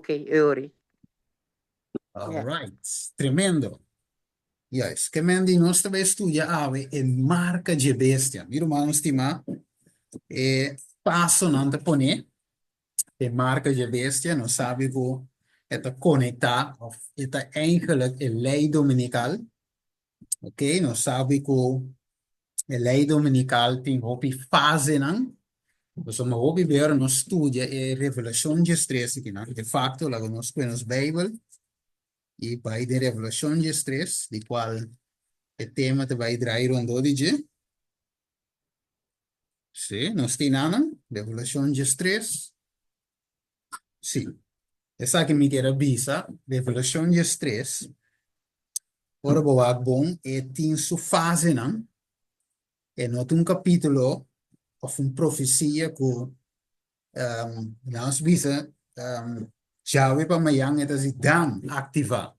Ok, Euri. All Ja. right, tremendo. Juist, ke men di nos ta bai studia awe e marka dje bestia. Mi rumannan stimá, e pasonan ta pone e marka dje bestia, nos sabi ku e ta konektá òf e ta eigenlijk e lei dominikal. Ok, nos sabi ku e lei dominikal tin hopi fasenan. Pasobra hopi bes ora nos studia e Revelashon diestres akinan, de fakto laga nos kue nos Beibel i bai den Revelashon diestres, di kual e tema ta bai drai rondó di dje. Sí, nos tin anan, Revelashon diestres. Sí, esaki mi kier a bisa, Revelashon diestres, ora bo wak bon, e tin su fasenan. E no ta un kapítulo òf un profesia ku nos bisa djawe pa mayan e ta si dam aktivá.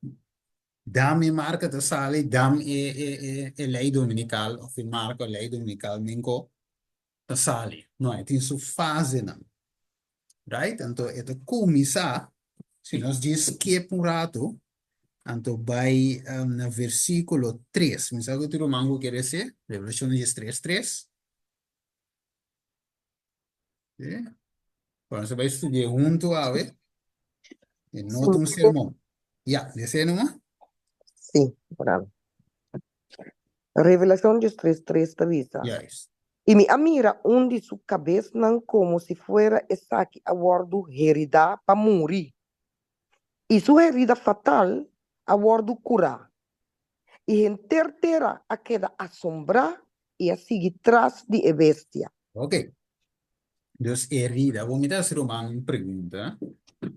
Dam e marka ta sali, dam e lei dominikal òf e marka lei dominikal menko ta sali. No, e tin su fasenan. Right? Anto e ta kuminsá, si nos djis skip un ratu, anto bai na versíkulo tres. Mi sa ku tur ruman ku kere hesé, Revelashon diestres tres. Sí. Bueno, nos ta bai studia huntu awe. E no ta un sermon. Ya, les'é numa. Sí, bravo. Revelashon diestres tres ta bisa. Juist. I mi a mira un di su kabesnan komo si fuera esaki a wòrdu heridá pa muri, i su herida fatal a wòrdu kurá, i henter tera a keda asombrá i a sigui tras di e bestia. Ok. Dus herida. Bo mi ta hasi ruman un pregunta.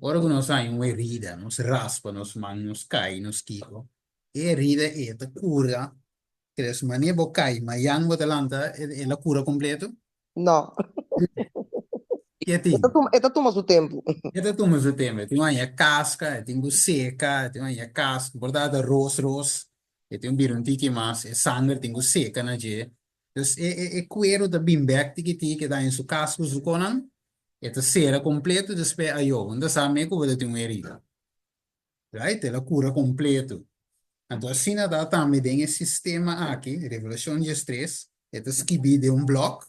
Ora ku nos haña un herida, nos raspa nos man, nos kai, nos kiko, e herida ei ta kura Tres mane bo kai, mayan bo ta lanta, el a kura kompleto? No. Ke tin? E ta tuma su tempu. E ta tuma su tempu. E tin un aña kaska, e tin ku seka, e tin un aña kaska, por ta ta ros ros, e tin un bira un tiki mas, e sanger tin ku seka na dje. Dus e e e kueru ta bin bèk tiki tiki, e ta haña su kaska ku su konan, e ta sera kompleto, despues ayo, bo no ta sa me ku bo ta tin un herida. Right? El a cura completo. Anto asina ta tambe den e sistema aki, Revelashon diestres, e ta skibí den un blòk,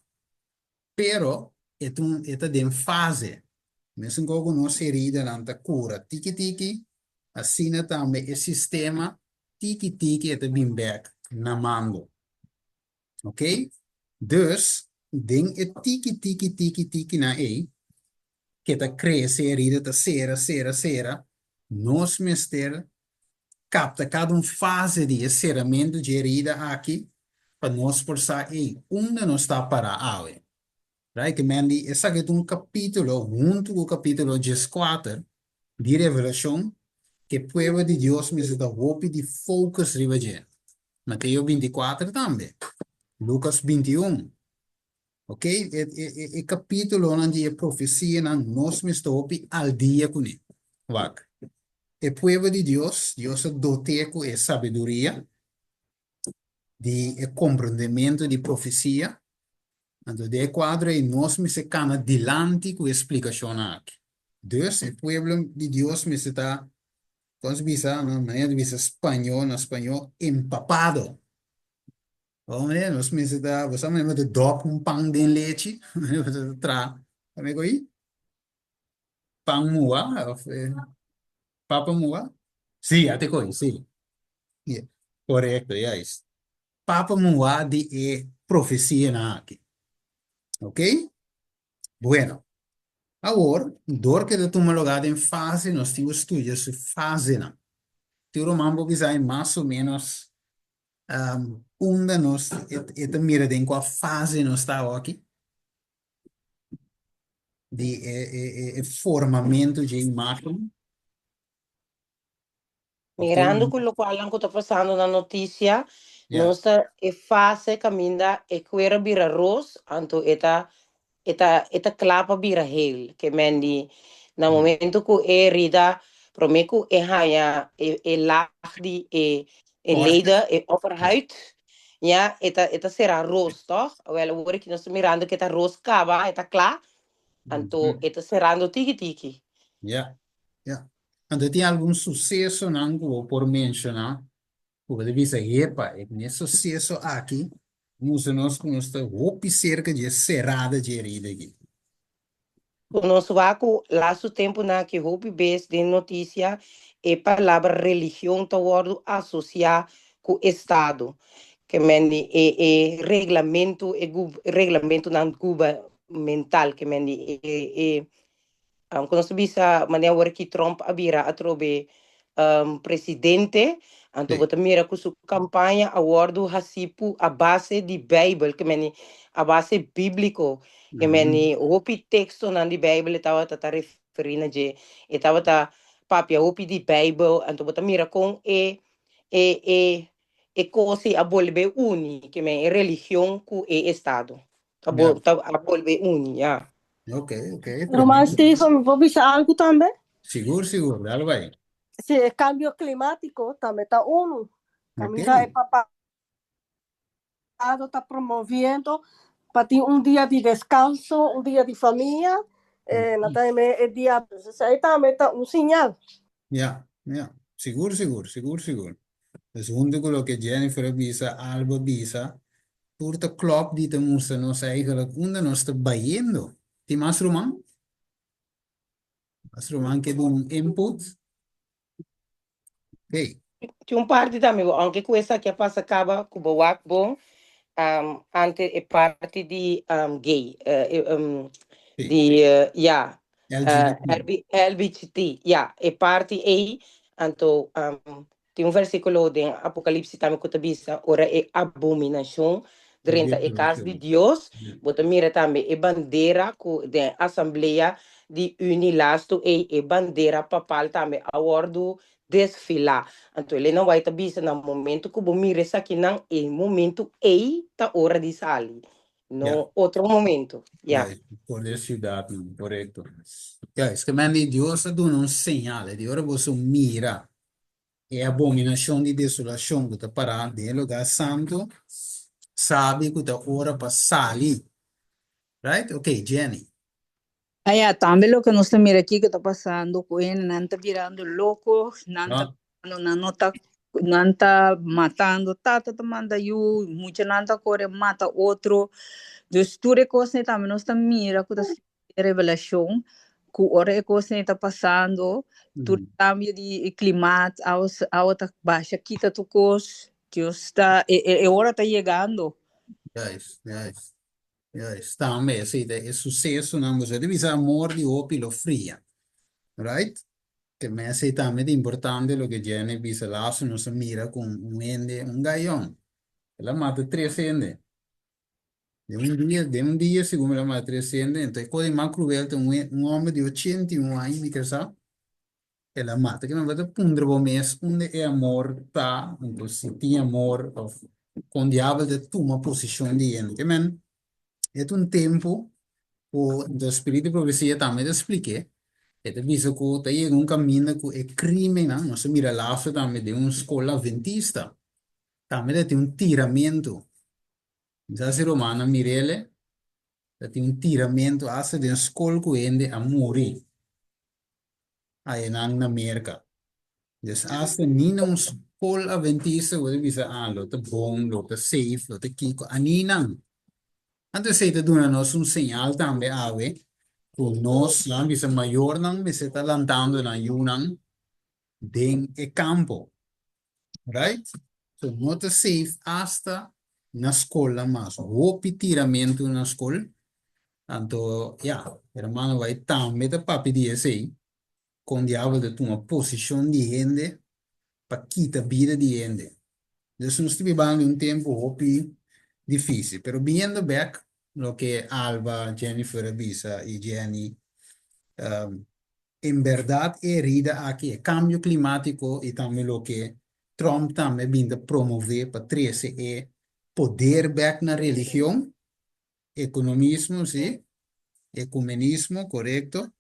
pero e ta un e ta den fase. Mesun kos ku nos heridanan ta cura tiki tiki, asina tambe e sistema tiki tiki e ta bin bèk na mando. Ok? Dus, den e tiki tiki tiki tikinan ei, ke ta krese, herida ta sera, sera, sera, nos mester kapta kada un fase di e seramentu dje herida aki pa nos por sa, ey, unda nos ta pará awe. Right? Ke men di esaki ta un kapítulo huntu ku kapítulo dieskuater di Revelashon ke pueblo di Dios mester ta hopi di focus riba dje. Mateo bintikuater tambe, Lukas bintiun. Ok, e e e kapítulonan di e profesianan nos mester hopi al dia kuné. Wak, e pueblo di Dios, Dios a dot'é ku e sabiduria di e komprondementu di profesia. Anto den e kuadro ei nos mester kana dilanti ku e splikashonnan aki. Dus e pueblo di Dios mester ta, kon se bisa, na manera di bisa spañó, na spañó, empapado. Hombre, nos mester ta, bo sa manera bo ta dòp un pan den lechi, manera bo ta traha, ta mei ko'i? Pan muwa of papa muwa? Sí, a te ko'i, sí. Korekto, juist. Papa muwa di e profesianan aki. Ok? Bueno, awor, dor ke ta tuma lugá den fase, nos tin ku studia su fasenan. Tin ruman por bisa ai mas o ménos unda nos e ta mira den kua fase nos ta awoki di e formamentu dje imágen. Mirando ku lokualnan ku ta pasando na notisia, nos ta e fase kaminda e kuer a bira ros, anto e ta e ta e ta kla pa bira hel. Ke men di na momento ku e herida, promé ku e haña e e lag di e e leder, e opperhuid, ya, e ta e ta sera ros, tòg? Awèl awor aki nos ta mirando ku e ta ros kaba, e ta kla, anto e ta serando tiki tiki. Ya. ya. Anto tin algun susesonan ku bo por menshoná ku bo ta bisa, Hepa, e e suseso aki mustra nos ku nos ta hopi serka dje serada dje herida aki. Ku nos wak ku lastu tempunan aki hopi bes den notisia e palabra religion ta wòrdu asosiá ku estado. Ke men di e e reglamentu e reglamentunan gubernamental ke men di e e Ku nos ta bisa manera awor ki Trump a bira atrobe presidente, anto bo ta mira ku su kampaña a wòrdu hasí pu a base di Beibel, ke meni a base bíbliko, ke meni hopi tekstonan di Beibel e tabata ta referí na dje, e tabata papia hopi di Beibel, anto bo ta mira kon e e e e kos ei a bolbe uni, ke men e religion ku e estado. Ta bo ta a bolbe uni, ya. Ok, ok. Ruman Steven, mi por bisa algu tambe? Sigur, sigur, dale bai. Si, e kambio klimátiko tambe ta unu. Kaminda e papado ta promoviendo pa tin un dia di deskanso, un dia di famia, nan ta heme e dia. Esei tambe ta un siñal. Ya, ya. Sigur, sigur, sigur, sigur. Dus huntu ku loke Jennifer a bisa, Alba a bisa, tur ta klòp di ta mustra nos eigenlijk unda nos ta bayendo. Tin mas ruman? Mas ruman ke duna un input? Oké. Tin un parti tambe, aunke ku esaki a pasa kaba ku bo wak bon, ante e parti di gay, di ya, LGBT. LGBT, ya, e parti ei, anto tin un versíkulo den Apokalipsis tambe ku ta bisa ora e abominashon drenta e kas di Dios, bo ta mira tambe e bandera ku den asamblea di uni lastu ei, e bandera papal tambe a wòrdu desfilá. Anto Elena White ta bisa na momento ku bo mira esakinan, e momento ei ta ora di sali, no otro momento. Ya. Ya, for di e siudatnan, korekto. Ya, es ke men di Dios a duna un señal, e di ora boso mira e abominashon di desolashon ku ta pará den e lugá santu, sabi ku ta ora pa sali. Right? Ok, Jenny. Aya, tambe loke nos ta mira aki ku ta pasando ku hende, nan ta birando loko, nan ta birando, nan no ta, nan ta matando, tata ta manda yu, muchanan ta kore mata otro. Dus tur e kosnan ei tambe nos ta mira ku ta skirbi den Revelashon, ku ora e kosnan ei ta pasando, tur e kambio di klimat, awa awa ta basha kita tur kos, Dios ta, e e ora ta yegando. Juist, juist. Juist, tambe esei ta e susesonan boso ta bisa amor di hopi lo fria, right? Te me esei tambe ta importante loke Jenny bisa laatste nos a mira ku un hende, un gayon, el a mata tres hende den un dia, den un dia segun el a mata tres hende, enton e kos di mas kruel ta un un homber di 81 aña mi kere sa. El a mata ke men bo ta puntra bo mes unda e amor ta, anto si tin amor of kon diabel ta tuma posishon di hende. Ke men e ta un tempu ku anto spiritu di profesia tambe ta splik'é, e ta bisa ku ta yega un kaminda ku e krimennan, nos a mira laatste tambe den un skol adventista, tambe ta tin un tiramentu. Mi sa si rumannan mir'el, ta tin un tiramentu asta den skol ku hende a muri. Ayanan na Merka. Des asta ni na un skol adventista bo ta bisa, ah, lo ta bon, lo ta safe, lo ta kiko. A ni nan. Anto esei ta duna nos un señal tambe awe ku nos, nan bisa mayornan mester ta lantando nan yunan den e kampo. Right? So no ta safe asta na skolnan mas. Hopi tiramentu na skol. Anto, ya, hermano bai tambe ta papia di esei, kon diabel ta tuma posishon di hende pa kita bida di hende. Dus nos ta bibando un tempu hopi difisil. Pero biniendo bek loke Alba, Jennifer a bisa i Jenny, En berdad e herida aki, e cambio climatico y tambe loke Trump tambe bin ta promove pa trece e poder bek na religion, economismo, si, ecumenismo, corecto.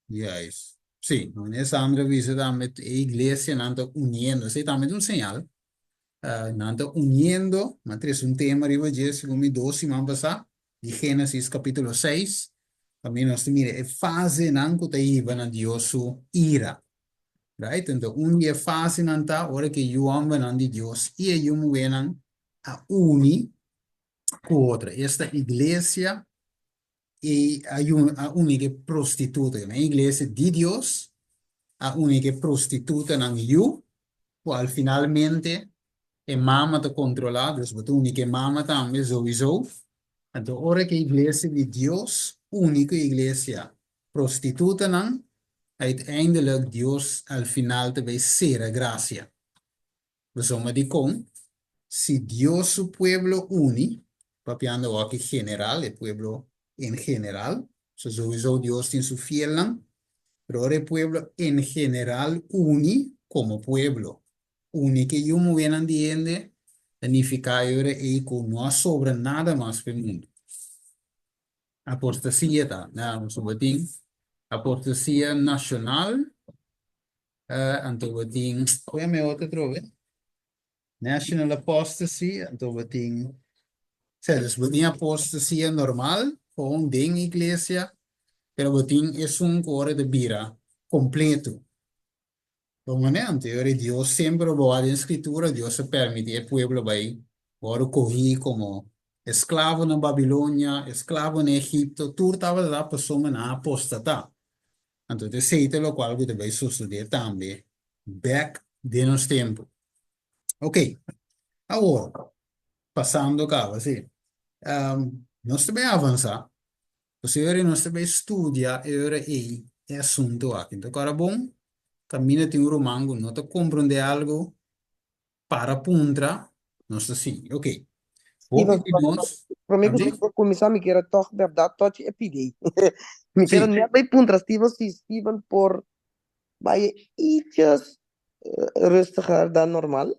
Juist. Si, meneer Sandra bisa tambe e iglesianan ta uniendo, esey tambe ta un señal. Nan ta uniendo, mi a trece un tema riba dje segun mi dos siman pasa, di Genesis capitulo seis. Kaminda nos ta mira e fasenan ku ta hiba na Dios su ira. Right? Anto un di e fasenan ta ora ku e yu hòmbernan di Dios i e yu muhénan a uni ku otro. Esta iglesia i a a uni ku e prostituta. E iglesia di Dios a uni ku e prostitutanan yu, kual finalmente e mama ta kontrolá, dus bo ta uni ku e mama tambe souiso. Anto ora ku e iglesia di Dios uni ku e iglesia prostitutanan, uiteindelijk Dios al final ta bai sera grasia. Pasobra dikon? Si Dios su pueblo uni, papiando awor aki general, e pueblo en general, so souiso Dios tin su fielnan, pero ora e pueblo en general uni komo pueblo, Uni ke yu muhénan di hende ta nifiká e ora ei ku no a sobra nada mas pa e mundu. Apostasia ta, na nos bo tin apostasia nashonal, anto bo tin, kon yama e otro atrobe? National apostasy, anto bo tin, sea, dus bo tin apostasia normal, kon den iglesia, pero bo tin esun ku ora ta bira kompleto. Permanente. E ora Dios semper a boa den Scritura, Dios a permiti e pueblo bai wòrdu kohí komo esklavo na Babilonia, esklavo na Egipto, tur tabata ta pasobra nan a apostatá. Anto ta esei ta lokual ku ta bai sosodé tambe bèk den nos tempu. Oke, awor, pasando kaba, si, nos ta bai avansá. Pasobra e ora nos ta bai studia e ora ei e asuntu aki. Enton ku ora bon, kaminda tin un ruman ku no ta komprondé algu, para puntra, nos ta sigui. Oké. Hopi Steven, di nos, promé ku Andy? Steven kuminsá, mi kier a tòg bèrdat tòchi e pidi. Mi kier a Sí. nèt bai puntra Steven si Steven por bai ichos rustiger dan normal.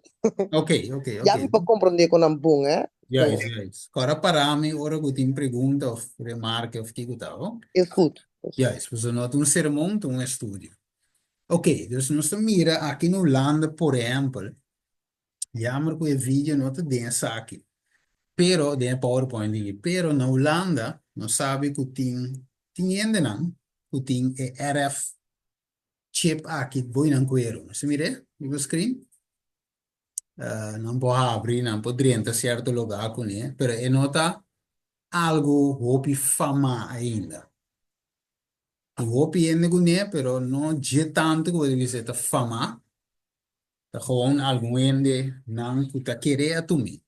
Oké, oké, Ya oké. mi por komprondé ku nan bon, hè. Juist, So, juist. Kòrda para mi ora ku tin pregunta òf remarke òf kiko ta, ho? is goed. Is goed. Juist, pasobra no ta un sermon, ta un estudio. Oké, dus nos ta mira aki na Hulanda, por ehèmpel, jammer ku e video no ta den esaki, pero den e PowerPoint aki, pero na Hulanda nos sabi ku tin tin hendenan ku tin e RF chip aki boy nan kueru. Nos ta mir'é riba screen? Nan por habri, nan por drenta sierto lugá kuné, pero e no ta algu hopi famá ainda. Tin hopi hende kuné, pero no dje tantu ku bo ta bisa e ta famá. Ta gewoon algun hende nan ku ta kere a tum'é.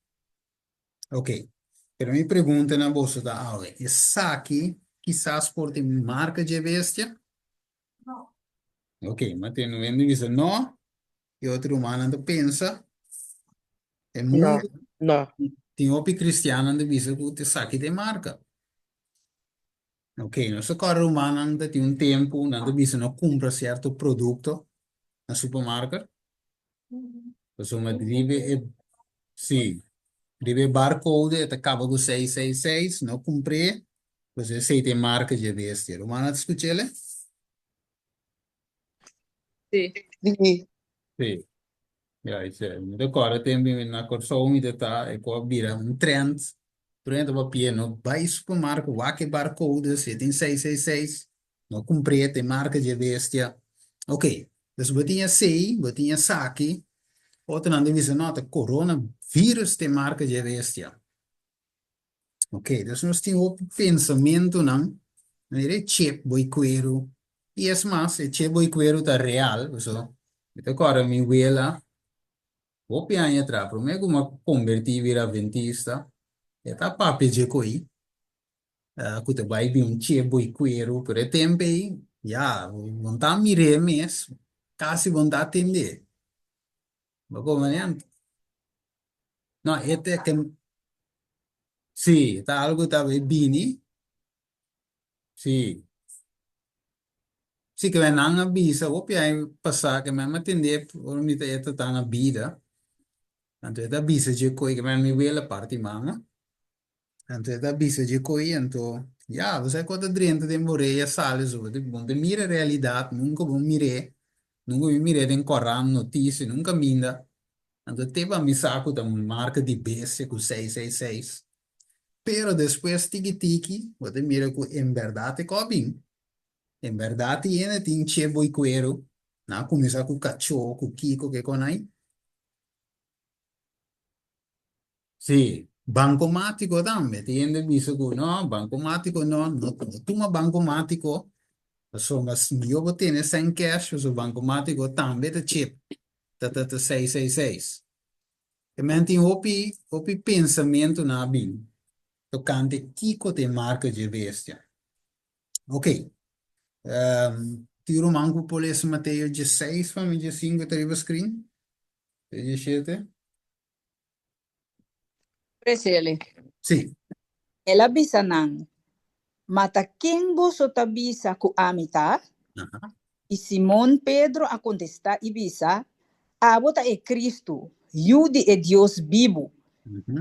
Ok, pero mi pregunta na boso ta awe, esaki kisas por tin marka dje bestia? Ok, ma tin un hende bisa no, e otro rumannan ta pensa, e No, mundu no. tin hopi kristiannan ta bisa ku esaki ta e marka. Ok, nos ta kòrda rumannan ta tin un tempu nan ta bisa no kumpra sierto produkto na supermarket. Pasobra riba e, sí, riba e barcode e ta kaba ku seis seis seis, no kumpr'é, pasobra esei ta e marka dje bestia. Rumannan ta skuch'el? Sí. Sí. Sí. Ya, esei. Mi ta kòrda tempu mi na Kòrsou mi ta ta e ku a bira un trend. Tur hende ta papia no bai supermarket wak e barcode si e tin seis seis seis no kumpr'é ta e marka dje bestia. Ok, dus bo tin esei, bo tin esaki, otronan ta bisa no ta corona virus ta e marka dje bestia. Ok, dus nos tin hopi pensamentunan, manera e chip bo i kueru, i es mas e chip bo i kueru ta real, pasobra mi ta kòrda mi wela hopi aña atrás, promé ku mi a kombertí bira adventista, e ta papia dje koi ku ta bai bin un chip bo i kueru, pero e tempu ei ya bo no ta mir'é mes, kasi bo no ta atendé, bo komo. No, e te ke Sí, ta algo ta bay bini. Sí. Sí, ke nan a bisa hopi aña pasá ke mi a tende ora mi ta e ta ta na bida. Anto e ta bisa dje koi ke mi wela parti mama. Anto e ta bisa dje koi anto ya, bo sa ku ta drenta den bo orea sali so bo ta mira realidat nunka bo mir'é, nunka mi mir'é den koran, notisia, nunka minda. Anto te pa mi sa ku ta marka di bestia ku seis seis seis. Pero despues tiki tiki bo ta mira ku en bèrdat e kò bin. En bèrdat tin hende tin che boi kueru, nan a kuminsá ku kachó, ku kiko, ke konai. Sí, bankomátiko tambe. Tin hende bisa ku no, bankomátiko no, no tuma bankomátiko pasobra mihó bo tene sèn kèsh pasobra bankomátiko tambe ta chip, ta ta ta seis seis seis. E men tin hopi hopi pensamentunan a bin tokante kiko ta e marka dje bestia. Ok, tin ruman ku por lesa Mateo dieseis pa mi, diesinku ta riba screen, te diesshete. Presele. Sí. El a bisa nan, Ma ta ken boso ta bisa ku ami ta? I Simon Pedro a kontestá i bisa, Abo ta e Kristu, Yu di e Dios bibu.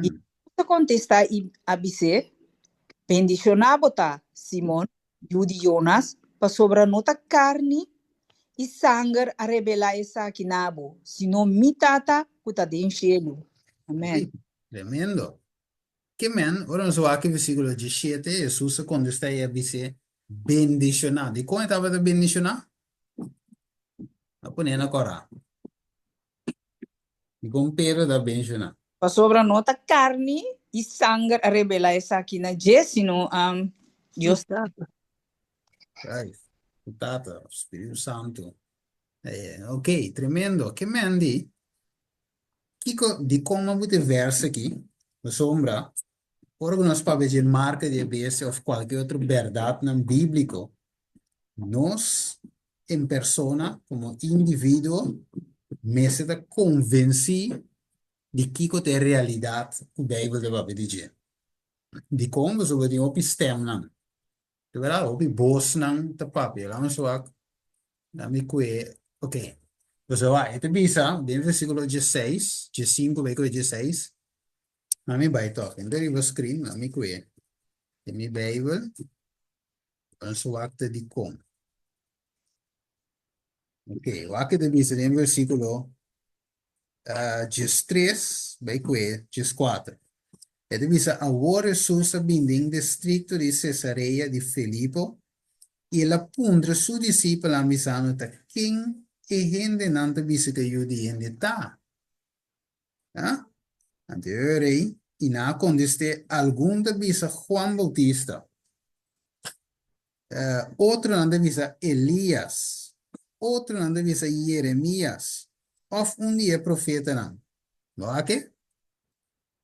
I Hesus a kontestá i a bis'é, Bendishoná bo ta, Simon, yu di Jonas, pasobra no ta karni i sanger a rebelá esaki na bo, sino mi Tata ku ta den shelu. Amèn. Tremendo. Ke men, ora nos wak e versíkulo diesshete, Hesus a kontestá i a bis'é, Bendishoná. Dikon e tabata bendishoná? A pon'é na kòrá. Dikon Pedro ta benshoná? Pasobra no ta karni i sanger a rebelá esaki na dje, sino Dios Tata. Right. Su Tata, Spiritu Santu. Eh, ok, tremendo. Ke men di? Kiko, dikon a buta e vers aki? Pasobra, ora ku nos papia dje marka di e bestia òf kualke otro bèrdatnan bíbliko, nos en persona, komo individuo, mester ta konvensí di kiko ta e realidat ku Beibel ta papia di dje. Dikon? Pasobra tin hopi stèmnan. Di bèrdat, hopi bosnan ta papia. Laat nos wak, laat mi kue, ok. Pasobra wak, e ta bisa den versíkulo diesseis, diesinku bai kue diesseis, laat mi bai tòg, e no ta riba screen, laat mi kue den mi Beibel. Nos wak ta dikon. Ok, wak e ta bisa den versíkulo diestres bai kue dieskuater. E ta bisa, Awor Hesus a bin den distrikto di Sesarea di Filipo, i el a puntra su disipelnan bisando, Ta ken e hendenan ta bisa ku e Yu di hende ta? Ah? Anto e rei, i nan a kontest'é, Algun ta bisa Juan Boutista, otronan ta bisa Elías, otronan ta bisa Jeremías, òf un di e profetanan. Bo a ke?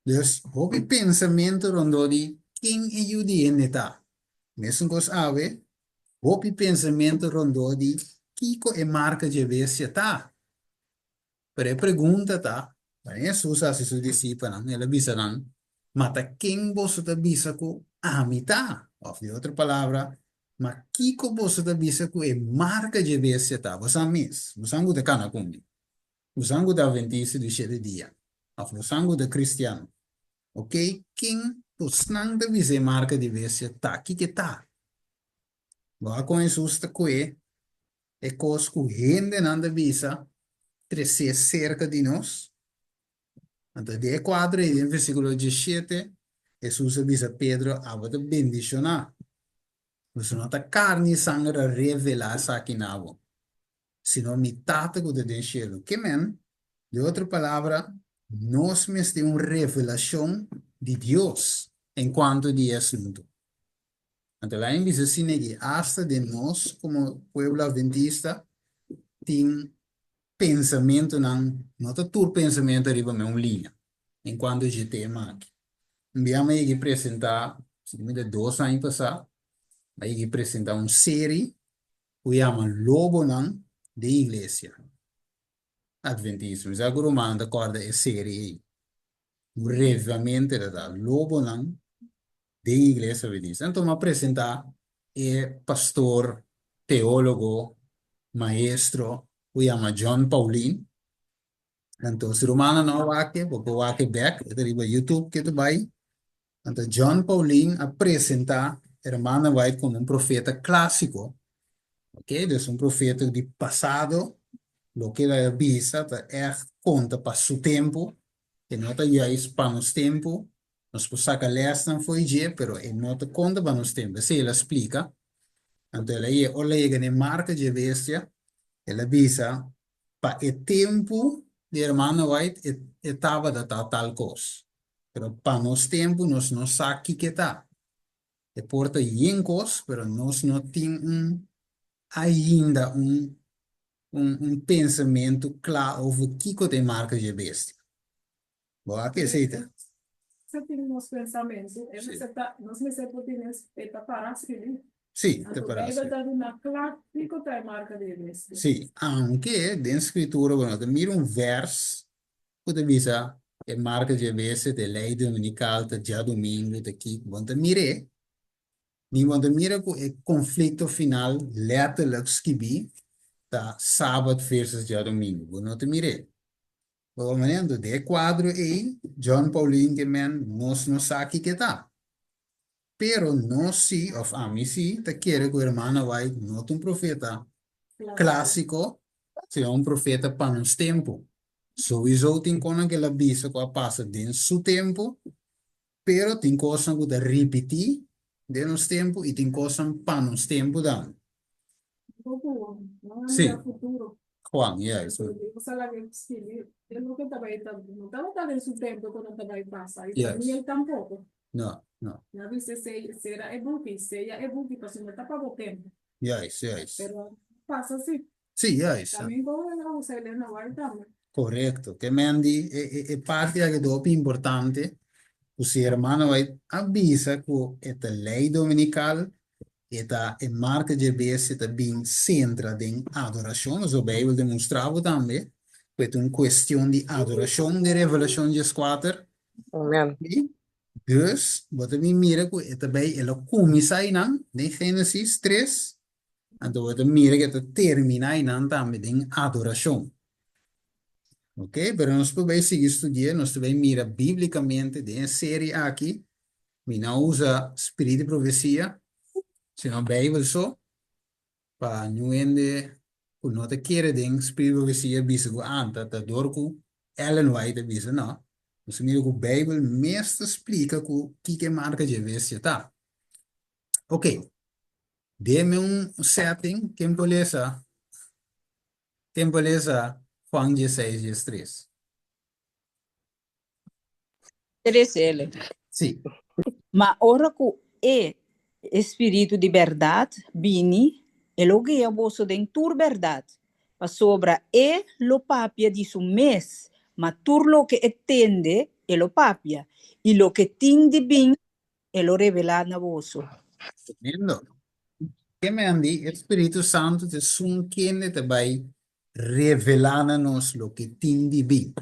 Dus, hopi pensamentu rondó di ken e Yu di hende ta. Mesun kos awe, hopi pensamentu rondó di kiko e marka dje bestia ta. Pero e pregunta ta, Ora Hesus a hasi su disipelnan, el a bisa nan, Ma ta ken boso ta bisa ku ami ta? Òf di otro palabra, Ma kiko boso ta bisa ku e marka dje bestia ta? Bosan mes, bosan ku ta kana ku mi, bosan ku ta atventista di shete dia, òf bosan ku ta kristian, okey, ken bosnan ta bisa e marka di bestia ta? Kiko e ta? Bo a kon Hesus ta kue e kos ku hendenan ta bisa tresé serka di nos? Anto den e kuadro ei, den versíkulo diesshete, Hesus a bisa Pedro, Abo ta bendishoná, pasobra no ta karni i sanger a revelá esaki na bo, sino mi Tata ku ta den shelu. Ke men? Den otro palabra, nos mester un revelashon di Dios enkuanto di e asuntu. Anto lain bisa asina ki asta den nos komo pueblo adventista tin pensamentunan, no ta tur pensamentu riba me un liña en kuanto dje tema aki. Un bia mi a yega presentá, si mi ta dos aña pasá, mi a yega presentá un seri ku yama Lobonan den Iglesia Adventista. Mi sa ku rumannan ta kòrda e seri ei. Un revivamento ta ta lobonan den Iglesia Adventista. Anto mi a presentá e pastor, teólogo, maestro ku yama John Paulin. Anto si rumannan no a wak e, bo por wak e bèk, e ta riba YouTube ke ta bai. Anto John Paulin a presentá Hermana White komo un profeta klásiko, ok, dus un profeta di pasado, loke el a bisa ta ègt konta pa su tempu, e no ta juist pa nos tempu. Nos por saka lèsnan fo'i dje, pero e no ta konta pa nos tempu. Esei el a splika. Anto el a yega, ora el a yega na e marka dje bestia, el a bisa, Pa e tempu di Hermano White e e tabata ta tal kos, pero pa nos tempu nos no sa kiko e ta. E por ta yen kos, pero nos no tin un ainda un un un pensamentu kla over kiko ta e marka dje bestia. Bo a ke esei ta? Mester tin nos pensamentu, e mester ta, nos mester por tin e ta para skibí. Sí, ta Anto para Beibel skibí. ta duna kla kiko ta e marka di e bestia. Sí, aunke den Skritura bo no ta mira un vèrs ku ta bisa e marka di e bestia ta e lei dominikal, ta djadumingu, ta kiko. Bo no ta mir'é, ni bo no ta mira ku e konflikto final lèterlik skibí ta sabat versus djadumingu. Bo no ta mir'é. Bo manera di e kuadro ei, John Paulin ke men nos no sa kiko e ta. Pero nos si, òf ami si, ta kere ku Hermana White no ta un profeta klásiko, sino un profeta pa nos tempu. Souiso tin konan ku el a bisa ku a pasa den su tempu, pero tin kosnan ku ta ripití den nos tempu i tin kosnan pa nos tempu tambe. Sí. Juan, ya, eso. Yes. No, no. Juist, juist. Sí, juist. Korekto. Ke men di e e e parti aki ta hopi importante ku si hermano White a bisa ku e ta lei dominikal, e ta e marka dje bestia ta bin sentra den adorashon. Pasobra Beibel ta mustra bo tambe ku e ta un kuestion di adorashon den Revelashon dieskuater. Amen. Dus bo ta bin mira ku e ta bai e lo kuminsá einan den Génesis tres Anto bo ta mira ke ta terminá einan tambe den adorashon. Ok, pero nos por bai sigui studi'é, nos ta bai mira bíblikamente den e serie aki. Mi no a usa Spirit di Profesia, sino Beibel so, pa niun hende ku no ta kere den Spirit di Profesia bisa ku ah, ta ta dor ku Ellen White a bisa. No, nos ta mira ku Beibel mes ta splika ku kiko e marka dje bestia ta. Ok, Deme un setting, ken por lesa? Ken por lesa Juan dieseis, diestres? Tres L. Sí. Ma ora ku e e Spiritu di bèrdat bini, e lo guia boso den tur bèrdat, pasobra e lo papia di su mes, ma tur loke e tende e lo papia, i loke tin di bin E lo revelá na boso. Tremendo. Ke men di, e Spiritu Santu ta esun kende ta bai revelá na nos loke tin di bin.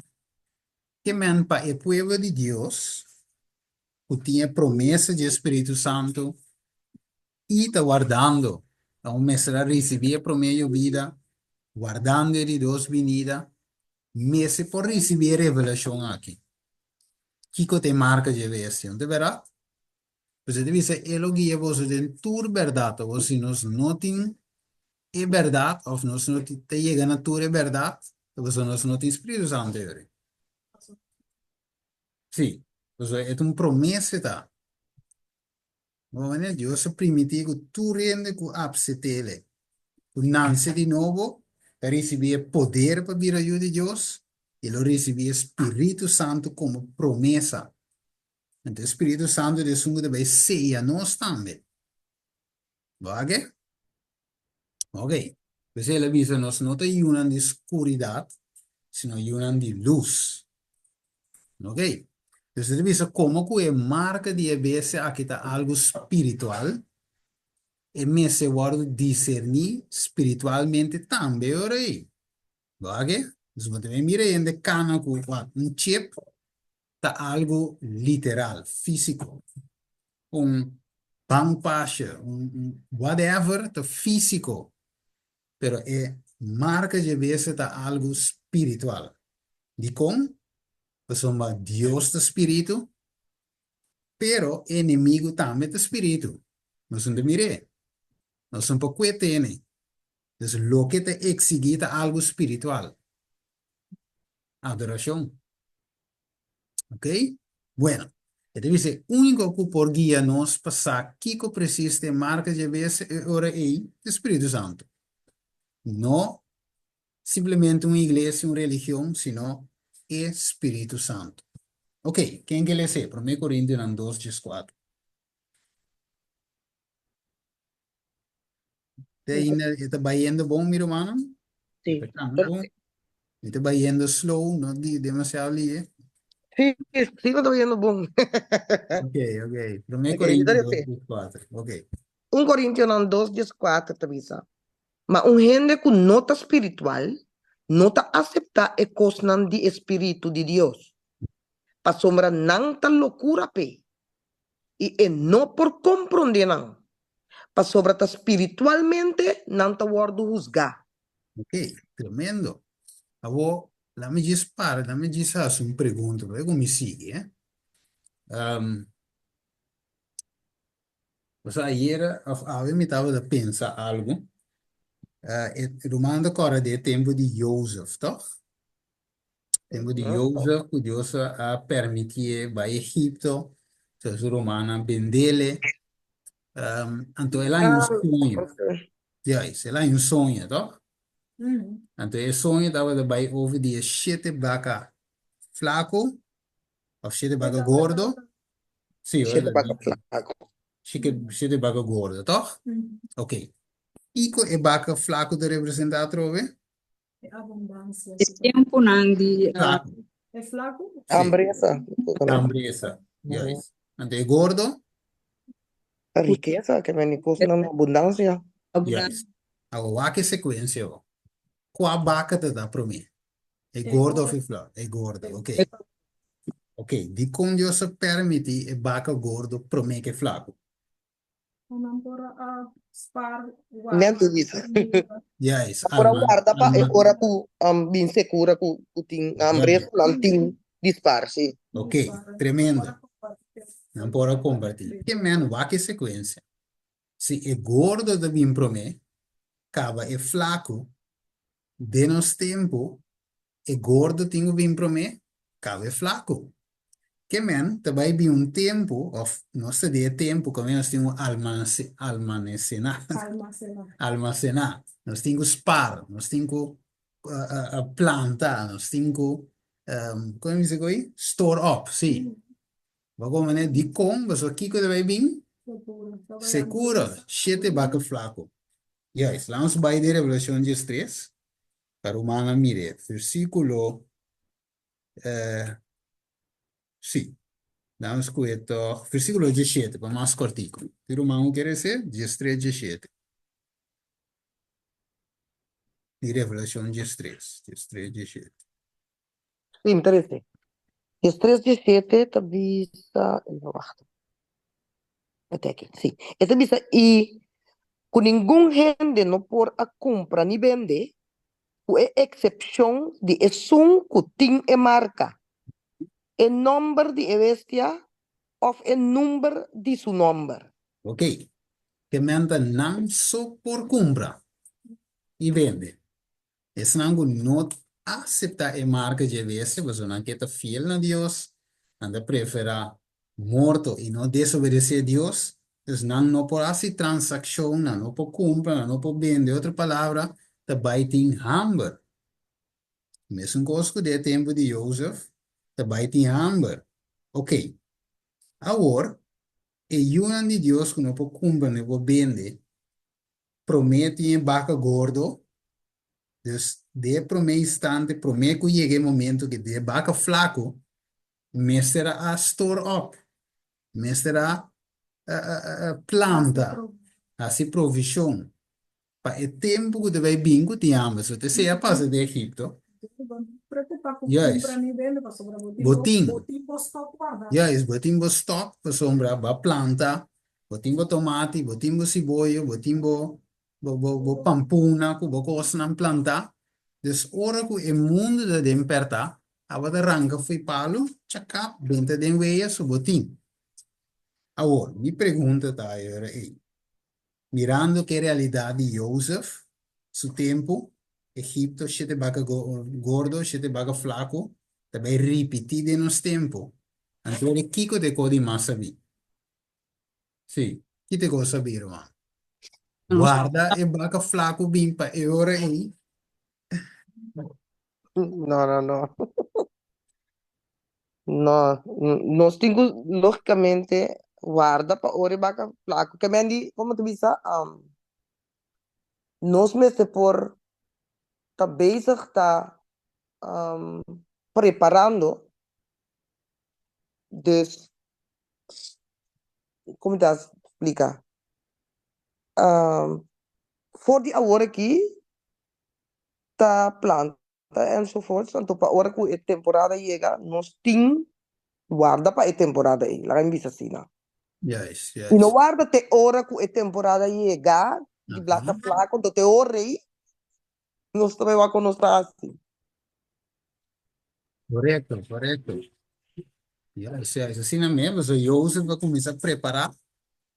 Ke men pa e pueblo di Dios ku tin e promesa dje Spiritu Santu i ta wardando, aun mester a risibí e promé yobida, wardando e di dos binida, mester por risibí e revelashon aki. Kiko ta e marka dje bestia? No ta bèrdat? Pues e ta bisa, E lo guia boso den tur bèrdat. Awor, si nos no tin e bèrdat òf nos no ta yega na tur e bèrdat, ta pasobra nos no tin Spiritu Santu yori. Sí, pasobra e ta un promesa ta. Bo manera Dios a primiti ku tur hende ku apset'El, ku nanse di nobo, ta risibí e poder pa bira yu di Dios i lo risibí e Spiritu Santu komo promesa. Anto e Spiritu Santu ta esun ku ta bai seya nos tambe. Bo a ke? Ok. P'esei el a bisa nos no ta yunan di skuridat, sino yunan di lus. Ok. Dus e ta bisa komo ku e marka di e bestia aki ta algu spiritual, e mester wòrdu diserní spiritualmente tambe ora ei. Bo a ke? Dus bo ta bin mira hende kana ku un chip ta algu literal, físiko. Un bankpasje, un whatever ta físiko, pero e marka dje bestia ta algu spiritual. Dikon? Pasobra Dios ta spiritu, pero e enemigu tambe ta spiritu. Nos no ta mir'é, nos no por kue tene. Dus loke ta eksigí ta algu spiritual, adorashon. Ok? Bueno, E ta bisa e úniko ku por guia nos pa sa kiko presis ta e marka dje bestia e ora ei ta Spiritu Santu. No simplemente un iglesia, un religion, sino e Spiritu Santu. Ok, ken ke les'é? Promé Korintionan dos dieskuater. Te ainda e ta bayendo bon, mi rumannan? Sí. Ta kanga bon? Mi ta bayendo slow, no di demasiado lihe. Sí, sí, lo ta bayendo bon. Ok, ok. Promé Ok, mi ta Korintios dos resé. dieskuater. Ok. Un Korintionan dos dieskuater ta bisa, Ma un hende ku no ta spiritual no ta aseptá e kosnan di e spiritu di Dios, pasobra nan ta lokura p'e, i e no por komprondé nan, pasobra ta spiritualmente nan ta wòrdu husgá. Ok, tremendo. Awor, lami djis para, lami djis hasi un pregunta, pa ku mi sigui, eh. Um, Pasobra ayera of awe mi tabata pensa algu. E ruman ta kòrda di e tempu di Jozef, tòg? Tempu di Jozef ku Dios a permitié bai Egipto, so su rumannan bendele. Anto el a haña un soño. Juist, el a haña un soño, tòg? Anto e soño tabata bai over di e shete baka flaku Of shete baka gordo. Sí, Shete baka flaco. Shete, shete baka gordo, toch? Ok. Kiko e baka flaco ta representa atrobe? E abundancia. E tempunan di Flaco. E flaco? Sí. Hambresa. Hambresa. Juist. Anto e gordo? Rikesa, ke men kosnan abundancia. Juist. Awo wak e secuencia awo. Kua baka ta da prome? E gordo of e flaco? E gordo, ok. Ok, dikon Dios a permití e baka gordo promé ku e flaco? Nan por a spar warda. Nan ta bisa. Juist, Nan por a alma, warda pa e alma. ora ku bin sekura ku ku tin hambresa, nan tin di spar, sí. Ok, tremendo. Nan por a kompartí. Ke men wak e sekuensia. Si e gordo ta bin promé, kaba e flaco, Den nos tempu, e gordo tin ku bin promé, kaba e flaku. Ke men, ta bai bin un tempu, òf nos ta di e tempu kaminda nos tin ku almacená, almacená, nos tin ku spar, nos tin ku planta, nos tin ku, kon e bisa ko'i? Store up, sí. Bo a komprendé dikon? Pasobra kiko ta bai bin? Sekura, shete baka flaku. Juist, laat ons bai den Revelashon diestres, pa rumannan mir'é. Versíkulo, sí, laat ons kohe tòg versíkulo diesshete, pa mas kòrtiku. Tin ruman ku kere esei? Diestres, diesshete. Di Revelashon diestres, diestres, diesshete. Sí, mi ta lesa. Diestres, diesshete ta bisa, wachta. Mete aki, sí. E ta bisa, I ku ningun hende no por a kumpra ni bende, ku e eksepshon di esun ku tin e marka, e nòmber di e bestia òf e number di su nòmber. Ok, ke men ta nan so por kumpra i bende. Esnan ku no aseptá e marka dje bestia, pasobra nan ke ta fiel na Dios, nan ta preferá morto i no desobedesé Dios, dus nan no por hasi transakshon, nan no por kumpra, nan no por bende, otro palabra, ta bai tin hamber. Mesun kos ku den e tempu di Jozef, ta bai tin hamber. Oké, awor, e yunan di Dios ku no por kumpra ni por bende, Promé tin e baka gordo, dus den e promé instante, promé ku yega e momento ku den e baka flaku, mester a store up, mester a planta, hasi provishon pa e tempu ku ta bai bin ku tin hamber. So esei a pasa den Egipto. Juist. Bo tin. Juist, bo tin bo stock pasobra bo a planta Bo tin bo tomati, bo tin bo siboyo, bo tin bo bo bo bo pampuna ku bo kosnan plantá. Dus ora ku e mundu ta den pèrtá, abo ta ranka fo'i palu, chakap, benta den weya, so bo tin. Awor, mi pregunta ta e ora ei, mirando ku e realidat di Jozef su tempu, Egipto, shete baka gordo, shete baka flaku, ta bai ripití den nos tempu. Anto di kiko te ko di mas sabí? Sí, ki te ko sabí, ruman? Warda e baka flaku bin pa e ora ei. No, no, no. No, nos tin ku lógicamente warda pa ora e baka flaku. Ke men di, komo ta bisa, nos mester por ta bezig ta preparando, dus, komo ta splika? For di awor aki ta planta enzovoorts, anto pa ora ku e temporada yega nos tin warda pa e temporada ei, laga mi bisa asina. Juist, I no juist. warda te ora ku e temporada yega di blaka flaku, anto te ora ei nos ta bai wak kon nos ta hasi. Korekto, korekto. Juist, juist. Asina mes, pasobra Jozef a kuminsá prepará,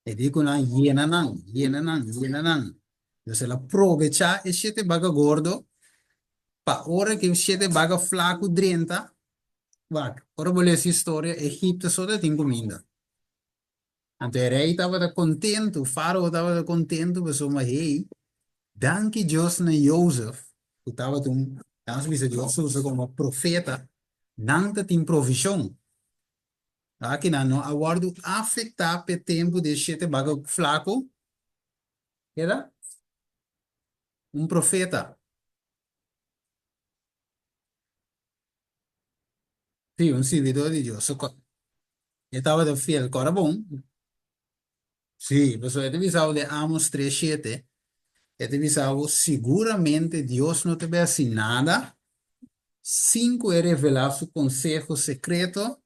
e di ku nan yena nan, yena nan, yena nan. Dus el a probechá e shete baga gordo pa ora ku e shete baga flaku drenta, wak, ora bo lesa historia, Egipto so ta tin kuminda. Anto e rei tabata kontentu, Fárao tabata kontentu pasobra, hey, danki Dios na Jozef, ku tabata un, nos bisa Dios a usa komo profeta, nan ta tin provishon. Aki nan no a wòrdu afektá p'e tempu di e shete baga flaku. Keda? Un profeta. Sí, un sirbidor di Dios. So, e tabata fiel. Kòrda bon. Sí, pasobra e ta bisa bo den Amos 3:7, e ta bisa bo, Siguramente Dios no ta bai hasi nada sin ku e revelá su konseho sekreto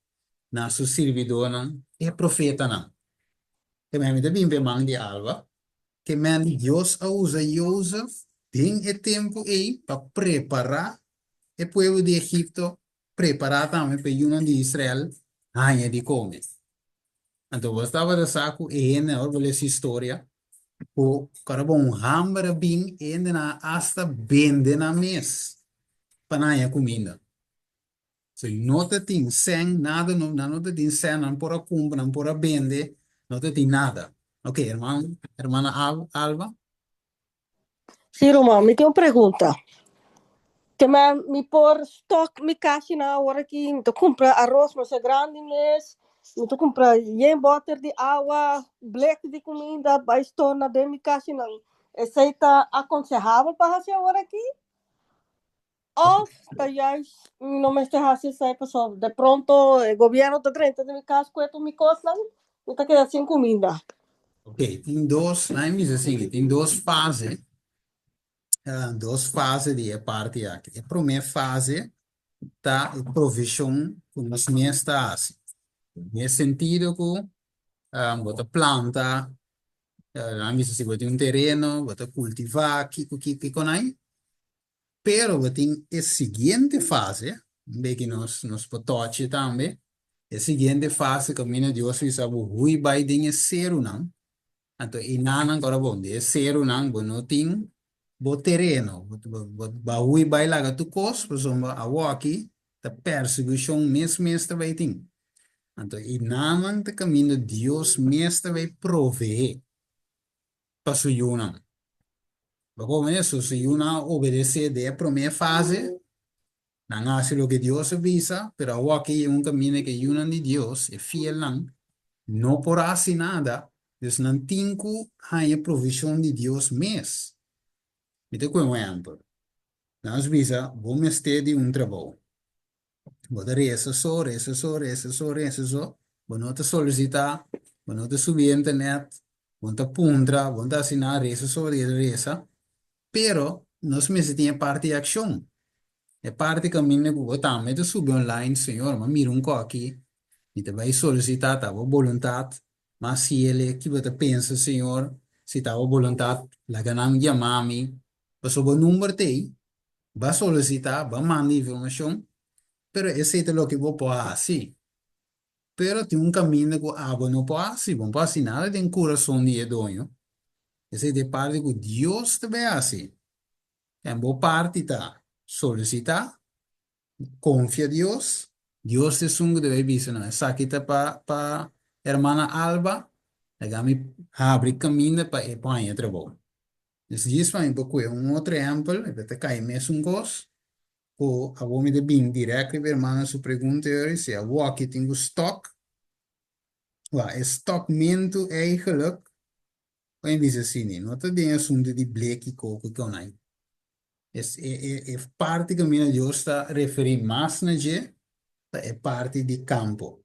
na su sirbidónan, e profetanan. Ke men mi ta bin p'e man di Alba. Ke men Dios a usa Jozef den e tempu ei pa prepará e pueblo di Egipto, prepará tambe pa e yunan di Israel haña di kome. Anto bo tabata sa ku e hende, ora bo lesa historia, ku ora bo un hamber a bin, e hendenan a asta bende nan mes pa nan haña kuminda. So no ta tin sèn, nada, no, nan no ta tin sèn, nan por a kumpra, nan por a bende, no ta tin nada. Ok, herman, hermana Al, Alba. Sí, ruman, mi tin un pregunta. Ke men mi por stock mi kashinan awor aki, mi ta kumpra aros masha grandi mes, mi ta kumpra yen bòter di awa, blek di kuminda, bai storna den mi kashinan. Esei ta akonsehabel pa hasi awor aki? Of ta juist mi no mester hasi esei pasobra de pronto e gobierno ta drenta den mi kas kue tur mi kosnan, mi ta keda sin kuminda. Ok, tin dos, nan e bisa sigui, tin dos fase, dos fase di e parti aki. E promé fase ta e provishon ku nos mes ta hasi. Den e sentido ku bo ta planta, nan bisa si bo tin un tereno, bo ta kultivá, kiko kiko kiko nan. Pero bo tin e siguiente fase, un beki nos nos por tochi tambe, e siguiente fase kaminda Dios bisa bo hui bai den e serunan, anto einanan ku ora bon den e serunan bo no tin bo tereno, bo bo bo a hui bai laga tur kos pasobra awoki ta persekushon mes mes ta bai tin. Anto einanan ta kaminda Dios mes ta bai proveé pa su yunan. Bo komo eso, su yunan a obedesé den e promé fase, nan a hasi loke Dios a bisa, pero awor ke yega un kaminda ke e yunan di Dios, e fielnan, no por hasi nada, dus nan tin ku haña provishon di Dios mes. Mi ta kohe un ehèmpel. Nan a bisa, bo mester di un trabou. Bo ta resa so, resa so, resa so, resa so. Bo no ta solisitá, bo no ta subi internet, bo no ta puntra, bo no ta hasi nada, resa so, resa, resa. Pero nos mester tin e parti di akshon. E parti kaminda ku bo tambe ta subi online, Señor, mi a mira un kòki, mi ta bai solisitá, ta bo boluntat, mi a hasi el, ki bo ta pensa, Señor? Si ta bo boluntat, laga nan yama mi. Pasobra bo number ta ei, Bo a solicita, bo a manda informacion, pero esey ta loke bo por haci. Pero tin un caminda cu abo no por haci, bo no por haci nada den curason di e doño. Esey ta e parti cu Dios ta bay haci. En bo parti ta solicita, confia Dios. Dios ta esun ku ta bai bisa, no, esaki ta pa pa hermana Alba, laga mi habri kaminda pa e por haña trabou. Dus djis pa mi por kue un otro ehèmpel, e ta kai mesun kos, ku awor mi ta bin dirèkt riba hermana su pregunta ei, si awor aki tin ku stòk, wak, e stòkmentu eigenlijk, kon e bisa asina, no ta den asuntu di bleki koko i konai. Es e e e parti kaminda Dios ta referí mas na dje ta e parti di kampo.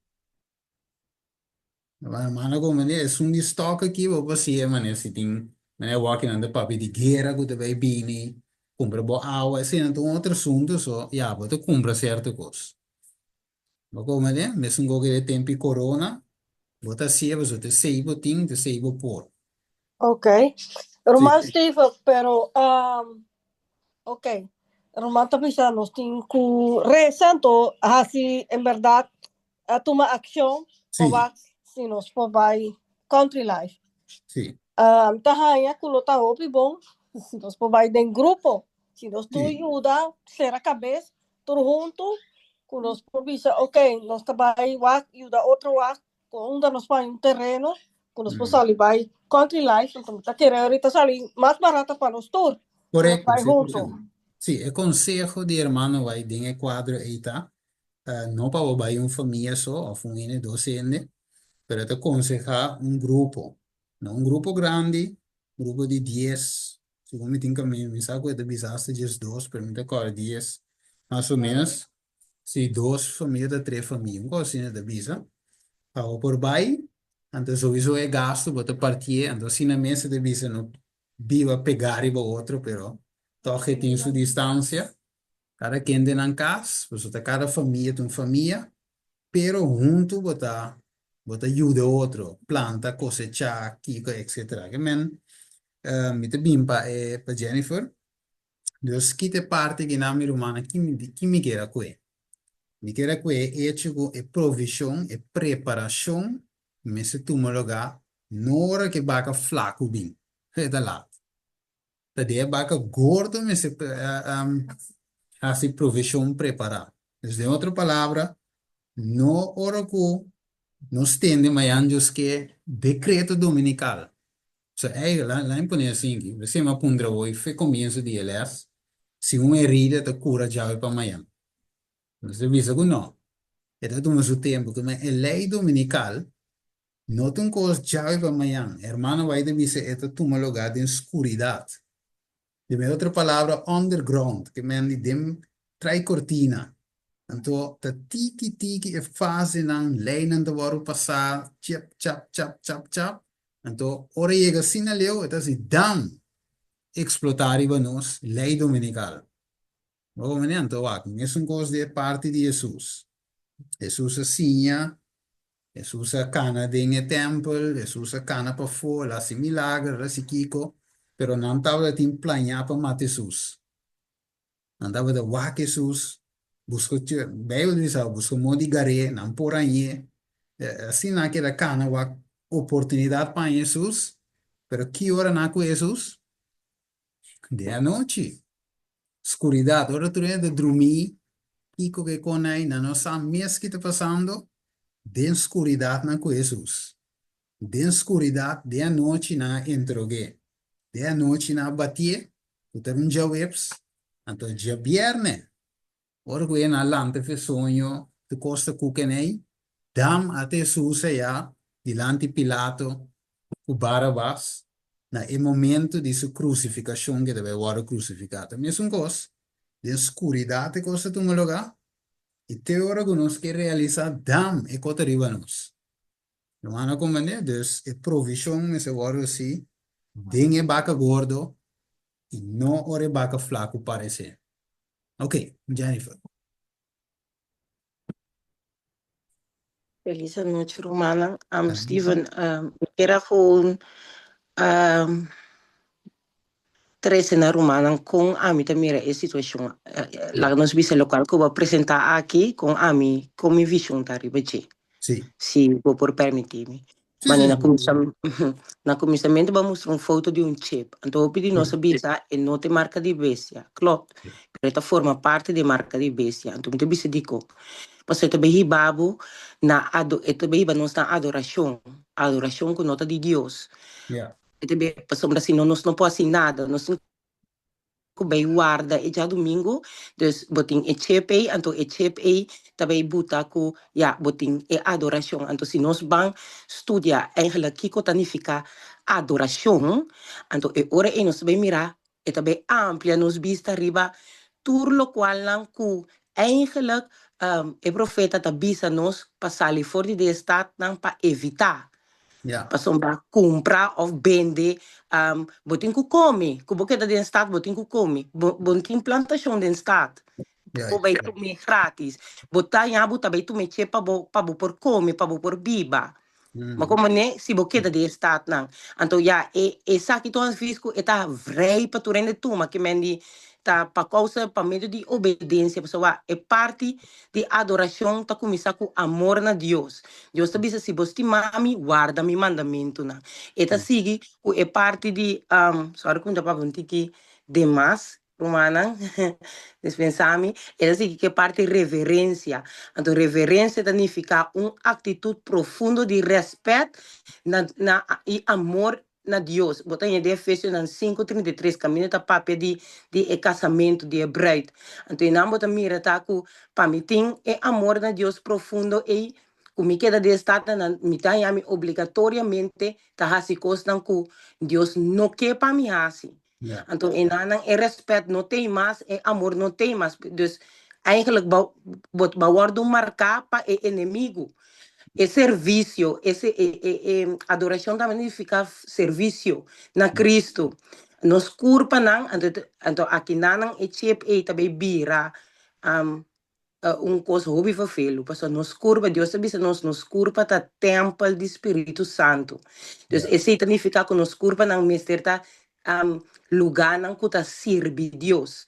Hermano comprende esun di stock aki bo por siña manera si tin manera wak nan ta papia di guera ku ta bai bini kumpra bo awa esei ta un otro asuntu so ya bo ta kumpra sierto kos. Bo comprende mesun ku e tempo di corona bo ta hasié pasobra ta esei bo tin ta esei bo por. Ok. Ruman Steven, pero um, ok. Ruman ta bisa nos tin ku resa anto hasi en berdad a tuma akshon pa Sí. wak si nos por bai Country Life. Sí. Um, ta haña ku lo ta hopi bon si nos por bai den grupo, si nos tur Sí. yuda sera kabes tur huntu ku nos por bisa ok nos ta bai wak yuda otro wak ku unda nos por haña un tereno ku nos por sali bai Country Life, anto mi ta kere ahorita sali mas barata pa nos tur ku nos Korekto, bai sí, huntu. Sí, e konseho di hermano bai den e kuadro ei ta, no pa bo bai un famia so òf un hende, dos hende, pero e ta konsehá un grupo, no un grupo grandi, grupo di dies, segun mi tin kaminda, mi sa ku e ta bisa asta diesdos, pero mi ta kòrda dies mas o ménos, si dos famia ta tres famia, un kos asina e ta bisa, pa bo por bai, anto souiso e gastu bo ta partié, anto asina mes e ta bisa no biba pegá riba otro, pero tòg e tin su distansia. Kada ken den nan kas, pasobra ta kada famia ta un famia, pero huntu bo ta bo ta yuda otro, planta, kosechá, kiko, etcetera. Ke men mi ta bin pa e pa Jennifer, dus kita e parti kinan mi rumannan ki mi ki mi kier a kue? Mi kier a kue e echo ku e provishon, e preparashon mester tuma lugá no ora ku e baka flaku bin, e ta lat. Ta di e baka gordo mester hasi provishon prepará. Dus den otro palabra, no ora ku nos tende mañan Dios ke dekreto dominikal. So ei, laat mi pone asinki, recién mi a puntra hoy fe komienso di e les si un herida ta kura djawe pa mañan. Nos ta bisa ku no. E ta tuma su tempu. E lei dominikal No ta un kos djawe pa mañan. Hermano White ta bisa e ta tuma lugá den skuridat. Den e otro palabra, underground, ke men di den trai kortina. Anto ta tiki tiki e fasenan, leinan ta wòrdu pasá, chep chap chap chap chap. Anto ora e yega asina leu e ta hasi dam! Eksplotá riba nos, lei dominikal. Bo komprendé? Anto wak, mesun kos di e parti di Hesus. Hesus a siña, Hesus a kana den e tèmpel, Hesus a kana pafó, el a hasi milager, el a hasi kiko, pero nan tabata tin plañá pa mata Hesus. Nan tabata wak Hesus, buska, Beibel ta bisa, buska modo di gar'é, nan por hañ'é. Asina nan a keda kana wak oportunidat pa haña Hesus, pero ki ora nan a ku Hesus? Den anochi, skuridat, ora tur hende ta drumí, kiko ke kon ei, nan no sa mes ki ta pasando, den skuridat nan ku Hesus. Den skuridat, den anochi nan a interog'é. Den anochi nan a batié, ku ta un djaweps, anto djabièrnè Ora ku e na lanta fe soño, tur kos ta kuken ei, dam a ta Hesus ayá dilanti Pilato ku Barabas na e momento di su krusifikashon ku e ta bai wòrdu krusifiká. Ta mesun kos, den skuridat e kos ta tuma lugá, i te ora ku nos ke realisá, dam e kos ta riba nos. Ruman a komprendé? Dus e provishon mester wòrdu hasi den e baka gordo i no ora e baka flaku paresé. Ok, Jennifer. Feliz anochi rumannan. Um, Steven, um, mi kier a gewoon um, trese na rumannan kon ami ta mira e situashon. Eh, laga nos bisa lokual ku bo a presentá aki, kon ami, kon mi vishon ta riba dje. Sí. Si bo por permití mi. Sí, Mane sí, na sí. kuminsam na kuminsamentu bo a mustra un foto di un chip. Anto hopi di nos a bisa e no ta e marka di bestia. Klopt. Pero e ta forma parti di e marka di bestia. Anto mi ta bisa dikon. Pasobra e ta bay hiba bo na ado e ta bay hiba nos na adorashon, adorashon ku no ta di Dios. Ja. E ta bay pasobra si no nos no por hasi nada, nos tin ku bay warda e djadumingu, dus bo tin e chip ey, anto e chip ey ta bay buta ku ya bo tin e adorashon. Anto si nos ban studia eigenlijk kiko ta nifiká adorashon, anto e ora ey nos ta bay mira E ta bay amplia nos bista riba tur locualnan cu eigenlijk e profeta ta bisa nos pa sali for di den stadnan pa evita. Ja. Pasobra cumpra of bende, bo tin cu come. Cu bo keda den stad bo tin cu come. Bo, bo no tin plantacion den stad. Ja, Bo bay tuma gratis. Bo ta ya bo ta bay tuma che pa bo, pa bo por come, pa bo por biba. Ma como ne, si bo keda den e stadnan. Anto ya, e esaki ta un advies ku e ta vrij pa tur hende tuma, ke men di ta pa kousa, pa medio di obedensia, pasobra wak e parti di adorashon ta kuminsá ku amor na Dios. Dios ta bisa si bo stima mi, warda mi mandamentunan. E ta sigui ku e parti di, sorry ku mi ta papia un tiki demas, Rumannan, dispensá mi, e ta sigui ku e parti reverensia. Anto reverensia ta nifiká un aktitut profundo di rèspèt na na i amor na Dios. Bo ta haña den Efesionan 5:33 kaminda ta papia di di e kasamentu, di e brùit. Anto einan bo ta mira ta ku pa mi tin e amor na Dios profundo ei, ku mi keda den e statnan, mi ta haña mi obligatoriamente ta hasi kosnan ku Dios no ke pa mi hasi. Ja. Anto enanan e respet no tei mas, e amor no tei mas. Dus eigenlijk bo, bo, bo wordo marká pa e enemigo. E servicio, ese, e, e, e adoracion tambe significa servicio na Cristo. Nos curpanan, anto, anto akinanan e chip ei ta bay bira um, un kos hopi vervelu, pasobra nos kurpa, Dios ta bisa nos, nos kurpa ta tèmpel di Spiritu Santu. Dus Ja. esei ta nifiká ku nos kurpanan mester ta um, lugánan ku ta sirbi Dios.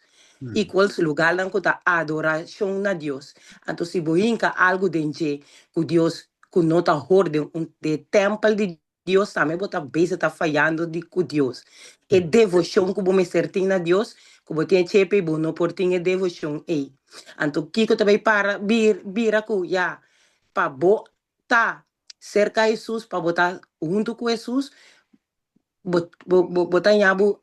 Equals lugánan ku ta adorashon na Dios. Anto si bo hinka algu den dje ku Dios ku no ta hor den un de tèmpel di Dios tambe bo ta bezig ta fayando di ku Dios. E devoshon ku bo mester tin na Dios, ku bo tin e chepe bo no por tin e devoshon ei. Anto kiko ta bay para bir bira ku ya pa bo ta serka Hesus, pa bo ta huntu ku Hesus, bo bo bo ta ña bo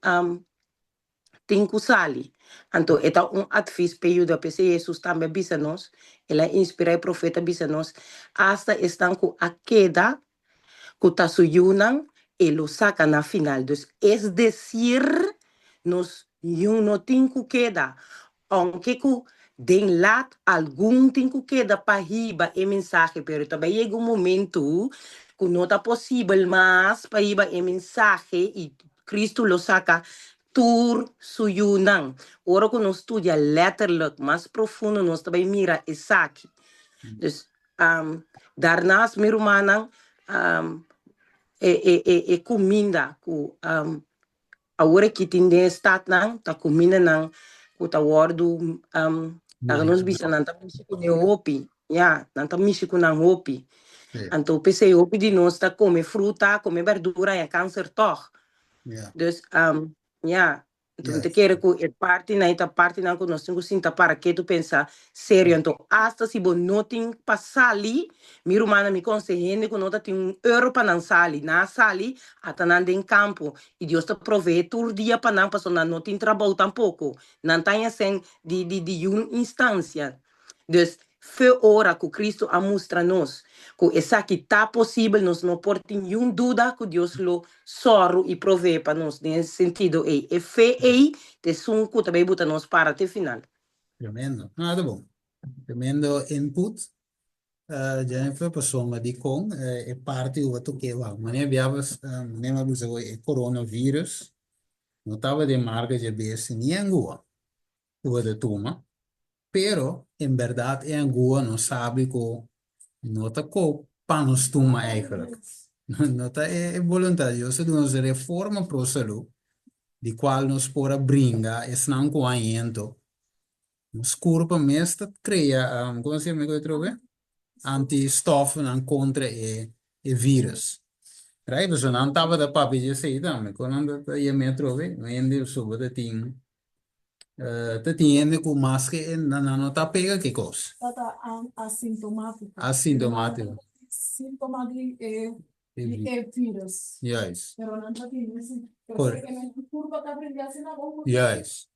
tin ku sali. Anto e ta un advis p'e yuda. P'esei Hesus tambe a bisa nos, el a inspirá e profeta bisa nos, asta esnan ku a keda ku ta su yunan, e lo saka na final. Dus es desir, nos niun no tin ku keda. Ounke ku den lat algun tin ku keda pa hiba e mensahe, pero ta bai yega un momentu ku no ta posibel mas pa hiba e mensahe i Cristo lo saca tur su yunan. Ora cu nos studia letterlijk mas profundo nos ta bay mira esaki. Dus um, daarnaast mi rumannan um, e, e, e, e cuminda cu um, awor aki tin den e stadnan ta cumindanan cu ta wordo um, laga nos bisa nan ta mishi cu ne hopi. Ya, nan ta mishi cu nan hopi. Sí. Anto p'esei hopi di nos ta come fruta, come berdura en cancer toch. Ja. Dus, um, ja, anto mi ta Yes. kere ku e partinan ta partinan ku nos tin ku sinta para ketu pensa serio. Anto hasta si bo no tin pa sali, mi rumannan mi konse hende ku no ta tin un euro pa nan sali. Nan a sali ata nan den kampo i Dios ta provee tur dia pa nan pasobra nan no tin trabou tampoko. Nan ta haña sen di di di un instancia. Dus, fe ora ku Kristu a mustra nos ku esaki ta posibel, nos no por tin niun duda ku Dios lo sòru i proveé pa nos den e sentido ei. E fe ei ta esun ku ta bai buta nos para te final. Tremendo. No, ta bon. Tremendo input, Jennifer, pasobra dikon e parti ku bo a toke wak. Manera bia bas, manera mi a bisa bo e coronavirus no tabata den marka dje bes ni angua ku bo ta tuma. Pero en berdad e angua no sabi cu no ta co pa nos tuma eigenlijk. No ta e boluntad di Dios. A duna nos reforma pro salud di cual nos por a bringa esnan cu añento. Nos curpa mes ta crea, como se yama e atrobe? Antistofnan contra e virus. Right? Pasobra nan tabata papia di esey tambe. Con nan ta yama e atrobe? Hende soba ta tin. Ta tin hende ku maske e nan no ta pega ki kos. Ta ta asintomatiko. Asintomatiko. Sintoma di e di e virus. Juist. Pero nan ta tin si. Correcto. Pero nan kurpa ta bringa asina bon. Juist.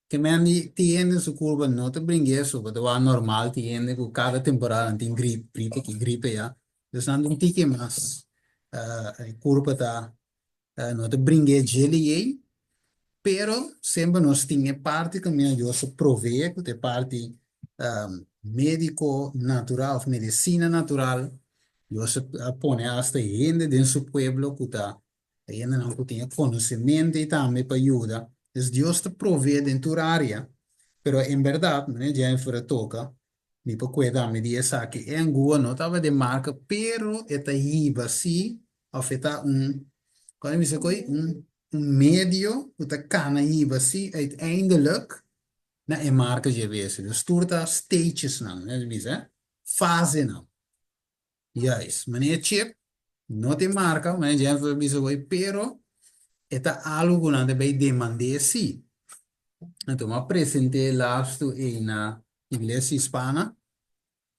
Ke men di tin hende su kurpa no ta bringa eso, bo ta wak normal tin hende ku kada temporada nan tin grip, gripe aki, gripe aya. Dus nan ta un tiki mas e kurpa ta No ta bring'é djeli ei, pero semper nos tin e parti kaminda Dios a proveé ku ta e parti médiko natural òf medisina natural. Dios a pone asta hende den su pueblo ku ta hendenan ku tin e konosementu ei tambe pa yuda. Pues Dios ta proveé den tur área, pero en bèrdat, manera Jennifer a toka, Mi por kue tambe di esaki. E angua no tabata den marka, pero e ta hiba si, òf e ta un, kon e bisa koi, un un medio ku ta kana hiba si uiteindelijk na e marka dje bes. Dus tur ta stagesnan, e bisa, eh, fasenan. Juist, meneer Chip no tin marka, meneer Jennifer a bisa hoy, pero e ta algo ku nan ta bay demand'é sí. Anto mi a present'é lastu ei na Iglesia Hispana,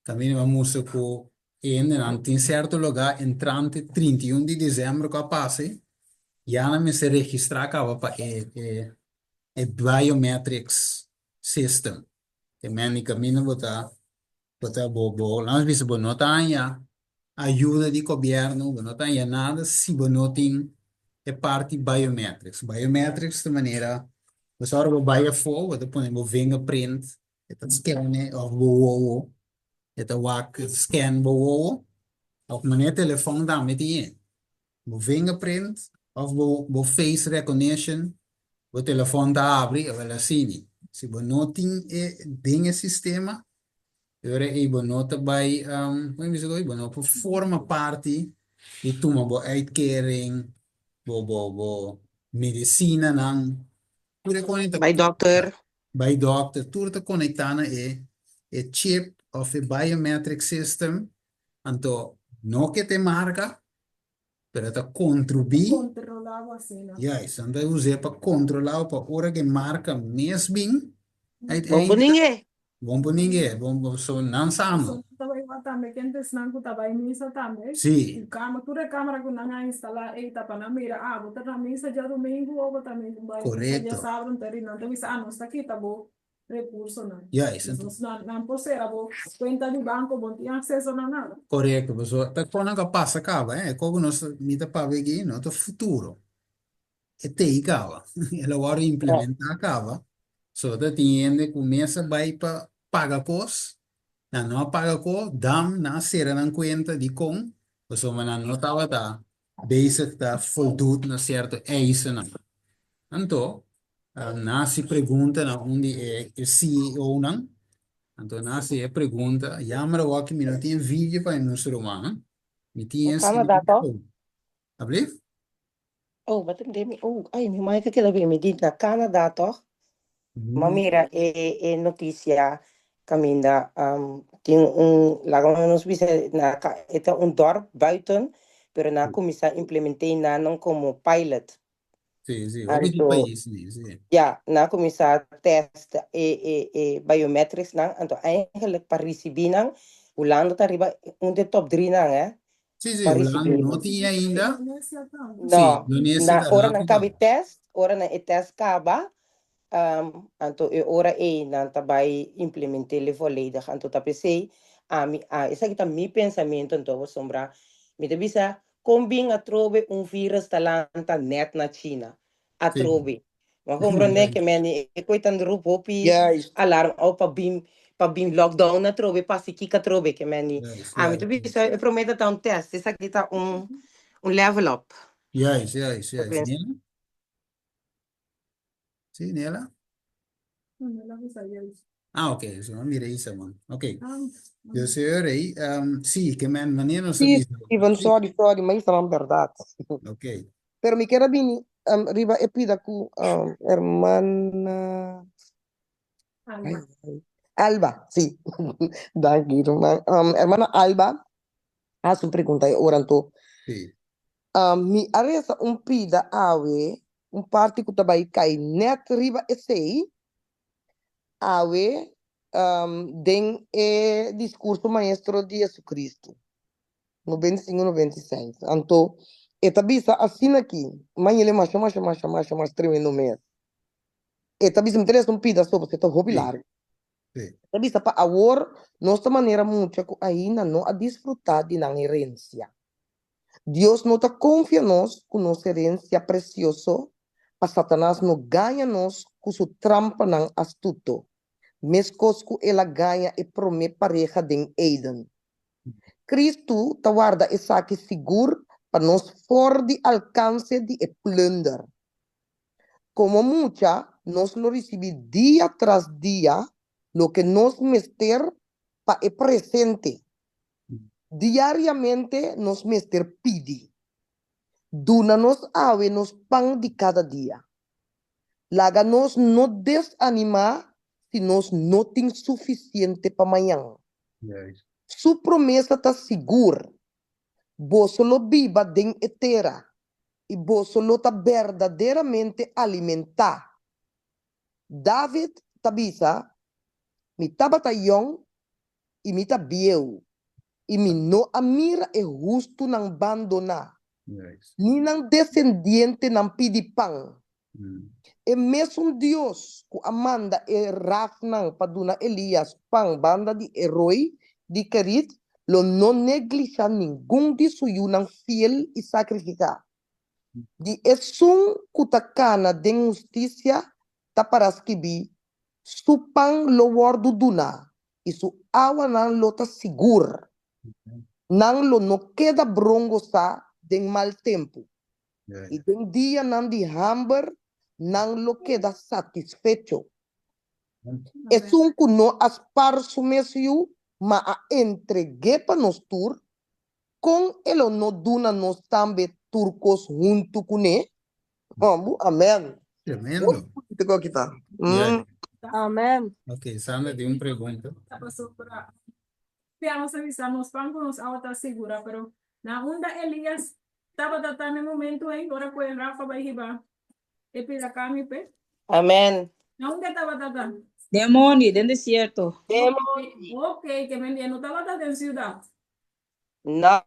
kaminda mi a mustra ku e hendenan tin sierto lugá entrante 31 di desèmber ku a pasa ei, ya nan mester registrá kaba pa e e biometrics system. Te men di kaminda bo ta Bo ta bo bo laat bisa bo no ta haña ayuda di gobièrnu, bo no ta haña nada si bo no tin e parti biometrics. Biometrics ta manera bo sa ora bo bai afó bo ta pone bo vingerprint e ta scan e òf bo wowo e ta wak scan bo wowo òf manera telefòn tambe tin e. Bo vingerprint òf bo bo face recognition bo telefòn ta habri awel asini. Si bo no tin e den e sistema e ora ei bo no ta bai como mi bisa koe bo no por forma parti di tuma bo uitkering bo bo bo medisinanan tur e kos ta Bai dòkter. Bai dòkter tur ta konektá na e e chip òf e biometric system Anto no ke te marka, pero ta kontribui. Kontrolá bo asina. Juist, nan ta us'é pa kontrolá bo pa ora ke marka mes bin, Bon uiteindelijk. poninge. Bon poninge, bon bon so nan sa no. So nan ta bai wak tambe kende esnan ku ta bai misa tambe. Sí. Ku kama, tur e kamera ku nan a instalá ei ta pa nan mira, ah bo ta na misa djadumingu o bo ta bai misa Korekto. djasabra, anto nan ta bisa, ah nos ta kita bo recursonan. Juist. Dus nan, nan por cera bo cuenta di banco, bo no tin acceso na nada. Correcto, pasobra ta con nan a pasa caba, eh, e con cu nos mi ta papia aki no ta futuro, e tei caba, el a worde implementa caba, so ta tin hende cu mes a bay pa paga cos, nan no a paga cos, dam nan a cera nan cuenta dicon, pasobra nan no tabata bezig ta voldoet na cierto eisennan. Anto, nan a hasi pregunta na un di e CEO-nan, anto nan a hasi e pregunta, jammer awor ki mi no tin e video pa e mustra rumannan, mi tin e Canada to? Ablief? Oh, wat ik deed, oh, ay, mi mic a keda bin, mi di na Canada toch? Ma mira e e noticia caminda um, tin un, laga nos bisa na e ta un dorp buiten, pero nan a cuminsa implemente nan como pilot. Sí, sí, hopi di Anto, pais ni, sí. ja, nan a cuminsa test e e e biometrics nan, anto eigenlijk pa ricibi nan, Hulanda ta riba un de top drie nan, hè. Sí, sí, Pa Hulanda ricibi. no tin ainda. Indonesia tambe. Sí, No, Indonesia na ta ora nan rápido. cabi test, ora nan e test caba, um, anto e ora ei nan ta bai implementele volledig. Anto ta p'esei ami a, esaki ta mi pensamiento anto pasobra mi ta bisa Kon bin atrobe un virus ta lanta net na China? Atrobe. Ma comprende ke men e koi tan roep hopi Juist. alarm au pa bin pa bin lockdown atrobe pa si kiko atrobe ke men ni. Juist, Ami juist. ta bisa e prome ta ta un test, esaki ta un un level up. Juist, juist, juist. Nela? Sí, Nela? Nela bisa juist. Ah, ok. So, mira isa man. Ok. Ah, Dus hoor, hey, um, sí, ke men wanneer nos a Sí, bisa. Steven, Sí, sorry, sorry, ma isa man berdad. ok. Pero mi kier a bini um, riba e pida ku um, hermana Alba. Ay, ay. Alba, sí. Danki, ruman. Um, hermana Alba hasi un pregunta e ora anto. Sí. Um, mi a resa un pida awe, un parti ku ta bai kai net riba esei. awe den e diskurso maestro di Jesucristo, 95, 96. Anto e ta bisa asina aki, mañana masha masha masha masha mas tremendo mes. E ta bisa, mi ta lesa un pida so, pasobra e ta hopi largu. Sí. Ta bisa pa awor nos ta manera mucha ku ainda no a disfrutá di nan herensia. Dios no ta konfia nos ku nos herensia presioso pa Satanas no gaña nos ku su trampanan astuto, meskos ku el a gaña e promé pareha den Eden. Kristu ta warda esaki sigur pa nos for di alkanse di e plùnder. Komo mucha nos lo risibí dia tras dia loke nos mester pa e presente. Diariamente nos mester pidi, Duna nos awe nos pan di kada dia. Laga nos no desanimá si nos no tin sufisiente pa mañan. Su promesa ta sigur, Boso lo biba den e tera i boso lo ta berdaderamente alimentá. David ta bisa, Mi tabata yòn i mi ta bieu, i mi no a mira e hustunan bandoná, ni nan desendientenan pidi pan. E mesun Dios ku a manda e rafnan pa duna Elias pan banda di e roi di Kerit lo no neglishá ningun di su yunan fiel i sakrifiká. Di esun ku ta kana den hustisia ta para skibí, Su pan lo wòrdu duná i su awanan lo ta sigur. Nan lo no keda brongosá den mal tempu. I den dianan di hamber nan lo keda satisfecho. Esun ku no a spar su mes yu, ma a entreg'é pa nos tur, kon e lo no duna nos tambe tur kos huntu kuné? Hombu, amèn. Tremendo. Hopi bunito ku aki ta. Yeah. Amèn. Ok, Sandra tin un pregunta. Ta pasobra Pia nos a bisa nos pan ku nos awa ta sigura, pero na unda Elias Tabata ta na e momento ei ora ku e Rafa bai hiba e pida karni p'e. Amen. Na unda e tabata ta? Den mondi, den desierto. Den mondi. Ok, ke men di e no tabata den siudat. No.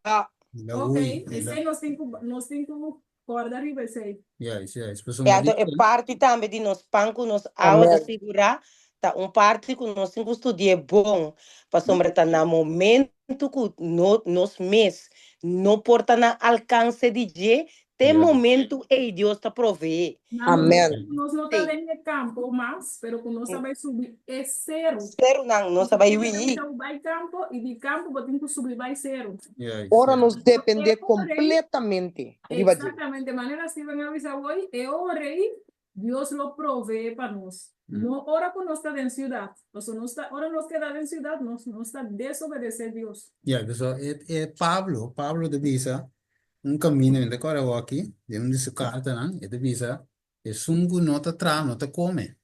El a Ok, hui, el a. esei nos tin ku nos tin ku kòrda riba esei. Juist, juist. E Pasobra anto e di. parti tambe di nos pan ku nos awa ta Amen. sigurá ta un parti ku nos tin ku studi'é bon, pasobra ta na momento ku no nos mes no por ta na alkanse di dje, te Ja. momento ei Dios ta proveé. Na Amen. momento ku nos no ta Sí. den e kampo mas, pero ku nos ta bai subi e seru. Serunan nos ta bai Nos ta hui. bisa bai kampo i di kampo bo tin ku subi bai seru. Juist, Ora juist. nos E dependé ora ei, kompletamente riba dje. exactamente, manera Steven a bisa hoy, e ora ei Dios lo proveé pa nos. No ora ku nos ta den siudat, pasobra nos ta, ora nos keda den siudat, nos, nos ta desobedesé Dios. Ya, pasobra e, e Pablo, Pablo ta bisa un kaminda, mi ta kòrda awor aki, den un di su kartanan, e ta bisa, Esun ku no ta traha no ta kome.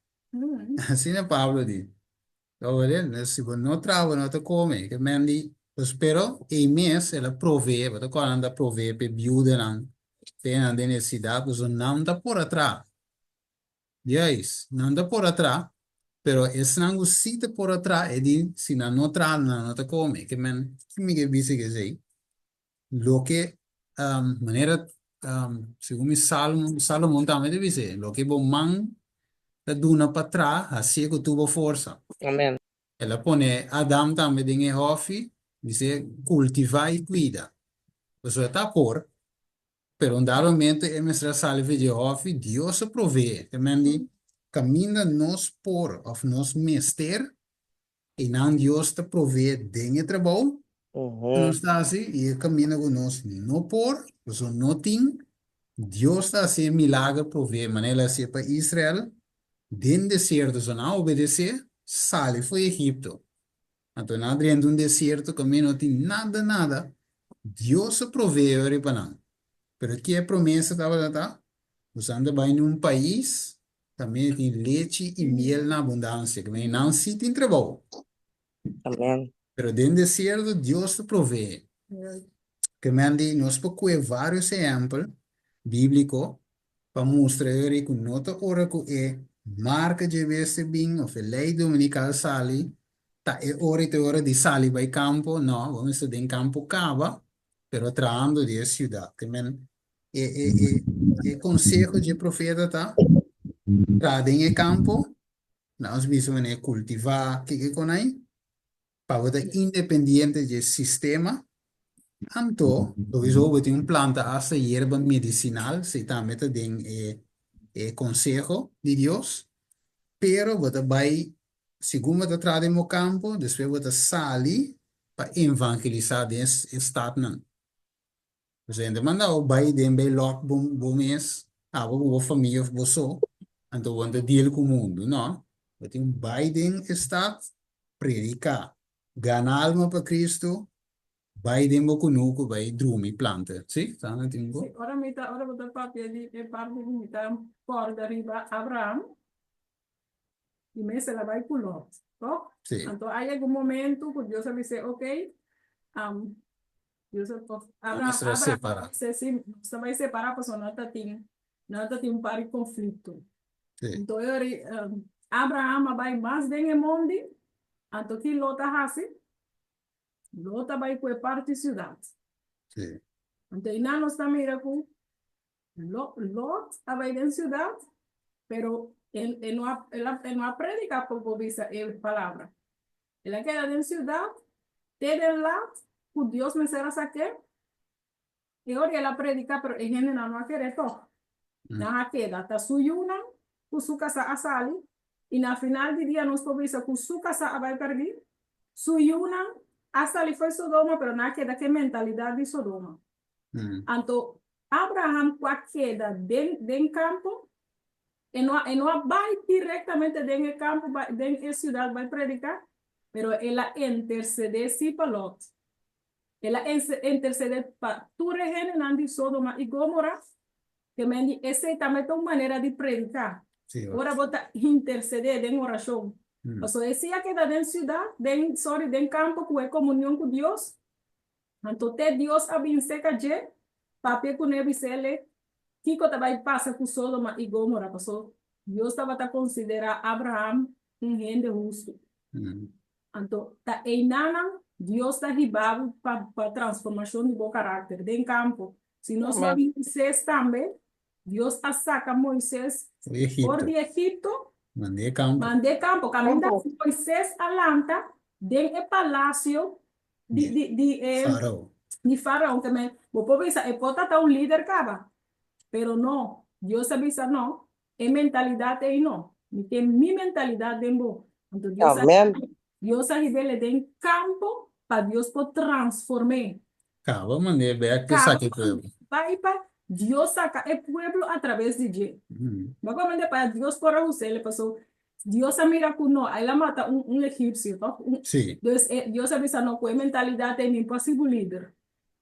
Asina Pablo di. Awor, si bo no traha bo no ta kome. Ke men di, pues, pero ei mes el a proveé, bo ta kòrda nan ta proveé pa e biudanan, pa e nan den nesesidat, pasobra nan ta por a traha. Juis, nan ta por a traha, pero esnan ku si ta por a traha, e di si nan no traha nan no ta kome. Ke men, ki mi ke bisa ke esei? Loke, manera, segun mi Salmo, Salomon tambe ta bisa, loke bo man ta duna pa traha, hasié ku tur bo forsa. Amen. El a pone Adam tambe den e hòfi, bis'é, kultivá i kuida. Pasobra ta por, pero un dado momento e mester a sali for dje hòfi, Dios a proveé. Te men di, kaminda nos por òf nos mester, Einan Dios ta proveé den e trabou ku nos ta hasi i e kaminda ku nos no por, pasobra no tin, Dios ta hasi e milager proveé manera el a hasié pa Israel den desierto. So nan a obedesé, sali for Egipto. Anto nan a drenta un desierto kaminda no tin nada nada, Dios a proveé ori pa nan. Pero ke promesa tabata ta? Ku nan ta bai na un pais Tambe tin lechi i miel na abundansia, ke mei nan sí tin trabou. Amen. Pero den desierto Dios ta proveé. Ke men di nos por kue vários ehèmpel bíbliko pa mustra e ku no ta ora ku e marka dje bestia bin òf e lei dominikal sali, ta e ora i ta e ora di sali bai kampo. No, bo mester den kampo kaba, pero trahando di e siudat. Te men e e e e konseho dje profeta ta, traha den e kampo, nan nos bisa manera kultivá kiko kon ai, pa bo ta independiente dje sistema, anto sowieso bo tin un planta asta yerba medisinal, si tambe ta den e e konseho di Dios, pero bo ta bai segun bo ta traha den bo kampo, despues bo ta sali pa evangelisá den e statnan. Presidente manda bo bai den bay lòk bo bo mes, abo ku bo famia òf bo so, anto bo no ta deal ku mundu, no. Bo tin bai den e stat, prediká, gana alma pa Kristu, bai den bo kunuku, bai drumi, planta. Sí, sa nan tin bo. Sí, ora mi ta, ora bo ta papia di e parti ku mi ta kòrda riba Abraham, I mes el a bai ku Lot, toch? Sí. Anto a yega un momento ku Dios a bis'é, ok, um, Dios a, of, Nan Abraham, mester a Abraham separá. a bis'é, sí, nos ta bai separá pasobra nan ta tin, nan ta tin un par di konflikto. Sí. Anto e ora, um, Abraham a bai mas den e mondi, anto ki Lot a hasi? Lot a bai ku e parti siudat. Sí. Anto einan nos ta mira ku Lot a bai den ciudad, pero el, el no a, el a, el no a predica por por bisa e palabra. El a keda den ciudad, te den lat, ku Dios mester a saké. E ora el a predica, pero e hendenan no a kere tog. Nan a keda, ta su yunan ku su kasá a sali, i na final di dia nos por bisa ku su kasá a bai pèrdí, su yunan a sali fo'i Sodoma, pero nan a keda ku e mentalidat di Sodoma. Anto Abraham ku a keda den den kampo, e no a e no a bai direktamente den e kampo bai den e siudat bai prediká, pero el a intersedé sí pa Lòt. El a intersedé pa tur e hendenan di Sodoma i Gomora, ke men di esei tambe ta un manera di prediká, ora bo ta intersedé den orashon. Pasobra e sí a keda den siudat, den sòri den kampo ku e komunion ku Dios, Anto te Dios a bin seka dje, papia kuné bis'ele kiko ta bai pasa ku Sodoma i Gomora, paso Dios tabata konsiderá Abraham un hende hustu. Anto ta einanan Dios ta hiba bo pa pa transformashon di bo karakter den kampo. Si nos wak Moisés tambe, Dios a saka Moisés for di Egipto, Mand'é kampo. Mand'é kampo. Kaminda Moisés a lanta den e palasio di di di e Farao. di Farao ke men bo por bisa e por ta ta un lider kaba pero no Dios a bisa no e mentalidat ei no mi tin mi mentalidat den bo anto Dios a Amen. Dios a hib'ele den kampo pa Dios por transform'é Kaba mand'é bek pa kaba saka e pueblo. bai pa Dios saka e pueblo a traves di dje bo por mende pa Dios por a us'ele paso Dios a mira ku no, el a mata un, un egipsio, toch? Un, Sí. Dus e, Dios a bisa no, ku e mentalidat ei mi por hasi bo lider.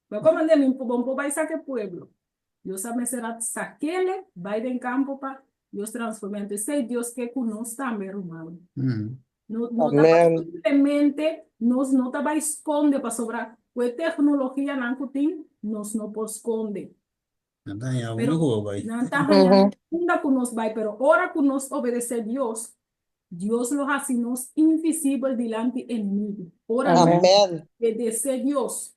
Bo komand'é mi bo por bai saka e pueblo. Dios a mester a sak'ele bai den kampo pa Dios transform'é. Anto esei Dios ke ku nos tambe, rumannan. No, no ta bai Amen. simplemente nos no ta bai skonde pasobra ku e teknologianan ku tin nos no por skonde. Nan ta haña Pero unda ku bo bai. nan ta haña unda ku nos bai, pero ora ku nos obedesé Dios, Dios lo hasi nos invisibel dilanti enemigu. Ora nos Amén. obedesé Dios.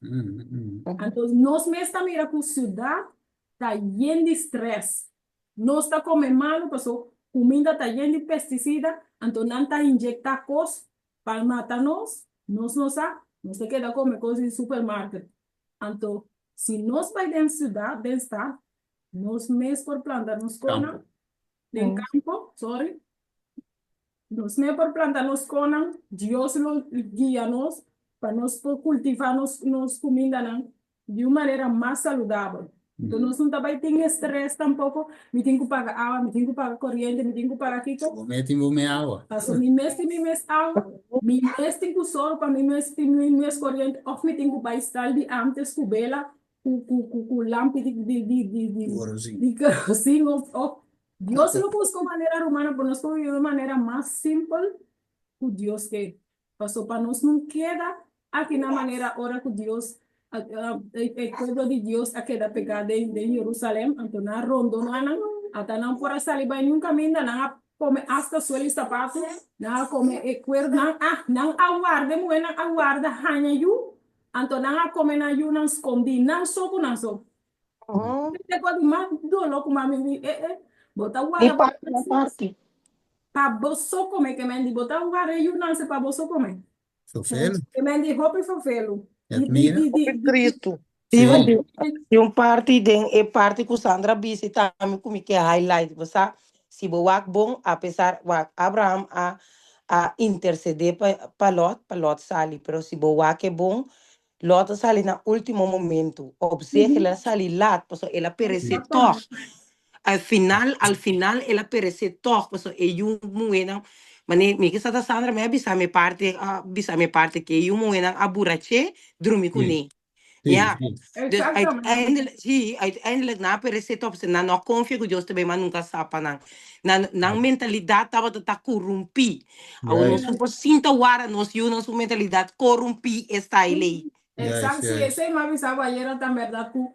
Anto nos mes ta mira ku siudat ta yen di strès. Nos ta kome malu paso kuminda ta yen di pestisida, anto nan ta inyektá kos pa mata nos, nos no sa, nos ta keda kome kos di supermarket. Anto, si nos bai den ciudad, den stad, nos mes por planta nos konan, Kampo. den kampo, sorry, nos mes por planta nos konan, Dios lo guia nos pa nos por cultiva nos, nos cumindanan di un manera mas saludabel. Enton nos no ta bai tin estrés tampoco, mi tin cu paga awa, mi tin cu paga coriente, mi tin cu paga kiko. Bo mes tin bo mes awa. Paso mi mes tin mi mes awa, mi mes tin cu sòru pa mi mes tin mi mes coriente of mi tin cu bai stal di antes cu bela cu cu cu cu lampi di di di di di Kerosene. di kerosene of of Dios lo busca un manera rumannan pa nos por biba di un manera mas simpel cu Dios ke. Paso pa nos no keda aki na manera ora ku Dios e pueblo di Dios a keda pegá den den Jerusalèm, anto nan a rondoná nan, ata nan por a sali bai niun kaminda, nan a. kome asta suel i sapatu, nan a kome e kuer, nan a nan a warda e muhénan a warda haña yu, anto nan a kome nan yunan skondí, nan so ku nan so. Te kos di mas doló ku mami di e e bo ta Di warda bo parti na parti. pa bo so kome ke men di bo ta warda e yunan se pa bo so kome. Sofelo. Ke men di hopi sofelo. Et Di di mira. di di Hopi di tristu. Steven, Sí. di un parti den e parti ku Sandra bisa tambe ku mi ke highlight. Bo sa, si bo wak bon, apesar wak Abraham a a intercede pa pa Lot, pa Lot sali, pero si bo wak e bon, Lot a sali na último momento. Op zich el a sali laat, pasobra el a peresé tòg. Al final, al final el a peresé tòg, pasobra e yu muhénan, mane mi ke sa ta Sandra mi a bisa mi parti, a bisa mi parti ke e yu muhénan a buraché drumi kuné. Sí, Ja. sí. Dus Exactamente. uiteindelijk, sí, uiteindelijk nan a peresé tòg, pasobra nan no a konfia ku Dios ta bay mas nunka sa pa nan. Nan, nan mentalidat tabata ta korumpí. Awor nos Juist. no por sinta wara nos yunan su mentalidat korumpí e style ei. Juist, Exacto, sí, juist. esei mi a bisa bo ayera ta berdad ku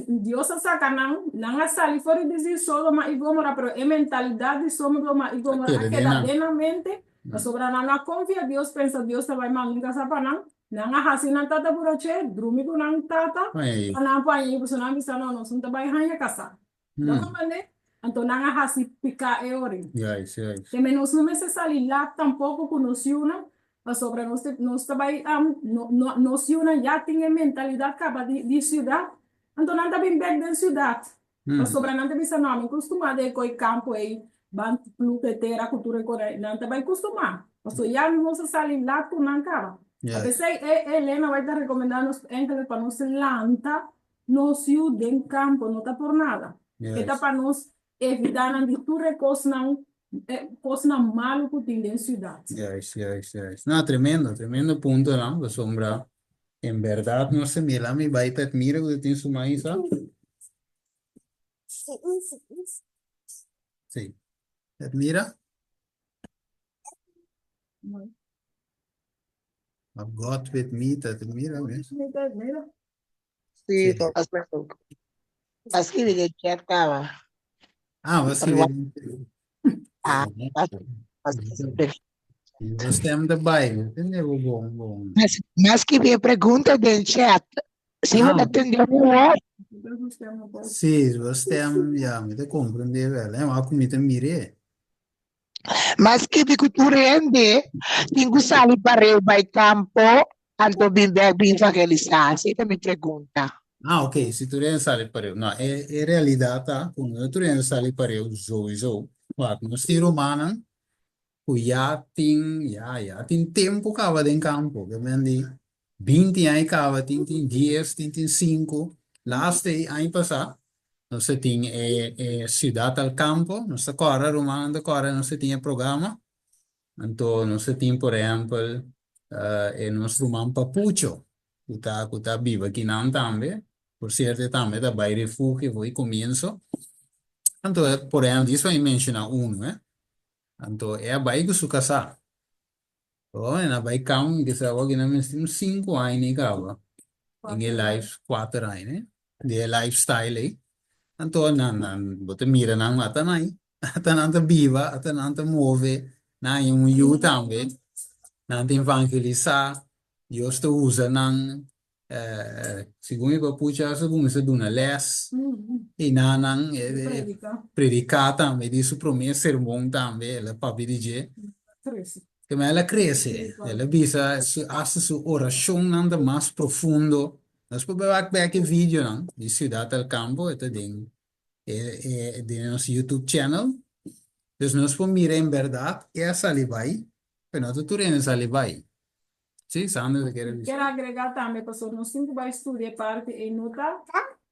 Dios a saka nan, nan a sali for di di Sodoma i Gomora, pero e mentalidat di Sodoma i A Gomora a keda den keda nan. den nan mente, pasobra nan no a konfia Dios, pensa Dios ta bai manda un kasa pa nan, nan a hasi nan tata burache, drumi ku nan tata, Ai. pa nan paña i pasobra nan a bisa no, nos no ta bai haña kasa. Bo comprende? Anto nan a hasi piká e ora. Juist, juist. Te nos no mester sali lat tampoko ku nos yunan, pasobra nos te, nos ta bai, no, no, nos yunan ya tin e mentalidat kaba di, di siudat, anto nan ta bin bèk den siudat. Pasobra nan ta bisa, no, mi kustumá den koi kampo ei, ban plug e tera ku tur e kos ei. Nan ta bai kustumá, pasobra ya nos a sali lat ku nan kaba. P'esei e Elena bai ta rekomendá nos enkele pa nos lanta Nos yu den kampo no ta por nada. E ta pa nos evitá nan di tur e kosnan, e kosnan malu ku tin den siudat. Juist, juist, juist. No, tremendo, tremendo puntonan, pasobra en berdad nos ta mira mi bai ta admira ku ta tin su maisa. Sí. Admira? I've got with me ta admira mes. Mira. Sí, Sí. toch. As a skibi den chat kaba. Ah, bo skibi den Ah, as Bo stem ta bai, bo tende bo bon bon. M'a skibi e pregunta den chat. Si bo Ah. ta tende mi hoor. Sí, bo stem, ya, mi ta comprende wel, hè, maar ku mi ta mire. M'a skibi ku tur hende tin ku sali pareu bai kampo anto bin bek bin evangelisá. Esei ta mi pregunta. Ah, ok, si tur hende sali pareu. No, e, e realidat ta ku no tur hende sali pareu souiso. Wak, nos tin rumannan ku ya tin, ya, ya tin tempu kaba den kampo. Ke men di binti aña kaba, tin tin dies, tin tin sinku. Laatste aña pasá Nos ta tin e e Ciudad al Campo, nos ta kòrda rumannan ta kòrda nos ta tin e programa. Anto nos ta tin por ehèmpel e nos ruman Papucho ku ta ku ta biba akinan tambe, por sierto e tambe ta bai refugio for di komienso. Anto por ehèmpel djis pa mi menshoná unu eh, anto e a bai ku su kasá. Oh, en a bai kam, mi kisa awor ki nan mester un sinku aña i kaba. Den e life, kuater aña, eh? Den e lifestyle ei. Anto nan, nan, bo ta mira nan ata nan ei. Ata nan ta biba, ata nan ta move, nan haña un yu tambe. Nan ta evangelisá, Dios ta usa nan Segun e papucha a kuminsá duna lès i nan nan prediká tambe di su promé sermon tambe el a papia di dje. Kema el a krese, el a bisa asta su orashonnan ta mas profundo. Nos por bai wak bèk e videonan di Ciudad al Campo, e ta den den nos YouTube channel. Dus nos por mira en bèrdat e a sali bai, pero no ta tur hende a sali bai. Sí, Sandra ta kere bisa. Ker agregá tambe pasobra nos tin ku bai studia e parti ei no ta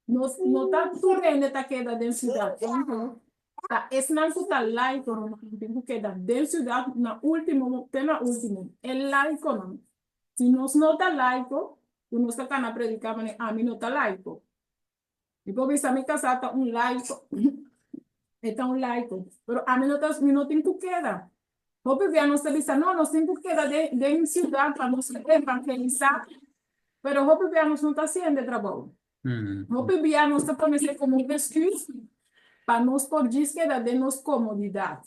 nos no ta tur hende ta keda den siudat ta esnan ku ta laiko ruman tin ku keda den siudat na ultimo te na ultimo e laikonan si nos no ta laiko ku nos ta kana prediká manera ami no ta laiko Mi por bisa mi kasá ta un laiko, e ta un laiko, pero ami no ta, mi no tin ku keda. Hopi bia nos ta bisa, no, nos tin ku keda den, den siudat pa nos evangelisá, pero hopi bia nos no ta hasiendo e trabou. Hopi bia nos ta pone esei komo un esküs pa nos por djis keda den nos komodidat.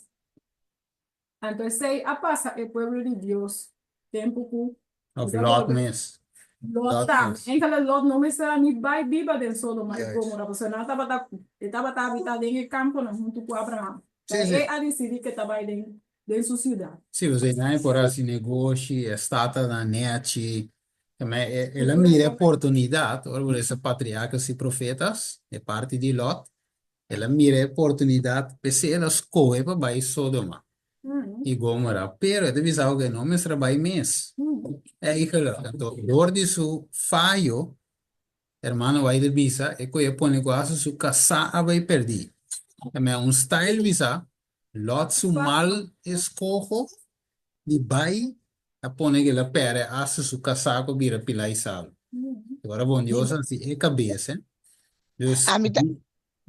Anto esei a pasa e pueblo di Dios tempu ku Of Lot mes. Lot tambe. Enkele Lot no mester a ni bai biba den Sodoma i Gomora, pasobra nan tabata, e tabata habitá den e kamponan huntu ku Abraham. Pero e a disidí ku e ta bai den den su siudat. Sí, pasobra nan e por hasi negoshi, e stat ta na nechi. Tambe el a mira e oportunidat, ora bo lesa Patriarkas i Profetas, e parti di Lot, El a mira e oportunidat, p'esei el a skohe pa bai Sodoma i Gomora. Pero e ta bisa ku e no mester a bai mes. Eigenlijk, anto dor di su fayo, hermano White a bisa, e ku e pone ku hasta su kasá a bai pèrdí. Tambe un style bisa, Lot su mal eskoho di bai a pone ku el a pèrdè hasta su kasá ku a bira pilá i salu. Ora bon Dios a hasi e kabes, eh. Dus, Ami ta,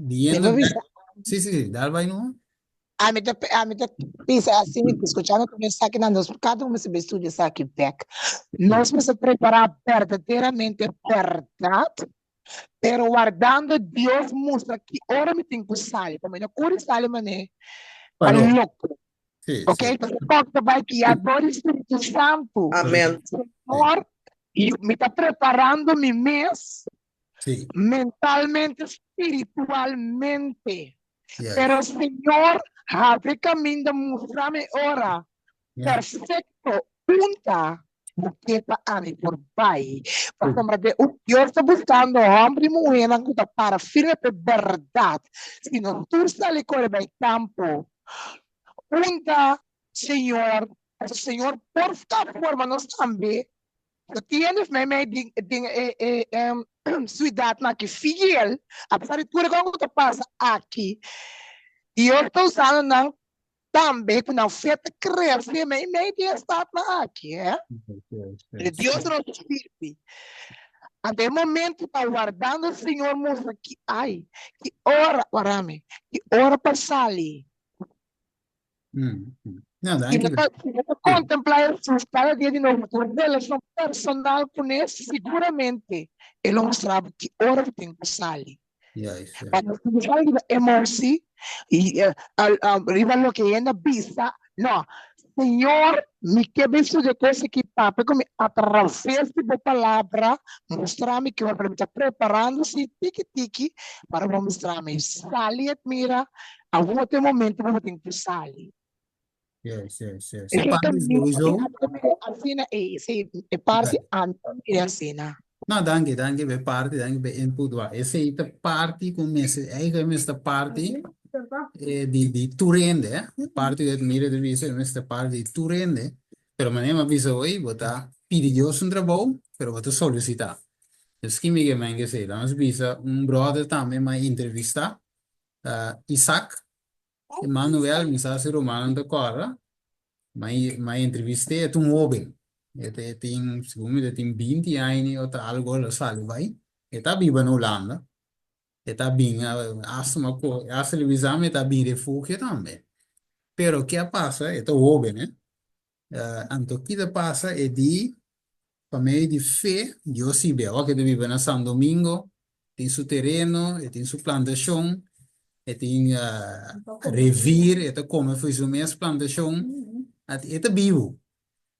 biendo mi bek, bisa, sí, sí, sí, dal bai no. ami ta, ami ta bisa asina, skuchando tur esakinan, nos kada un mester bai studia esaki bek. Nos mester prepará berdaderamente bèrdat, pero wardando Dios mustra ki ora mi tin ku sali, pa mi no kuri sali manera Pa pa loko. loko. Sí, Ok, sí. pasobra kòk ta bai guiá dor di Spiritu Santu. Amen. Señor, mi ta preparando mi mes Sí. mentalmente, spiritualmente. Yes. Pero Señor, habri caminda, mustrami ora Yeah. perfecto unta bo ke pa ami por bai. Pasobra de un Dios ta buscando homber y muhernan cu ta para firme p'e berdad. Si nos tur sali core bai campo, unta Señor, pasobra Señor por ta forma nos tambe Bo tiene meimei den den e e siudatnan aki fiel, apesar di tur e kos ku ta pasa aki, Dios ta usando nan tambe ku nan fe ta krese meimei di e statnan aki, eh. Dios no ta sirbi. Anto e momento ta wardando Señor mustra ki ai, ki ora, wara mi, ki ora pa sali. No, Si danki. bo ta, si bo ta kontemplá Hesus kada dia di nobo ku un relashon personal kuné, siguramente e lo mustra bo ki ora bo tin ku sali. Juist, Pa juist. nos no sali riba emosi i riba loke hende a bisa. No, Señor, mi ke bin studia kos aki, papia ku mi atraves di bo palabra, mustra mi ki ora, pero mi ta preparando si tiki tiki para bo mustra mi. Sali et mira Awor ta e momento ku bo tin ku sali. Yes, yes, yes. E Esei ta parti mi sowieso. asina ei, sí, e parti ami ta mira asina. No, danki, danki pa e parti, danki pa e input. Wak, esei ta parti ku mester, eigenlijk mester parti di di tur hende, eh. E parti ku e mira ta bisa mester parti di tur hende. Pero manera mi a bisa hoy, bo ta pidi Dios un trabou, pero bo ta solisitá. Dus ki mi ke men ke esei? Laga nos bisa un brother tambe mi a entrevistá, Isaac Emanuel, mi sa si rumannan ta kòrda, mi a entrevist'é, e ta un hóben, e ta e tin, segun mi ta tin binti aña o ta algu lo sali bai, e ta biba na Hulanda, e ta bin hasta mi a hasta el a bisa mi e ta bin refugio tambe, pero ke a pasa, e ta hóben, eh. Anto ki ta pasa e di pa medio di fe Dios sibi. Awor ke ta biba na San Domingo, tin su tereno, e tin su plantashon, e tin revir, e ta kome for su mes plantashon, e ta bibu.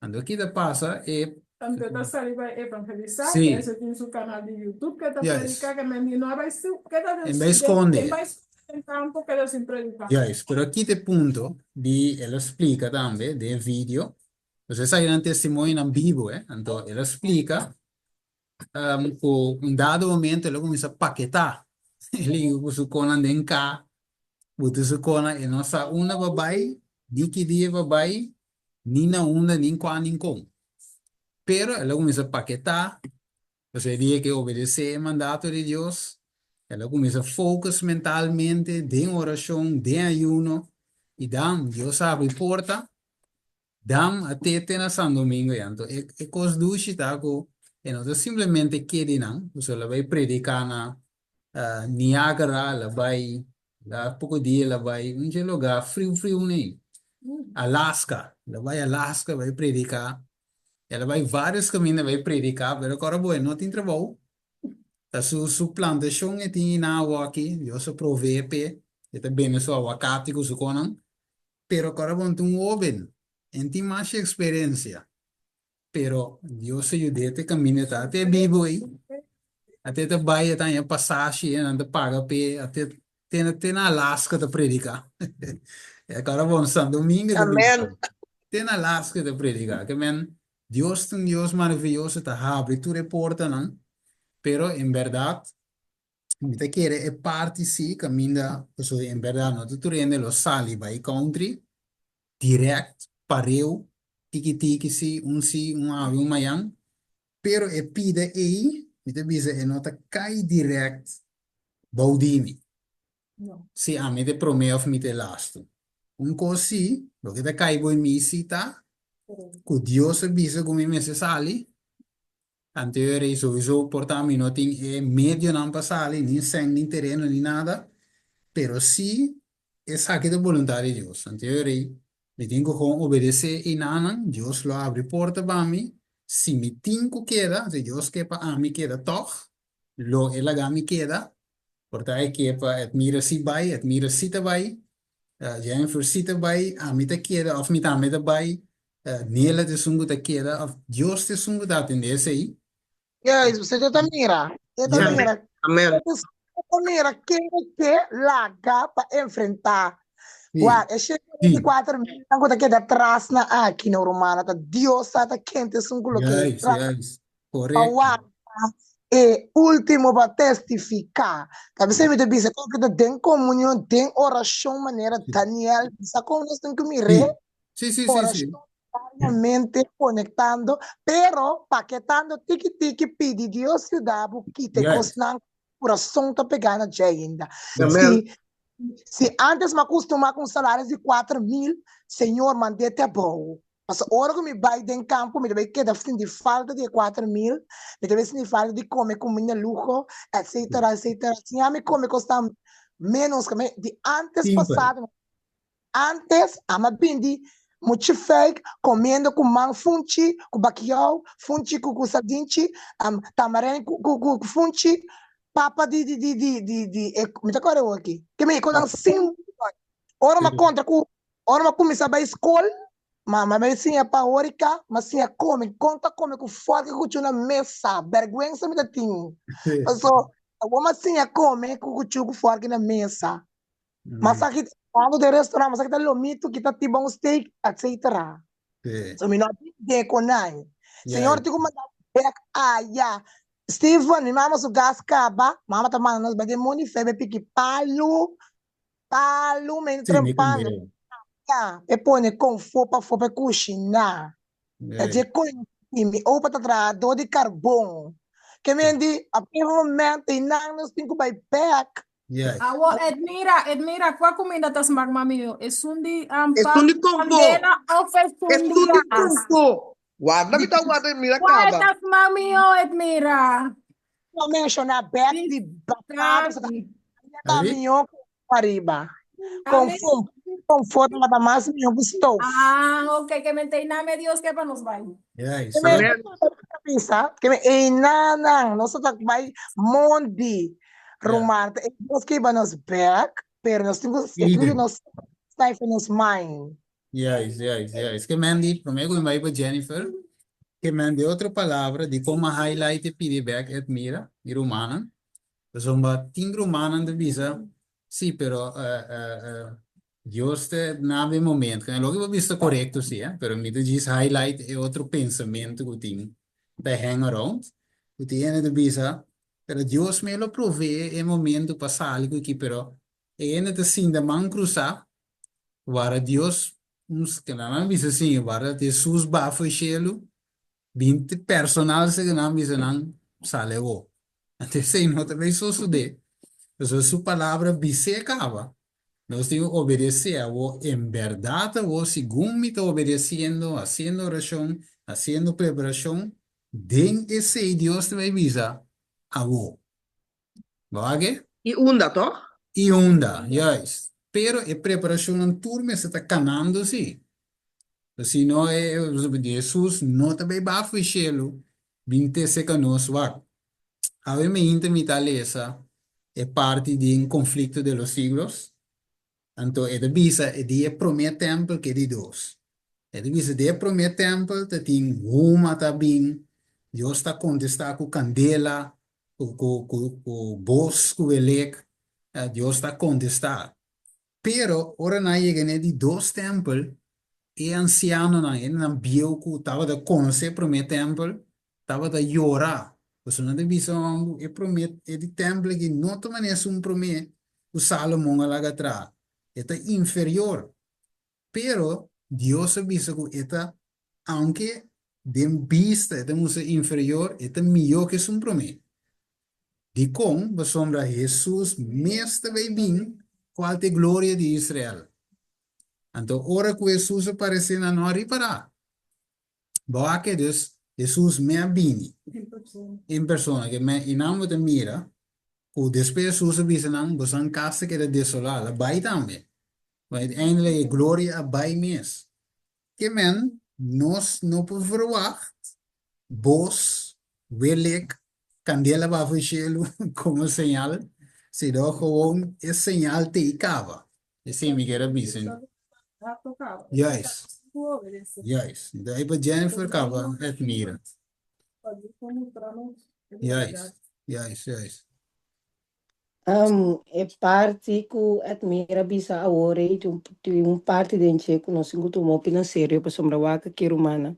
Anto ki ta pasa e Anto e ta sali bai evangelisá, Sí. e tin su kanal di YouTube ke ta Juist. prediká, ke men di no a bai su, keda den En bai skonde. en bai skonde den kampo keda sin prediká. Juist, pero aki ta e punto di el a splika tambe den e video, pues esakinan testimonionan bibu eh, anto el a splika ku un dado momento el a kuminsá paketá, el a yega ku su konan den ka, buta su konan, e no sa unda pa bai, ni ki dia pa bai, ni na unda, ni kua, ni kon. Pero el a kuminsá paketá, pasobra e dia ke obedesé e mandato di Dios, el a kuminsá focus mentalmente den orashon, den ayuno, i dan Dios a habri porta, dan a te te na San Domingo ya. Anto e e kos dushi ta ku e no ta simplemente kede nan, pasobra el a bai prediká na Niagara, el a bai La poko dia el a bai un dje lugá friu friu nei, Alaska. El a bai Alaska bai prediká. El a bai vários kaminda bai prediká, pero kòrda bo e no tin trabou. Ta su su plantashon e tin na awoki, Dios a proveé p'e. E ta bende su awakati ku su konan. Pero kòrda bon ta un hóben, en tin masha eksperensia. Pero Dios a yud'é te kaminda ta ate bibu ei. Ate ta bai e ta haña pasashi e nan ta paga p'e ate te na te na Alaska ta prediká. E kòrda bon San Domingo ta Amen. prediká. Te na Alaska ta prediká. Ke men Dios ta un Dios maravioso ta habri tur e portanan. Pero en bèrdat Mi ta kere e parti si kaminda pasobra en bèrdat no ta tur hende lo sali bai country dirèkt pareu tiki tiki si un si un awe un mayan pero e pida ei mi ta bisa e no ta kai dirèkt bou di mi si ami ta e promé òf mi ta e lastu un kos si loke ta kai bou mi si ta ku Dios a bisa ku mi mester sali. Anterior ei souiso por ta mi no tin e medionan pa sali, ni sèn, ni tereno, ni nada, pero si esaki ta boluntat di Dios. Anterior ei mi tin ku gewoon obedesé einanan, Dios lo abri porta pa mi, si mi tin ku keda, si Dios ke pa ami keda tòg, lo e laga mi keda, por ta e ke pa Edmira si bai, Edmira si ta bai, Jennifer si ta bai, ami ta keda òf mi tambe ta bai, Nela ta esun ku ta keda òf Dios ta esun ku ta atendé esei. Juist, usted ta mira, usted ta Ja. mira, Amen. usted ta mira ken e ke laga pa enfrentá. Sí, Wak, e shete sí. 24 mil nan ku ta keda tras na aki no rumana ta Dios sa ta ken ta esun ku lo ke Juist, tras juist. pa Korekto. wak e último pa testifiká. Ta bisa mi ta bisa kon ku ta den komunion, den orashon manera Sí. Daniel bisa kon nos tin ku mir'é. Sí, sí, sí, sí. Orashon diariamente konektando, pero paketando tiki tiki pidi Dios yuda bo kita e Yes. kosnan ku kurason ta pegá na dje ainda. Amen. Si si antes mi a kustumá ku un salario di 4000, Señor mand'é te abou. Pasobra ora ku mi bai den kampo mi ta bai keda sinti falta di e 4000, mi ta bai sinti falta di kome kuminda luho, etcetera, etcetera. Siña mi kome kosnan ménos di antes Simpel. pasado. Antes a bindi muchi fake comiendo cu man funchi cu bakiao, funchi cu cu sardinchi, um, tamarijn cu cu cu funchi, papa di di di di di di e mi ta acorda awor aki. Ke mi konan sin ora mi contra cu ora mi cuminsa bay school, ma ma mi siña pa horeca, mi siña come, con ta come cu fork y cuchu na mesa, berguensa mi ta tin. Paso awor mi siña come cu cuchu cu fork na mesa. Mas aki trabajando den restaurant, mas aki ta lomito, kita T-bone steak, etc. Sí. So mi no a binde con nan. Ja, Señor tin cu manda bek aya. Steven, mi mama su gas caba, mama ta manda nos bai den Mundi Fe, bai piki palu, palu, men Sí, mi trempando. kumbido. Ya, e pone con fo pa fo pa cushina. Ja. Ta dje conocí mi opa ta trahador di carbon. Ke men di, op een momento, y nan nos tin cu bai bek. Yes. Awo, Edmira, Edmira, kua kuminda ta smak mas mihó? Esun di um, Esun di konfó. kandela of esun di Esun di gas? konfó. Warda mi ta warda Edmira Kua kaba. ta smak mihó, Edmira? No menciona bek di batata, ta Bisami. ta Abi? mihó ku ariba. Ami? Konfó, konfó tabata mas mihó ku stof. Ah, ok, ke men te name Dios ke pa nos bai. Yes. Ke men Amen. bisa, ke men einanan, nos ta bai mondi. Ja. Ruman, ta e Dios ke iba nos bek, pero nos tin ku Iden. nos snipe nos mind. Juist, juist, juist. Ke men di, promé ku mi bai pa Jennifer, ke men di otro palabra di kon a highlight e pidi bek Edmira, mi rumannan. Pasobra tin rumannan ta bisa, sí, pero Dios ta na e momento. Loke bo bisa ta korekto sí, eh, pero mi ta djis highlight e otro pensamentu ku tin ta hang around, ku tin hende ta bisa, Pero Dios me lo provee e momento pa sali cu ki, pero e hende ta sinta man cruza, wara Dios, un que nan bisa sin, wara Jesus baha fo'i cielo, bin te personal se que nan bisa nan sali awo. Anto esey no ta bay sosode, pasobra su palabra bis'é caba. Nos tin cu obedece awo, en berdad awo, segun mi ta obedeciendo, haciendo oracion, haciendo preparacion, Den esei Dios ta bai bisa abo. Bo wak e? I unda, tòg? I unda, juist. Pero e preparashonnan tur mester ta kanando sí. Si no e Jesus no ta bai bafo e shelu bin tese ka nos wak. Awe meinta mi ta lesa e parti den Conflicto de los Siglos. Anto e ta bisa e di e promé tèmpel ku e di dos. E ta bisa den e promé tèmpel ta tin huma ta bin, Dios ta kontestá ku kandela, ku ku ku ku bos ku welek, Dios ta kontestá. Pero ora nan a yega na e di dos tèmpel, e ansianonan, hendenan bieu ku tabata konosé e promé tèmpel, tabata yora. Pasobra nan ta bisa, Homber, e promé, e di tèmpel aki no ta manera esun promé ku Salomon a laga traha. E ta inferior. Pero Dios a bisa ku e ta, aunke den bista e ta mustra inferior, e ta mihó ku esun promé. Dikon? Pasobra Hesus mes ta bai bin kual ta e gloria di Israel. Anto ora ku Hesus a paresé nan no a ripará. Bo a ke dus Hesus me a bini en persona ke me i nan bo ta mira ku despues Hesus a bisa nan bosan kas ta keda desolá la bai tambe. Bo uiteindelijk e gloria a bai mes. Ke men nos no por verwagt bos welek kandela bafo e shelu komo señal sino gewoon e señal te i kaba. Esei mi kier a bisa. Juist. Juist. Enton ei pa Jennifer kaba admira. Juist. Juist, juist. Um, e parti ku Edmira bisa awor ei tin un, tin un parti den dje ku nos tin ku tuma hopi na serio pasobra wak aki rumannan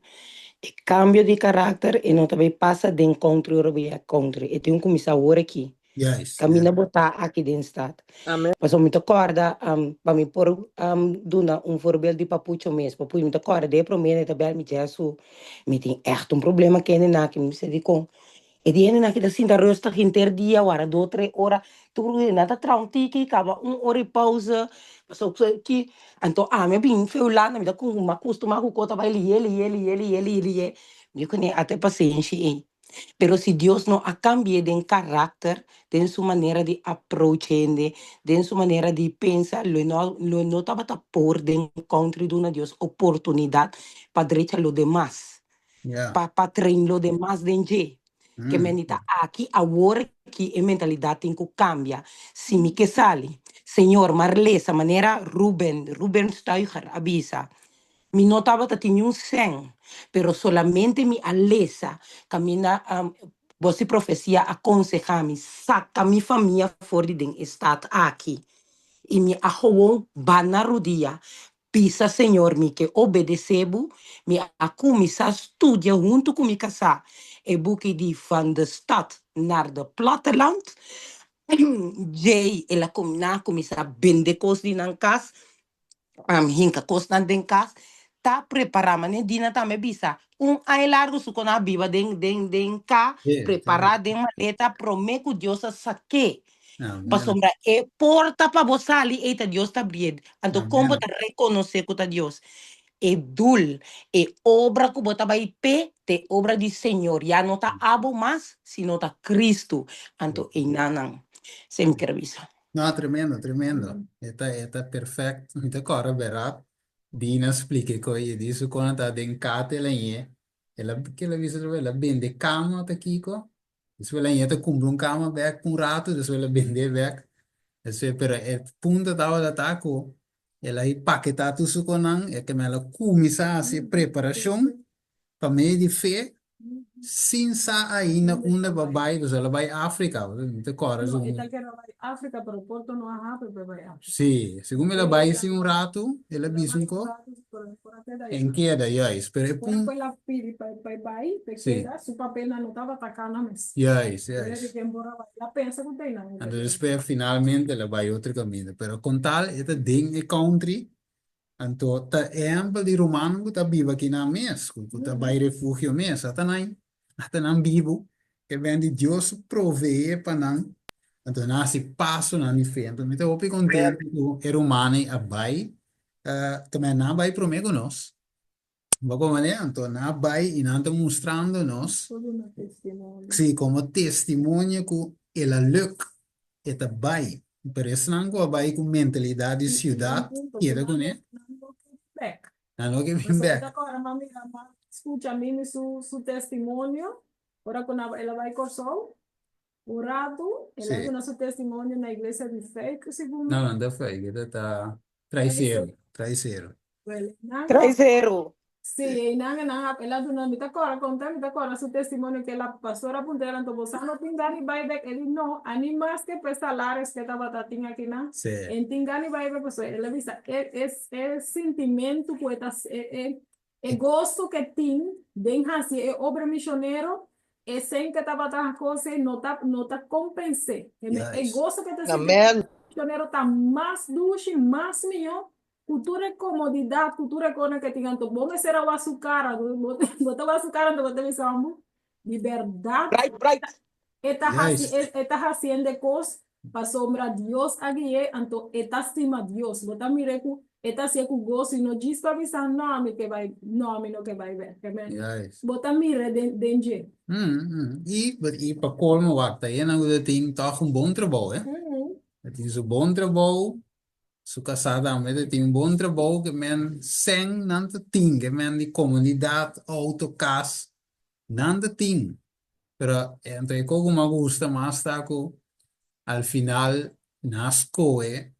e kambio di karakter e no ta bai pasa den country ora bo yega country e tin ku kuminsá awor aki. Juist, Kaminda juist. bo ta aki den stad. Amen. Pasobra mi ta kòrda, um, pa mi por um, duna un voorbeeld di Papucho mes. Papucho, mi ta kòrda den e promé e ta bèl mi Jesu, mi tin ègt un problema ku hende aki. Mi bisa dikon? E di hende aki ta sinta rustig henter dia, wara dos, tres ora. Tur nan ta traha un tiki, kaba un ora i pauze. Pasobra ki, anto ami a bin fe Hulanda, mi ta ku, mi a kustumá ku kos ta bai lihé, lihé, lihé, lihé, lihé, lihé. Mi ku ata e pasenshi ei. Pero si Dios no a cambi'é den karakter, den su manera di approach hende, den su manera di pensa, lo e no lo e no tabata por den country duna Dios oportunidad pa drecha lo demas, Ja. pa pa train lo demas den dje. Ke Mm. men di ta aki, awor aki e mentalidad tin ku cambia. Si mi ke sali, Señor, mar lesa manera Ruben, Ruben Stuiger a bisa, Mi no tabata tin niun sèn, pero solamente mi a lesa kaminda Bos di Profesia a konsehá mi, Saka mi famia for di den e stat aki. I mi a gewoon ba na rudia, bisa Señor mi ke obedesé bo. Mi a kuminsá studia huntu ku mi kasá e buki di Van de Stad naar de Platteland. Djei el a kuminsá bende kos di nan kas. Hinka kosnan den kas ta prepará manera Dina tambe bisa un aña largu su kon a biba den den den ka prepará den maleta promé ku Dios a sak'é pasobra e porta pa bo sali ei ta Dios ta abrié anto kon bo ta rekonosé ku ta Dios e dul e obra ku bo ta bai p'e ta e obra di Señor ya no ta abo mas sino ta Cristo anto einanan esei mi kier a bisa. No, tremendo, tremendo. E ta, e ta perfect. Mi ta kòrda bèrdat. Dina a splika e kos i e di su kon a ta den kate el a ñe. El a, ke el a bisa otra bes? El a bende kama ta kiko. Despues el a ñe ta kumpra un kama bèk pa un ratu, despues el a bend'é bèk. Despues, pero e punto tabata ta ku el a paketá tur su kosnan, e keme el a kuminsá hasi e preparashon pa medio di fe sin sa ainda unda pa bai, pasobra el a bai Afrika, mi ta kòrda No, e segun. ta kere bai Afrika, pero porto no a hape pa e bai Afrika. Sí, segun el a bai sin un ratu, el a El a bisa bai un un ko, ratu, pero e por a keda ahí. en keda, juist, pero e Ora pun, ku el a pidi pa pa e bai, pa e sí, keda, su papelnan no tabata kana mes. juist, Pero e di juist. ken por a bai, el a pensa ku ta einan e ta Anto keda. despues finalmente el a bai otro kaminda, pero kon tal e ta den e country, Anto ta ehempel di rumannan ku ta biba kinan mes, ku ta bai refugio mes. Ata nan, ata nan bibu, ke ben di Dios proveé pa nan, anto nan hasi pasonan di fe. Anto mi ta hopi kontento ku e rumannan a bai, tambe nan a bai promé ku nos. Bo komprendé? Anto nan a bai i nan ta mustrando nos, sí, komo testimonio ku el a luk, e ta bai. Pero esnan ku a bai ku mentalidat di siudat keda kuné, nan no ke bin bèk. Skucha Mimi su su testimonio ora ku el a bai Kòrsou un ratu, el a duna su testimonio na iglesia di Fijk segun mi. No, no ta Fijk, e ta. Trai seru, trai seru. Wel, nan Trai seru. Sí, e nan nan el a duna mi ta kòrda konta mi ta kòrda su testimonio ke la pastor a puntra el anto bo sa no tin gana di bai bek el di no ani maske pa e salaris ke tabata tin akinan Sí. en tin gana di bai bek pasobra el a bisa e e e sintimentu ku e ta e e e goso ke tin den hasi e obra mishonero e sen ke tabata kose no ta no ta kompens'é e goso ke ta sinti Amen. mishonero ta mas dushi mas mihó Ku tur e komodidat, ku tur e kosnan ke tin, anto bo mester a wak su kara, bo ta wak su kara anto bo ta bisa homber, di bèrdat Bright, bright. e ta hasi, Juist. e ta hasiendo e kos pasobra Dios a gui'é, anto e ta stima Dios. Bo ta mir'é ku e ta hasié ku goso i no djis pa bisa, no, ami ke bai, no, ami no ke bai bèk. Juist. Bo ta mir'é den den dje. Mm, mm. I, i pa kolmo wak ta e nan ku ta tin tòg un bon trabou, eh. Ta tin su bon trabou, Su kasá tambe ta tin un bon trabou ke men sèn nan ta tin, ke men di komunidat, outo, kas, nan ta tin. Pero anto e kos ku mi a gusta mas ta ku al final nan a skohe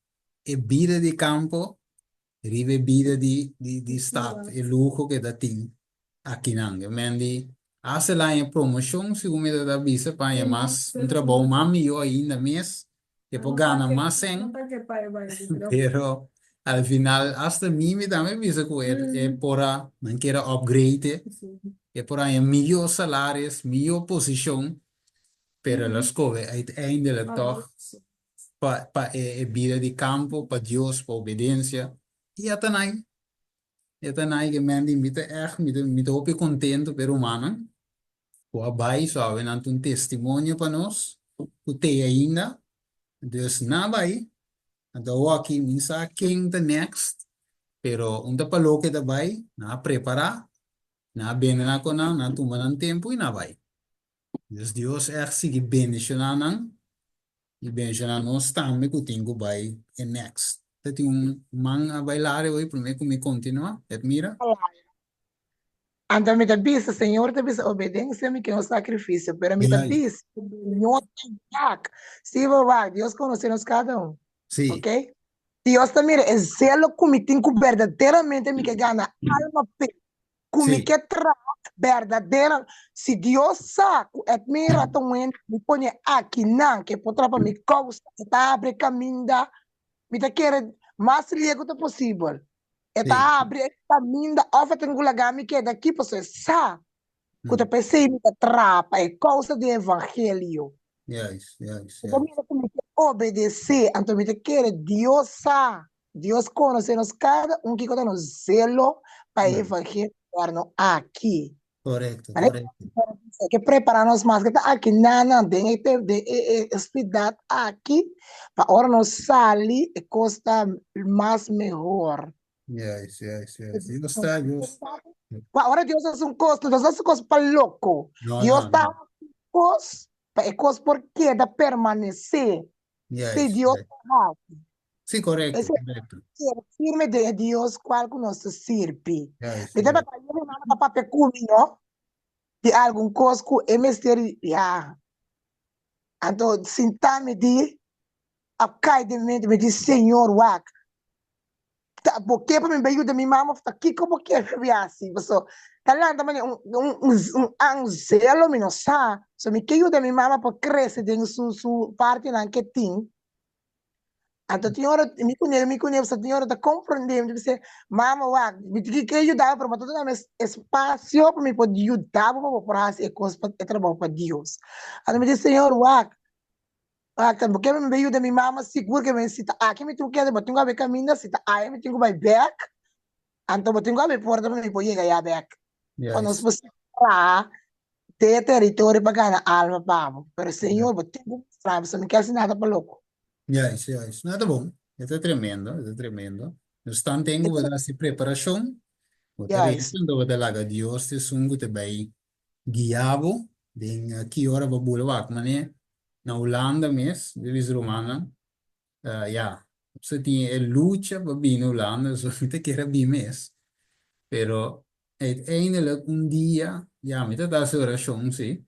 e bida di kampo riba e bida di di stat, e luho ke ta tin. Akinan ke men di hasta el haña promoshon segun mi ta ta bisa pa haña mas un trabou mas mihó ainda mes ke por gana mas sèn pero al final hasta mi mi tambe bisa ku e e por a nan kier a upgrade e por haña mihó salaris mihó posishon pero el a skohe uiteindelijk tòg pa pa e bida di kampo pa Dios pa obedensia i a ta nai. E ta nai ke Mandy mi ta ègt mi ta mi ta hopi kontentu p'e rumannan ku a bai so awe nan ta un testimonio pa nos ku t'ei ainda dus nan a bai anto awoki mi sa ken ta next pero un ta pa loke ta bai nan a prepará nan a bende nan ku nan nan a tuma nan tempu i nan a bai dus Dios ègt sigui bendishoná nan. I benshoná nos tambe ku tin ku bai e next. Ta tin un man a bai lari hoy promé ku mi kontinuá. Edmira? Anto mi ta bisa, Señor ta bisa, obedensia mi ke un sakrifisio, pero mi ta Juist. bisa, no ta wak. Si bo wak, Dios konosé nos kada un. Sí. Ok? Dios ta mira e zelo ku mi tin ku berdaderamente mi ke gana alma p'e. Ku mi Sí. ke traha berdadera. Si Dios sa ku Edmira ta un hende ku mi pone akinan ke por traha pa mi kousa, e ta habri e kaminda, mi ta kere mas lie ku ta posibel. E ta Sí. habri e kaminda òf e tin ku laga mi keda aki pasobra e sa ku ta p'esei mi ta traha pa e kousa di e evangelio. Juist, juist, Mi ta juist. mira ku mi ke obedesé, anto mi ta kere Dios sa Dios konosé nos kada un kiko ta nos zelo pa e evangelio eterno aki. Korekto, korekto. Hay ke prepará nos mas ke ta aki nanan den e den e e siudat aki pa ora nos sali e kos ta mas mehor. Juist, juist, juist. Dios ta, Dios. Pa ora Dios hasi un kos, no ta hasi kos pa loko. No, Dios no, ta no. hasi kos pa e kos por keda permanesé. Juist, Si Dios juist. ta hasi. Sí, korekto, Ese korekto. keda firme den e Dios kual ku nos ta sirbi. Juist, Mi juist. tabata ayer mi mama ta papia ku mi, no? Di algun kos ku e mester, ya. Anto sinta mi di, a kai den mi mente, mi di, Señor, wak, ta bo ke pa mi bai yuda mi mama of ta kiko bo ke pa mi hasi? Paso ta lanta manera un un un un un zelo mi no sa, so mi ke yuda mi mama pa krese den su su partinan ke tin. Anto tin ora mi kuné mi kuné pasobra tin ora ta komprondé mi ta bisa mama wak mi tin ke yuda bo pero bo ta duna mi espasio pa mi por yuda bo pa bo por hasi e kos pa e trabou pa Dios. Anto mi di Señor wak wak ta bo ke pa mi bai yuda mi mama sigur ke mi si ta aki mi tin ku keda bo tin ku habri kaminda si ta aya mi tin ku bai bek anto bo tin ku habri porta pa mi por yega ya bek pa nos Juist. por traha den e teritorio pa gana alma pa bo. Pero Señor, bo tin ku mustra mi, pasobra mi ke hasi nada pa loko. Juist, juist. No, ta bon. E ta tremendo, e ta tremendo. Nos tanten ku bo ta hasi preparashon, bo ta Juist. resa, anto bo ta laga Dios ta esun ku ta bai guia bo den ki ora bo bula wak. Manera na Hulanda mes, mi bisa rumannan, Ya, so tin e lucha pa bini Hulanda, so mi ta kier a bin mes. Pero uiteindelijk un dia, ya, mi ta ta hasi orashon si.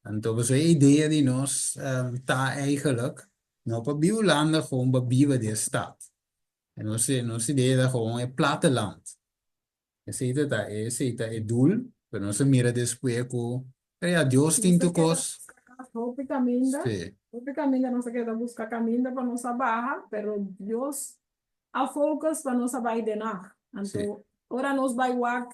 Anto pasobra e idea di nos ta eigenlijk no pa bin Hulanda, gewoon pa biba den e stad. Nos nos idea ta gewoon e platteland. Esei ta ta esei ta e doel, pero nos a mira despues ku pero ya Dios tin Nos a tur keda kos. buska kas hopi kaminda, Sí. hopi kaminda nos a keda buska kaminda pa nos a baha, pero Dios a focus pa nos a bai Den Haag. Sí. Anto ora nos bai wak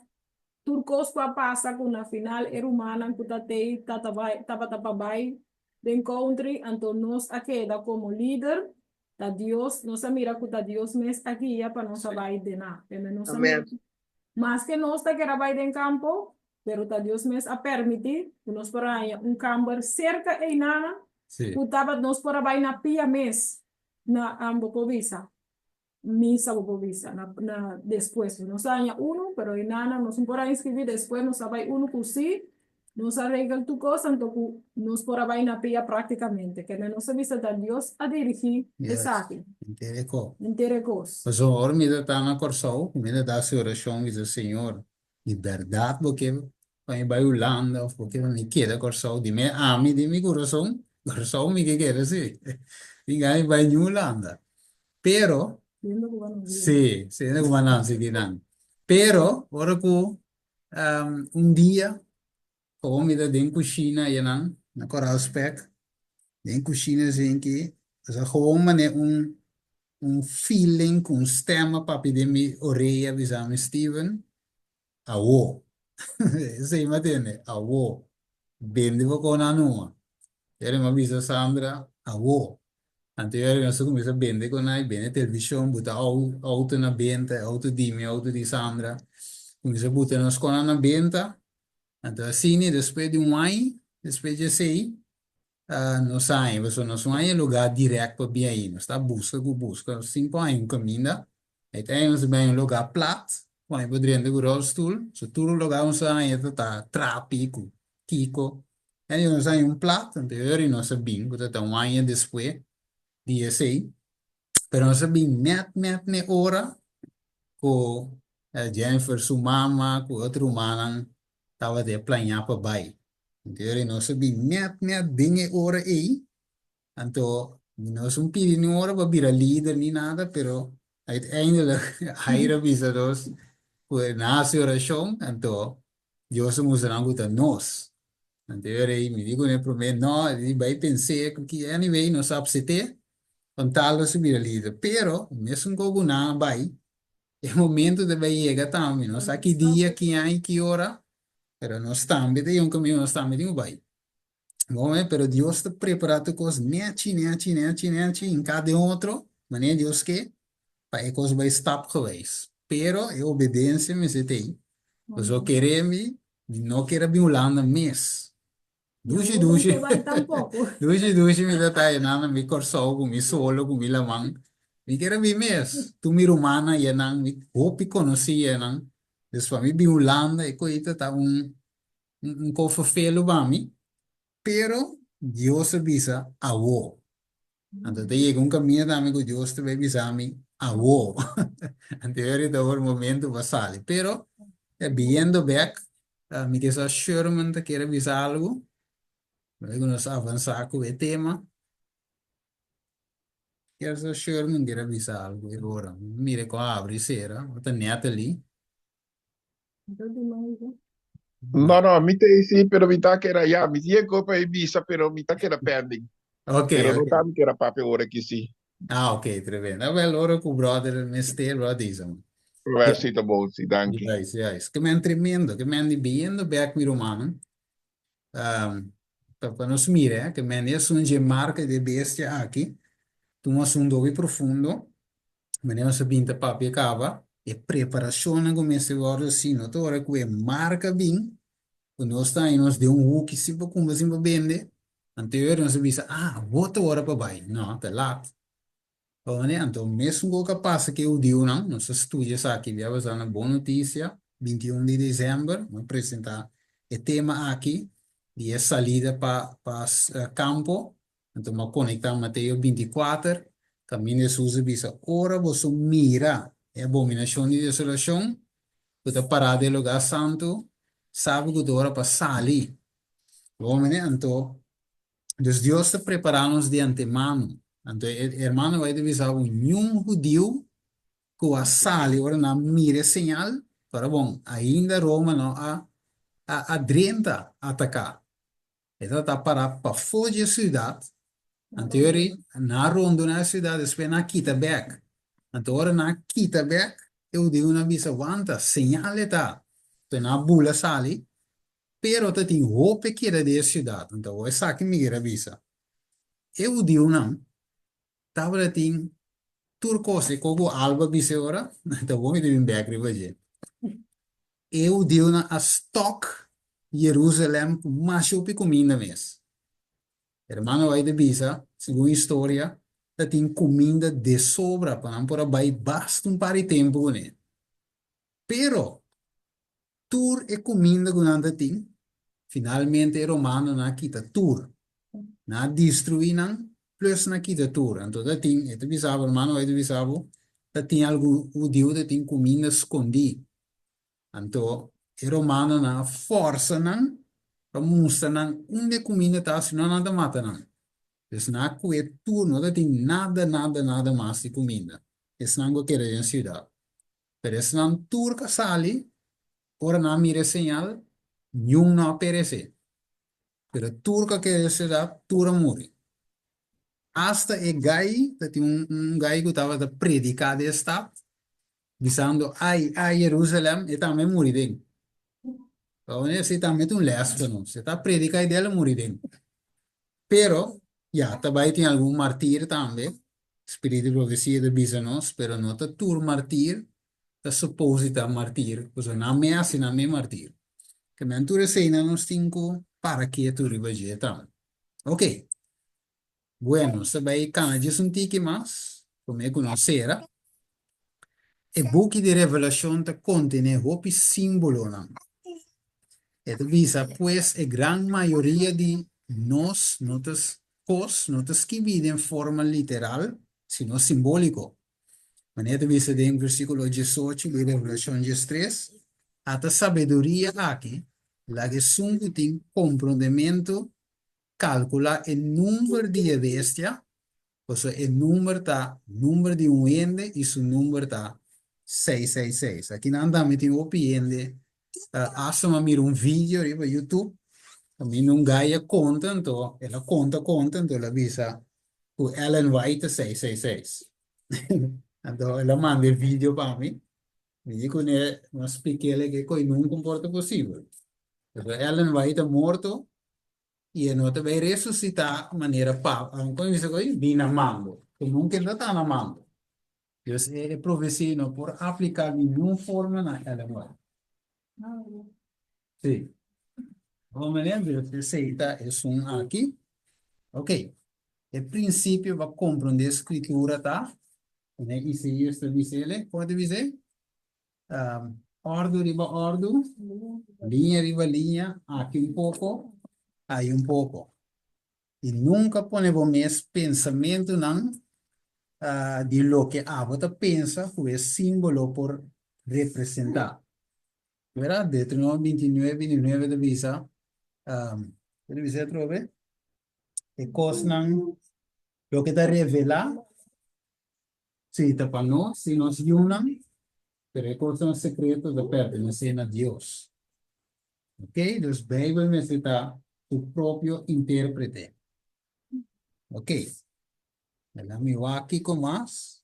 tur kos ku a pasa ku na final e rumannan ku ta tei ta ta bai tabata pa bai den country, anto nos a keda komo lider Ta Dios, nos a mira ku ta Dios mes a guia pa nos a bai den a. P'e nos a mira Amen. ku maske nos ta kere a bai den kampo, pero ta Dios mes a permití ku nos por a haña un kamber serka einan Sí. ku tabat nos por a bai na pia mes na bo por bisa misa bo por bisa na na despues. Nos a haña unu, pero einan nos no por a inskribí, despues nos a bai unu ku sí Nos a regel tur cos anto cu nos por a bay na pia practicamente. Kende nos a bisa ta Dios a dirigi Yes, esaki. henter e cos. Henter e cos. Pasobra ora mi ta ta na Corsou, mi ta ta haci oracion, mi bisa, Señor, di berdad bo ke pa mi bay Hulanda of bo ke pa mi keda Corsou? Di mi ami, di mi curason, Corsou mi ke keda si. Mi gana di bay niun Hulanda. Pero, Siendo cu bo no guia. si, siendo cu bo a nanci kinan. Pero, ora cu Un dia, komo mi ta den kushina ayanan na Koraal Spek, den kushina zinki, osea gewoon manera un un feeling ku un stem a papia den mi orea bisa mi, Steven, awo. Esei mi a tende, awo. Bende bo kona numa. Eri mi a bisa Sandra, awo. Anto eri nos a kuminsá bende ku nan, bende televishon, buta outo na benta, e outo di mi, outo di Sandra. Kuminsá buta nos konan na benta. Anto asina despues di un aña, despues di esei, nos a haña, pasobra nos no haña lugá dirèkt pa bin ahí. Nos ta buska ku buska, sin por haña un kaminda. Uiteindelijk nos a bin haña un lugá plat, ku haña por drenta ku ròlstul. So tur lugá nos a haña ta ta trapi ku kiko. Anyway, nos a haña un plat, anto e ora nos a bin, ku ta ta un aña despues di esei, pero nos a bin nèt nèt n'e ora ku Jennifer su mama ku otro rumannan tabata e plañá pa bai. Anto e ora nos a bin nèt nèt den e ora ei, anto mi no un pidi ni ora pa bira lider ni nada, pero uiteindelijk Jair a bisa nos ku nan a hasi orashon, anto Dios a mustra nan ku ta nos. Anto e ora ei mi di kuné promé, no, e di bai pens'é ku ki, anyway nos a apsept'é, con tal nos a bira lider. Pero mesun ku ku nan a bai, e momento ta bai yega tambe, no sa ki dia, ki aña i ki ora, pero nos tambe ta yega un kaminda, nos tambe tin ku bai. Bon, eh, pero Dios ta prepará tur kos nechi, nechi, nechi, nechi, hinká den otro, manera Dios ke, pa e kos bai stapgewijs. Pero e obedensia mester ta ei. Pasobra kere mi, mi no kier a bin Hulanda mes. Dushi, dushi, dushi, dushi mi ta ta einan na mi Kòrsou ku mi solo, ku mi laman. Mi kier a bin mes. Tur mi rumannan einan, mi hopi konosí einan. Dus pa mi bin Hulanda e koita ta un Un ko ferfelu pa mi, pero Dios a bisa awo. Anto ta yega un kaminda tambe ku Dios ta bai bisa mi awo. Anto e ora ta ora momento pa sali. Pero biyendo bek, mi ke sa Sherman ta kere bisa algu. Luego nos avansa ku e tema. Kier sa Sherman kere bisa algu e ora. Mira kon a abri sera, ta Natalie. No, no, mi ta sí, pero mi ta keda ya. Mi tin ko pa e bisa, pero mi ta keda pending. Ok, Pero no ok. ta mi keda papia ora ki sí. Ah, ok, tremendo. Ah, wel, ora ku brother mester, brother disa man. Wel, Ja. sí ta bon, sí, danki. Juist, juist. Ke men tremendo, ke men di beyendo bek mi rumannan. Um, pa, pa nos mira, eh, ke men esun dje marka de bestia aki, ta un asunto hopi profundo. Manera nos a bin ta papia kaba, e preparashonnan ku mester wòrdu hasi no ta ora ku e marka bin, ku nos ta haña nos den un huki sin pa kumpra, sin pa bende, anto e ora nos a bisa, ah, awor ta ora pa bai. No, ta lat. Pasobra anto mesun ku a pasa ku e hudiunan, nos a studia esaki bia pasá na Bon Notisia, 21 di desèmber, nos a presentá e tema aki di e salida pa pa kampo, Anto m'a konektá Mateo 24, kaminda Hesus a bisa, Ora boso mira e abominashon di desolashon ku ta pará den e lugá santu, sabi ku ta ora pa sali. Bo mene? Anto, dus Dios ta prepará nos di antemano. Anto e hermano bai ta bisa bo, niun hudiu. ku a sali ora nan mira e señal, pero bon, ainda Roma no a a a drenta ataká. E tabata pará pafó dje siudat, anto yori nan a rondoná e siudat, despues nan a kita bèk. Anto ora nan a kita bèk, e hudiunan a bisa, Wanta, señal e ta! Anto nan a bula sali, pero ta tin hopi keda den e siudat. Anto awor esaki mi kier a bisa, e hudiunan Tabata tin tur kos, e kos ku Alba bisa e ora, ta bon mi ta bin bek riba dje. E hudiunan a stok Jerusalem ku masha hopi kuminda mes. Hermano White ta bisa, segun historia, ta tin kuminda de sobra pa nan por a bai basta un par di tempu kuné. Pero, Tur e kuminda ku nan ta tin, finalmente e romanonan a kita tur. Nan a destruí nan, plus nan a kita tur. Anto ta tin, e ta bisa bo, hermano, e ta bisa bo, ta tin algun hudiu ta tin kuminda skondí. Anto e romanonan a fòrsa nan pa mustra nan unda e kuminda ta, sino nan ta mata nan. Dus nan a kue tur, no ta tin nada, nada, nada mas di kuminda, esnan ku a keda den siudat. Pero esnan tur ka sali, ora nan a mira e señal, niun no a peresé. Pero tur ka keda den siudat, tur a muri. Asta e gai, ta tin un un gai ku tabata prediká den e stat, bisando, Ai, ai, Jerusalèm, e tambe a muri den. Awor esei tambe ta un lès pa nos. E ta prediká i del a muri den. Pero, ya, ta bai tin algun martir tambe, Spiritu di profesia ta bisa nos, pero no ta tur martir ta supos di ta martir, pasobra nan me hasi nan me martir. Ke men tur eseinan nos tin ku para ketu riba dje tambe. Ok, bueno, nos ta bai kana djis un tiki mas promé ku nos sera. E buki di Revelashon ta kontené hopi símbolonan. E ta bisa, Pues e gran mayoria di nos no ta kos no ta skibí den forma literal, sino simbóliko. Manera e ta bisa den versíkulo diesocho di Revelashon diestres, Ata sabiduria aki, laga esun ku tin komprondementu kalkulá e number di e bestia, Pasobra e number ta number di un hende i su number ta seis seis seis. Aki nan tambe tin hopi hende. Hasta mi a mira un video riba YouTube kaminda un guy a konta anto el a konta konta anto el a bisa ku Ellen White ta seis seis seis. Anto el a manda e video pa mi. Mi di kuné mi a splik'é ke koe nunka un por ta posibel. Pasobra Ellen White a morto I e no ta bai resusitá manera pa, kon bisa ku ei? Bin na mando. Ku nunka e no ta na mando. Dus e e profesia no por apliká di niun forma na Ellen White. Sí. Bon manera, dus esei ta esun aki. Ok. E prinsipio pa komprondé Skritura ta, manera Isaías ta bis'é, kon e ta bis'é? Òrdu riba òrdu, liña riba liña, aki un poko, ayi un poko. I nunka pone bo mes pensamentunan di loke abo ta pensa ku e símbolo por representá. Wera, Deuteronomio bintinuebe, bintinuebe ta bisa, ta bisa atrobe? E kosnan, loke ta revelá. Sí, ta pa nos i nos yunan, pero e kosnan sekreto ta pertenesé na Dios. Ok, dus Beibel mester ta su propio intérprete. Ok, laga mi wak kiko mas.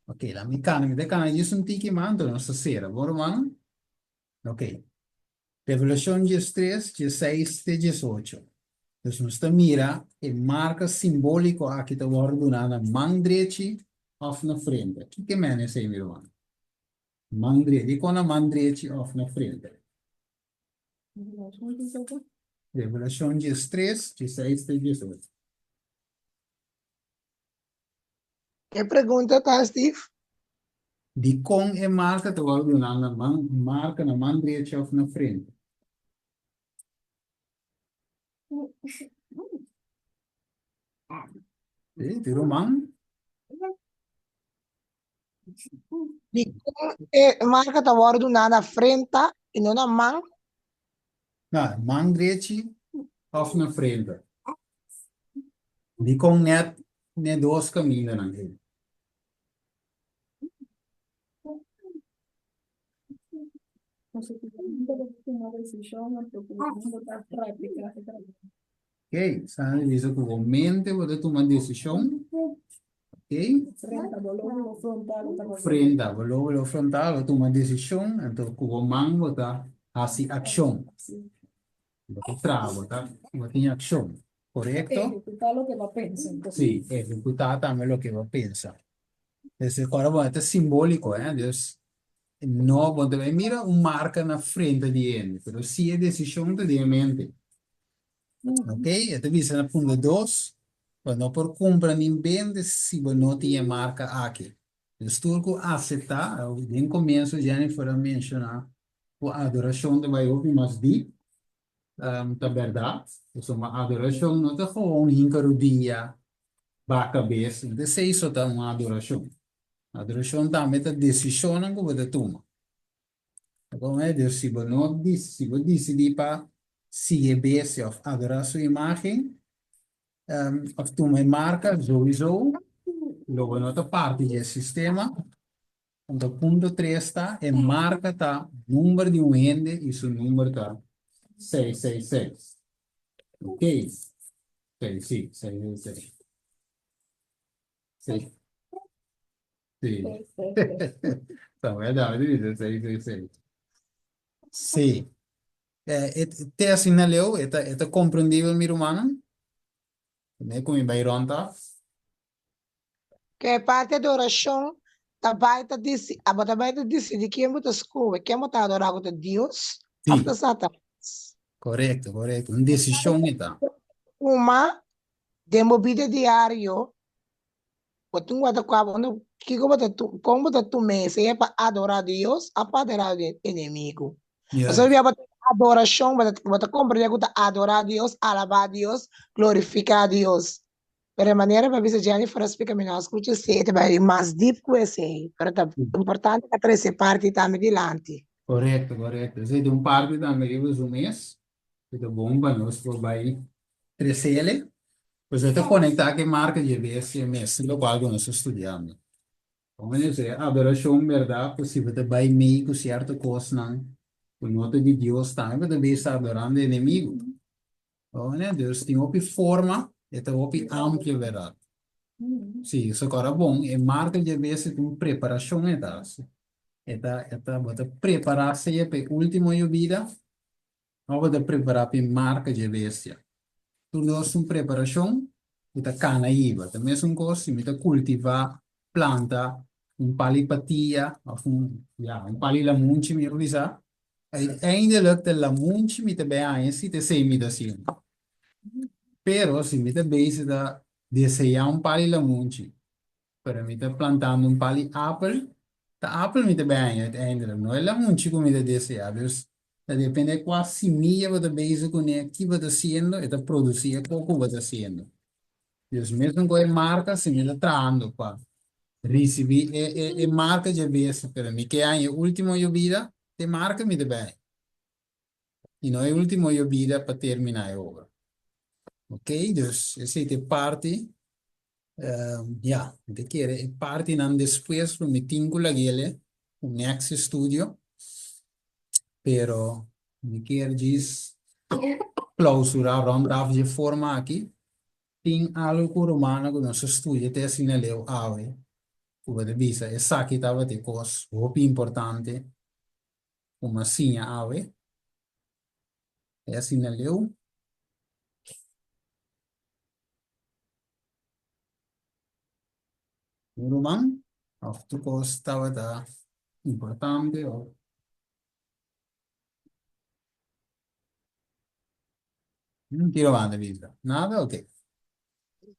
Ok, laga mi kana, mi ta kana djis un tiki mas, anto nos ta sera. Bon, rumannan? Ok. Revelashon diestres, diesseis te diesocho. Dus nos ta mira e marka simbóliko aki ta wòrdu duná na man drechi òf na frente. Kiko e mene esei, mi ruman? Man drechi. Dikon na man drechi òf na frente? Revelashon diestres, diesseis te diesocho. E pregunta ta, Steve? Dikon e marka ta wòrdu duná na man marka na man drechi òf na frente? Sí, tin ruman. Dikon e marka ta wòrdu duná na frenta i no na man? Na man drechi òf na frenta? Dikon nèt n'e dos kamindanan ei? Ok, Sandy bisa ku bo mente bo ta tuma desishon. Ok. Frenta bo lóbulo frontal bo ta Frenta bo lóbulo frontal bo tuma desishon, anto ku bo man bo ta hasi akshon. Bo ta traha, bo ta bo tin akshon. Korekto? Ehekutá loke bo a pensa. Sí, ehekutá tambe loke bo a pensa. Entonces, ora bo ta simbóliko, eh? Dus, no, bo ta bai mira un marka na frente di hende, pero si e desishon ta den e mente. Ok, e ta bisa na punto dos, bo no por kumpra nin bende si bo no tin e marka aki. Dus tur ku aseptá, den komienso Jennifer a menshoná ku adorashon ta bai hopi mas dip, Ta bèrdat, pasobra adorashon no ta gewoon hinka rudia, baha kabes, no ta esei so ta un adorashon. Adorashon tambe ta desishonnan ku bo ta tuma. Ta kon e? Dus si bo no si bo disidí pa sigui e bestia òf adorá su imágen òf tuma e marka, souiso lo bo no ta parti di e sistema. Anto punto tres ta, e marka ta number di un hende i su number ta 666. Ok. Seis, sí, 666. Sí. Sí. Ta verdad, dice 666. Sí. Eh, te asina leu, e ta, e ta comprendibel, mi rumannan? Me ku mi bai rond af. Ke parti di orashon ta bai ta disi, abo ta bai ta disidi ken bo ta skohe, ken bo ta adorá ku ta Dios òf Sí. ta Satanas. Korekto, korekto. Un desishon e ta. Tuma den bo bida diario, bo tin wak ta kua bo no kiko bo ta tu, kon bo ta tum'é, sea pa adorá Dios òf pa adorá e enemigu. Pasobra Juist. bo ta adorashon, bo ta bo ta komprendé ku ta adorá Dios, alabá Dios, glorifiká Dios. Pero e manera pa bisa Jennifer a splika mi no a skucha esei, e ta bai mas dip ku esei, pero ta importante pa trese e parti tambe dilanti. Korekto, korekto. Esei ta un parti tambe riba su mes ku ta bon pa nos por bai tresele. Pues e ta konektá ku e marka dje bestia mes, lokual ku nos ta studiando. Como mi dice, adorashon bèrdat ku si bo ta bai mei ku sierto kosnan ku no ta di Dios tambe bo ta bisa adorando e enemigu. Oye, dus tin hopi forma, e ta hopi amplio, berdad. Sí, so kora bon, e marka dje bes e ta un preparashon e ta hasi. E ta, e ta, bo ta prepará sea pa e último yobida òf bo ta prepará pa e marka dje bestia. Tur dos ta un preparashon ku ta kana hiba. Ta mesun kos si mi ta kultivá, planta un pal'i patia òf un, ya, un pal'i lamunchi mi por bisa, Uiteindelijk ta lamunchi mi ta bay haña si ta esey mi ta haciendo. Pero si mi ta bezig ta desea un pal di lamunchi, pero mi ta plantando un pal di apel, ta apel mi ta bay haña uiteindelijk, no e lamunchi cu mi ta desea. Dus ta depende cua similla bo ta bezig cune, ki bo ta haciendo, e ta produci e co cu bo ta haciendo. Dus mesun cu e marca, si mi ta trahando pa ricibi e e e marca dje bes, pero mi ke haña e ultimo yobida, te marca mi ta bay. Y no e ultimo yobida pa termina e obra. Ok, dus esey ta e parti, ya, mi ta kere e partinan despues lo mi tin cu lag'ele un next estudio, pero mi kier djis clausura rond af dje forma aki. Tin algo cu Romano cu nos a studia te asina leu awe cu bo ta bisa esaki tabata e cos hopi importante cu mi a siña awe te asina leu. Un ruman of tur cos tabata importante of. Tira banda bisa. Nada? Ok.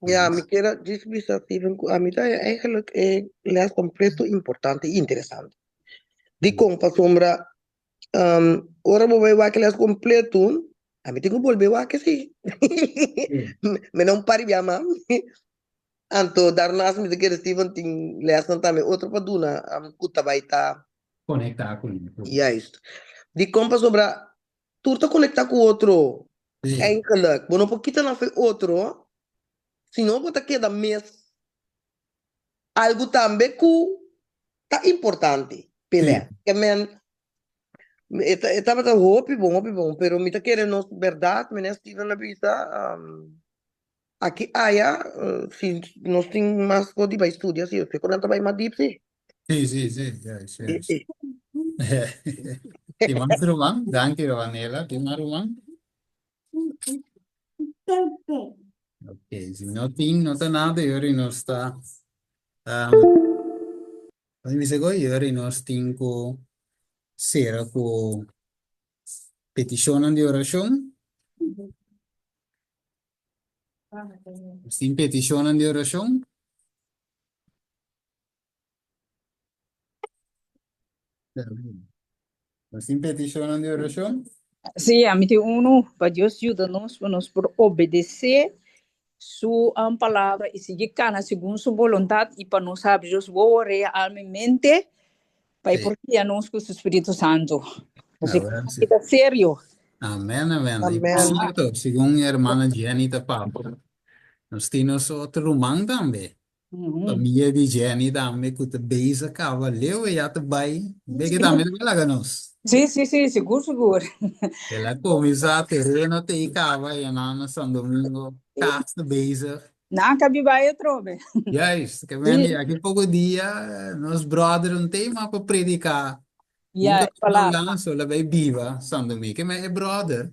Ja, mi kier a djis bisa Steven ku ami ta haña eigenlijk e les kompleto importante i interesante. Dikon? Pasobra ora bo bai wak e les kompleto, ami tin ku bolbe wak esei. Mi no un par di bia mas. Anto daarnaast mi ta kere Steven tin lesnan tambe otro pa duna ku ta bai ta. Konektá ku mi. Juist. Dikon? Pasobra Tur ta konektá ku otro. Sí. Eigenlijk, bo no por kita nan fo'i otro, sino bo ta keda mes algu tambe ku ta importante p'e Sí. lès. Ke men. E ta e tabata hopi bon, hopi bon, pero mi ta kere nos berdad, meneer Steven a bisa, aki aya, si nos tin mas cos di bai studia, si esei cu nan ta bai mas diep, si. Si, si, si, juist, juist. Tin mas ruman? Danki, Roanela. Tin mas ruman? Ok, si no tin, no ta nada, yori nos ta, um, mi bisa go, yori nos tin ku sera ku petishonnan di orashon. Nos tin petishonnan di orashon. Nos tin petishonnan di orashon? Sí, ami tin unu, pa Dios yuda nos pa nos por obedesé su palabra i sigui kana segun su boluntat i pa nos habri nos wowo, orea, alma i mente pa e por guia nos ku su Spiritu Santu. Pasobra Amen, esaki ta serio. Amen, amen. I Amen. por sierto, segun hermana Jenny ta papia, nos tin nos otro ruman tambe. Famia di Jenny tambe ku ta bezig kaba leu e ya ta bai beke tambe ta bai laga nos. Sí, sí, sí, sigur, sigur. El a kuminsá tereno te i kaba i nan na San Domingo kas ta bezig. Nan ka biba ei atrobe. Juist, ke men di aki poko dia nos brother un tema pa prediká. Ya, Nunka e palabra. no lanso la bai biba San Domingo. Ke men e brother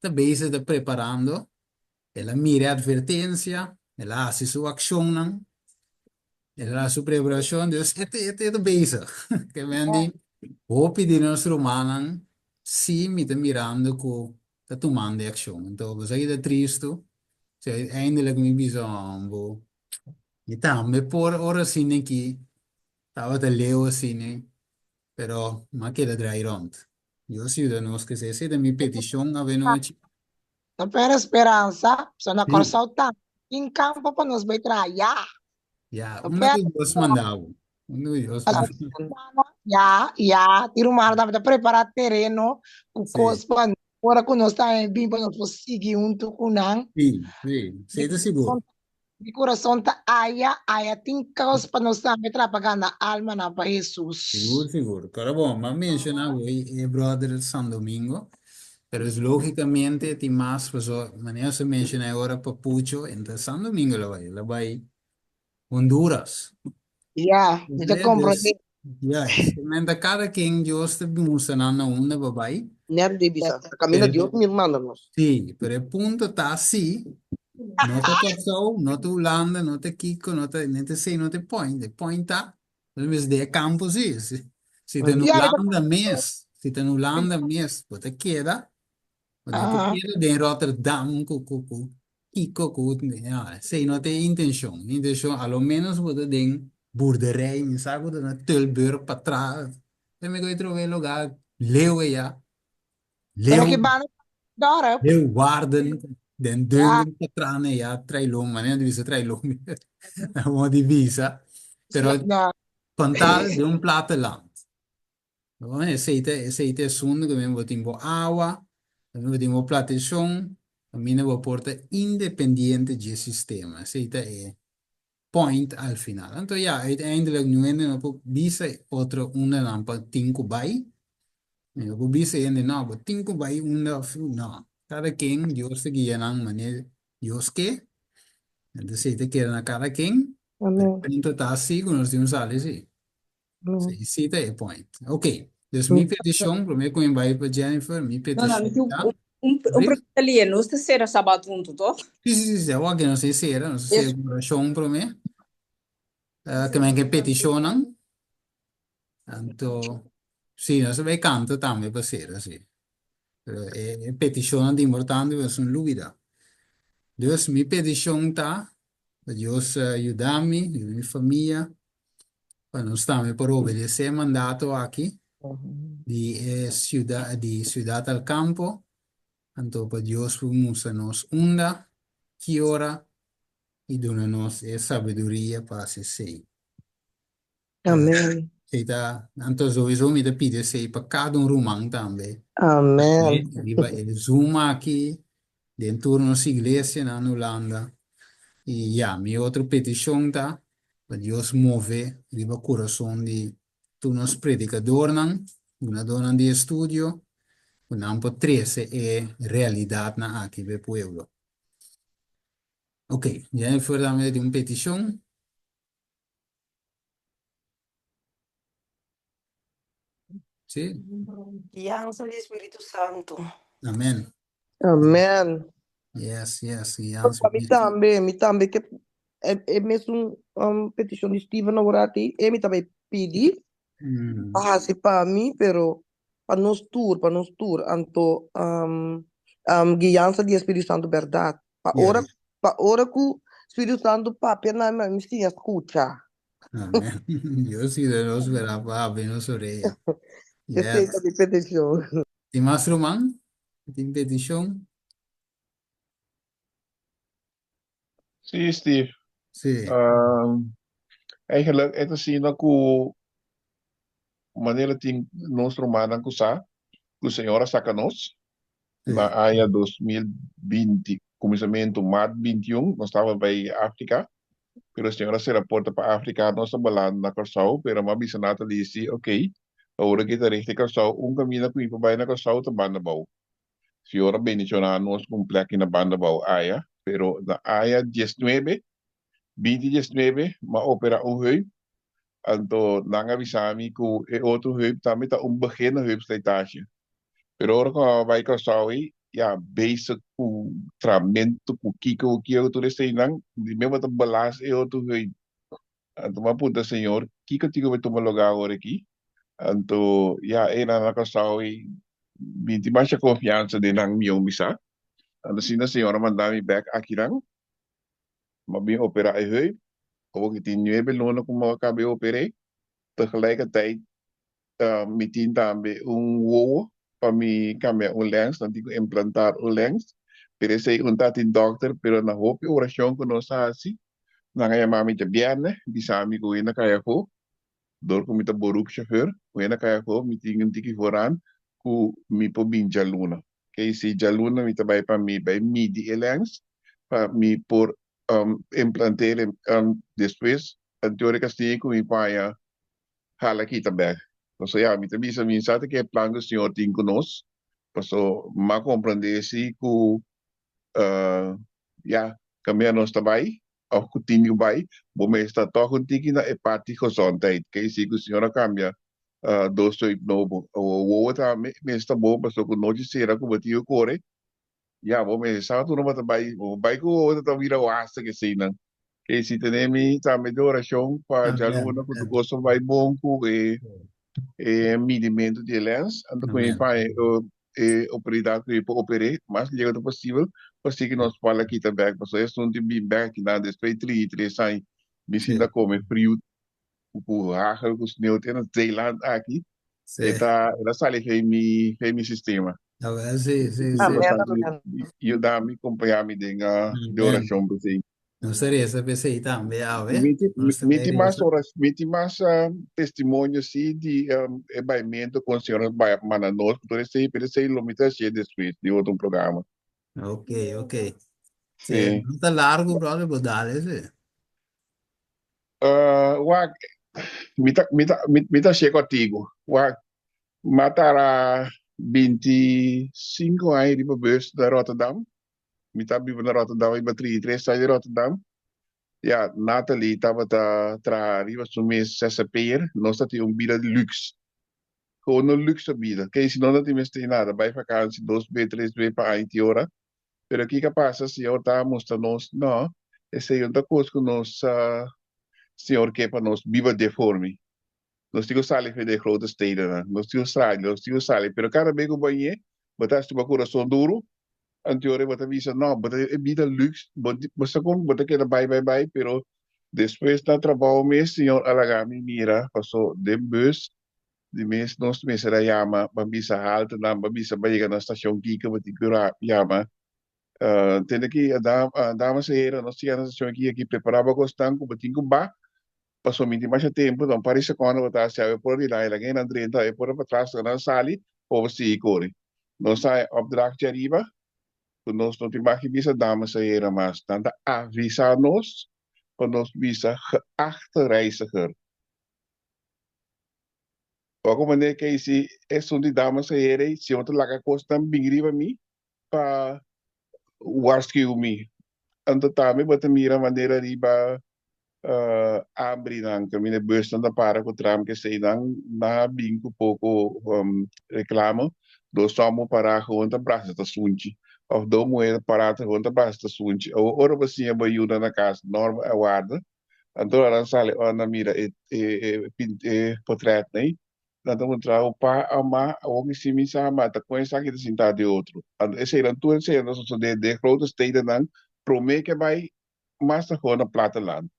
ta bezig ta preparando. El a mira e advertencia, el a haci su accionnan, el a haci su preparacion, dus e ta, e ta bezig. Ke men di, hopi di nos rumannan si mi ta mirando cu ta tumando e accion. Anto bo sa ki ta tristo, si uiteindelijk mi bisa, hombo, mi tambe por ora asina aki tabata leu asina, pero m'a keda draai rond. Dios yuda nos, kese esei ta mi peticion avenochi. No perde speransa, so na Sí. Kòrsou tambe tin kampo pa nos bai traha ya. Ya, No unda perde ku Dios manda bo. Unda ku Dios Pasobra manda. tin rumannan, ya, ya, tin rumannan tambe ta prepará tereno ku Sí. kos pa ora ku nos tambe bin pa nos por sigui huntu ku nan. Sí, sí, sí ta sigur. Mi kurason ta aya, aya tin kos pa nos tambe traha pa gana almanan pa Hesus. Sigur, sigur. Pero bon, m'a menshoná hoy e brother San Domingo, pero es lógicamente tin mas paso manera nos a menshoná e ora Papucho, enta San Domingo lo bai, lo bai Honduras. Ya, mi ta Comprende? komprondé. Juist. Menta kada ken Dios ta mustra nan na unda pa bai. Nèt di bisa, ta kaminda Pero, Dios mi manda nos. sí, pero e punto ta si, no ta Kòrsou, no ta Hulanda, no ta Kiko, no ta, no ta esei, no ta e point. E point ta, nos mester den e kampo si. Si, si ta na Ya, e ta Hulanda mes, si ta na Hulanda mes, bo ta keda, bo no ta keda den Rotterdam ku, ku, ku Kiko ku ya, esei no ta e intencion. E intencion a lo menos bo ta den boerderij, mi sa ku ta na Tilburg patras. Te mi koe trobe lugar leu eya. Pero Leu, ki banda dorp. Leeuwarden, den Ya. Dungen patras eya, trailon, manera di bisa trailon, mo di bisa. Pero No. con tal den un platteland. Bon, esei ta, esei ta esun ku bo tin bo awa, bo tin bo plateshon, kaminda bo por ta independiente dje sistema. Esei ta e point al final. Anto ya, uiteindelijk nu hende no por bisa otro unda nan pa tin ku bai. No por bisa hende, no, bo tin ku bai unda of no. Kada ken Dios ta guia nan manera Dios ke. Anto esei ta keda na kada ken. Pero Amen. e punto ta si ku nos tin un sali si. Sí, sí ta e point. Ok, dus mi petishon, promé ku mi bai pa Jennifer, mi No, no, petishon mi tin ta. un, un, un Sorry? pregunta lié. Nos ta sera sabat huntu, toch? Sí, sí, sí, sí, awor ke nos ta sera, nos ta sera Es, ku orashon promé. Eh, ke men ke petishonnan. Anto, sí, nos ta bai kanta tambe pa sera, sí. Pero e, e petishonnan ta importante, pero nos no lubida. Dus mi petishon ta, pa Dios eh, yuda mi, yuda mi famia, pa nos tambe por obedesé e mandato aki di e siudat di siudat al kampo, anto pa Dios por mustra nos unda, ki ora i duna nos e sabiduria pa hasi esei. Amen. Esei ta, anto souiso mi ta pidi esei pa kada un ruman tambe. Amen. Riba e Zoom aki, den tur nos iglesianan na Hulanda. I ya, mi otro petishon ta pa Dios move riba kurason di tur nos predikadornan. Dunadónan di estudio ku nan por trese e realidatnan aki pa e pueblo. Ok, Jennifer tambe tin un petishon. Sí. Guiansa di Spiritu Santu. Amen. Amen. Yes, yes, guiansa. Pa mi tambe, mi tambe ke e, e mesun um, petishon di Steven awor ati, e mi tambe pidi pa hasi pa mi, pero pa nos tur, pa nos tur. Anto um, um, guiansa di Spiritu Santu bèrdat. Pa ora, pa ora ku Spiritu Santu papia na mi, mi siña skucha. Amen. Dios sí de nos verá pa abrir nos oreya. Esei Yes. ta mi petishon. Tin mas ruman? Tin petishon? Sí, Steve. Sí. Um, eigenlijk e ta asina ku manera tin nos rumannan ku sa ku Señor a saka nos Sí. na aña 2020, kuminsamentu maart 21, nos tabata bai Afrika, pero Señor a sera porta pa Afrika, nos ta balando na Kòrsou, pero mi a bisa Nathalie si, ok, awor aki ta richting Kòrsou, un kaminda ku mi por bai na Kòrsou ta banda bou. Señor a bendishoná nos ku un plek na banda bou aya, pero na aña diesnuebe, binti diesnuebe, mi a operá un heup, anto nan a bisa mi ku e otro heup tambe ta un beginnende heupslijtage. Pero ora ku a bai Kòrsou ei, ya, bezig ku tramentu, ku kiko, ku kiko, tur eseinan, di mi bo ta balas e otro heup. Anto mi a puntra Señor, kiko tin ku mi tuma lugá awor aki? Anto, ya, einan na Kòrsou ei, mi tin masha konfiansa den nan mihó bisa. Anto asina Señor a manda mi bèk akinan. Mi a bin operá e heup. Awor ki tin nuebe luna ku mi a kaba e oper'é. Tegelijkertijd mi tin tambe un wowo pa mi kambia un lens, nan tin ku implantar un lens. Pero esei un ta tin dòkter, pero na hopi orashon ku nos a hasi, nan a yama mi djabièrnè, bisa mi ku hende a kai afó, dor ku mi ta beroepschauffeur, ku hende a kai afó, mi tin un tiki vooraan ku mi por bin djaluna. Kei si djaluna mi ta bai pa mi bai midi e lens pa mi por implanteer despues anteora Castillo ku mi paña hala kita bek. Paso ya mi ta bisa mi sa ta ke plan ku Señor tin ku nos paso m'a komprende si ku ya kaminda nos ta bai òf ku tin ku bai bo mes ta tòg un tiki na e parti gezondheid ke si ku Señor a kambia dos soip nobo. Wowo tambe mes ta bon paso ku nochi sera ku bo tin ku kore Ya, bo mester sa tur bo ta bai, bo bai ku otro ta bira wasta ke eseinan. Ke si tene mi tambe den orashon pa Amen. djaluna ku tur kos a bai bon ku e e midimentu di e lens, anto ku mi Amen. pa e e oportunidat ku mi por oper'é mas leu ta posibel pa si ku nos por a kita bèk pasobra esun tin bin bèk akinan despues di 33 aña mi Sí. sinta kome friu ku hagel ku sneeuw te na Zeeland aki Sí. e ta e ta sali fei mi fei mi sistema. Awel, sí, sí, sí. Amen, Bastante amen. yuda mi kompañá mi den de Amen. orashon p'esei. Nos ta resa p'esei tambe, awe. Mi tin Nos ta mi bai tin mas resa. ora mi tin mas testimonio si di e baimentu kon Señor a bai manda nos ku tur esei pero esei lo mi ta hasié despues di otro programa. Ok, ok. Sí, Sí. no ta largo, brother, bo dale, sí. Wak, mi ta mi ta mi ta hasié kòrtiku. Wak, m'a tara 25 aña riba bus na Rotterdam. Mi ta biba na Rotterdam, riba 33 aña di Rotterdam. Ya, Nathalie tabata traha riba su mes zzp'er. Nos ta tin un bida di lux. Gewoon un luxe bida. Kei si no no tin mester nada, bai vakansi dos be, tres be pa aña tin ora. Pero kiko a pasa, Señor ta mustra nos, no, esei no ta kos ku nos Señor ke pa nos biba deforme. Nos tin ku sali for di e grote stedennan, nos tin ku sali, nos tin ku sali. Pero kada be ku bo a ñe, bo ta hasi bo kurason duru, anto ora bo ta bisa, no, bo ta e bida lux, bo bo sa kon bo ta keda bai bai bai, pero despues na trabou mes Señor a laga mi mira, paso den bus di mes nos mester a yama pa bisa haltenan, pa bisa pa yega na stacion kiko bo tin ku yama. Tende ki damas y heren, nos yega na stacion aki aki, prepara bo kosnan ku bo tin ku ba, pasobra mi tin masha tempu, ta un par di sekondo bo ta hasi awe por di nan, e laga nan drenta, awe por patras, laga nan sali, pa bo sigui kore. Nos a haña opdracht djariba ku nos no tin baki bisa damas y heren mas, nan ta avisa nos pa nos bisa geachte reiziger. Wak manera Casey, esun di damas en heren, si bo ta laga kosnan bin riba mi pa waarschuw mi. Anto tambe bo ta mira manera riba hambrinan, kaminda busnan ta para ku tram keseinan, nan a bin ku poko reklamo, dos hòmber pará gewoon ta brasa ta sunchi, òf dos muhé pará gewoon ta brasa ta sunchi. Awor ora bo siña bo yunan na kas norma a warda, Anto ora nan sali ora nan mira e e e e potret nei, nan ta puntra bo pa a ma awor ki si mi sa ma ta kon esaki ta sinta den otro. Anto eseinan tur eseinan ta sosode den grote stedennan prome ke bai mas ta for na platteland.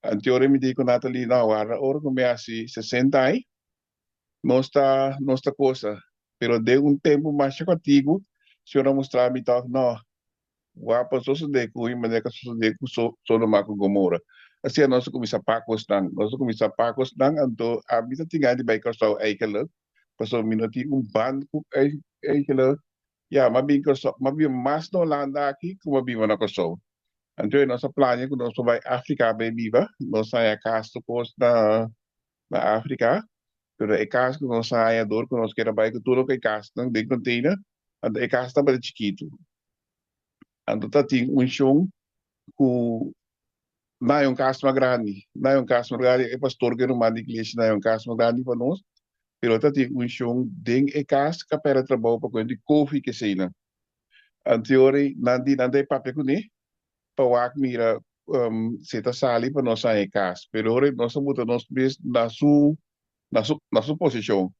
Anto ora mi di ku Nathalie no warda ora ku mi hasi 60 ai nos ta nos ta kosa pero den un tempu masha kòrtiku Señor a mustra mi tòg no Wak pa sosodé ku i manera ku a sosodé ku Sodoma ku Gomora. Asina nos a kuminsá pak kosnan. Nos a kuminsá pak kosnan, anto ami ta tin gana di bai Kòrsou eigenlijk, pasobra mi no tin un band ku eigenlijk. Ya, m'a bin Kòrsou, m'a biba mas na Holanda aki ku m'a biba na Kòrsou. Anto nos a plania ku nos por bai Afrika bai biba. Nos a haña kas tur kos na na Afrika, pero e kas ku nos a haña dor ku nos keda bai ku tur loke e kasnan den container, anto e kas tabata chikitu. Anto ta tin un shon ku na haña un kas mas grandi, na haña un kas mas grandi, e pastor ku e ruman di iglesia na haña un kas mas grandi pa nos, pero ta tin un shon den e kas ku a pèrdè trabou pa kuenta di kofi ku eseinan. Anto e ora ei nan di nan ta e papia kuné pa wak mira si e ta sali pa nos haña e kas, pero ora nos a buta nos mes na su na su na su posishon.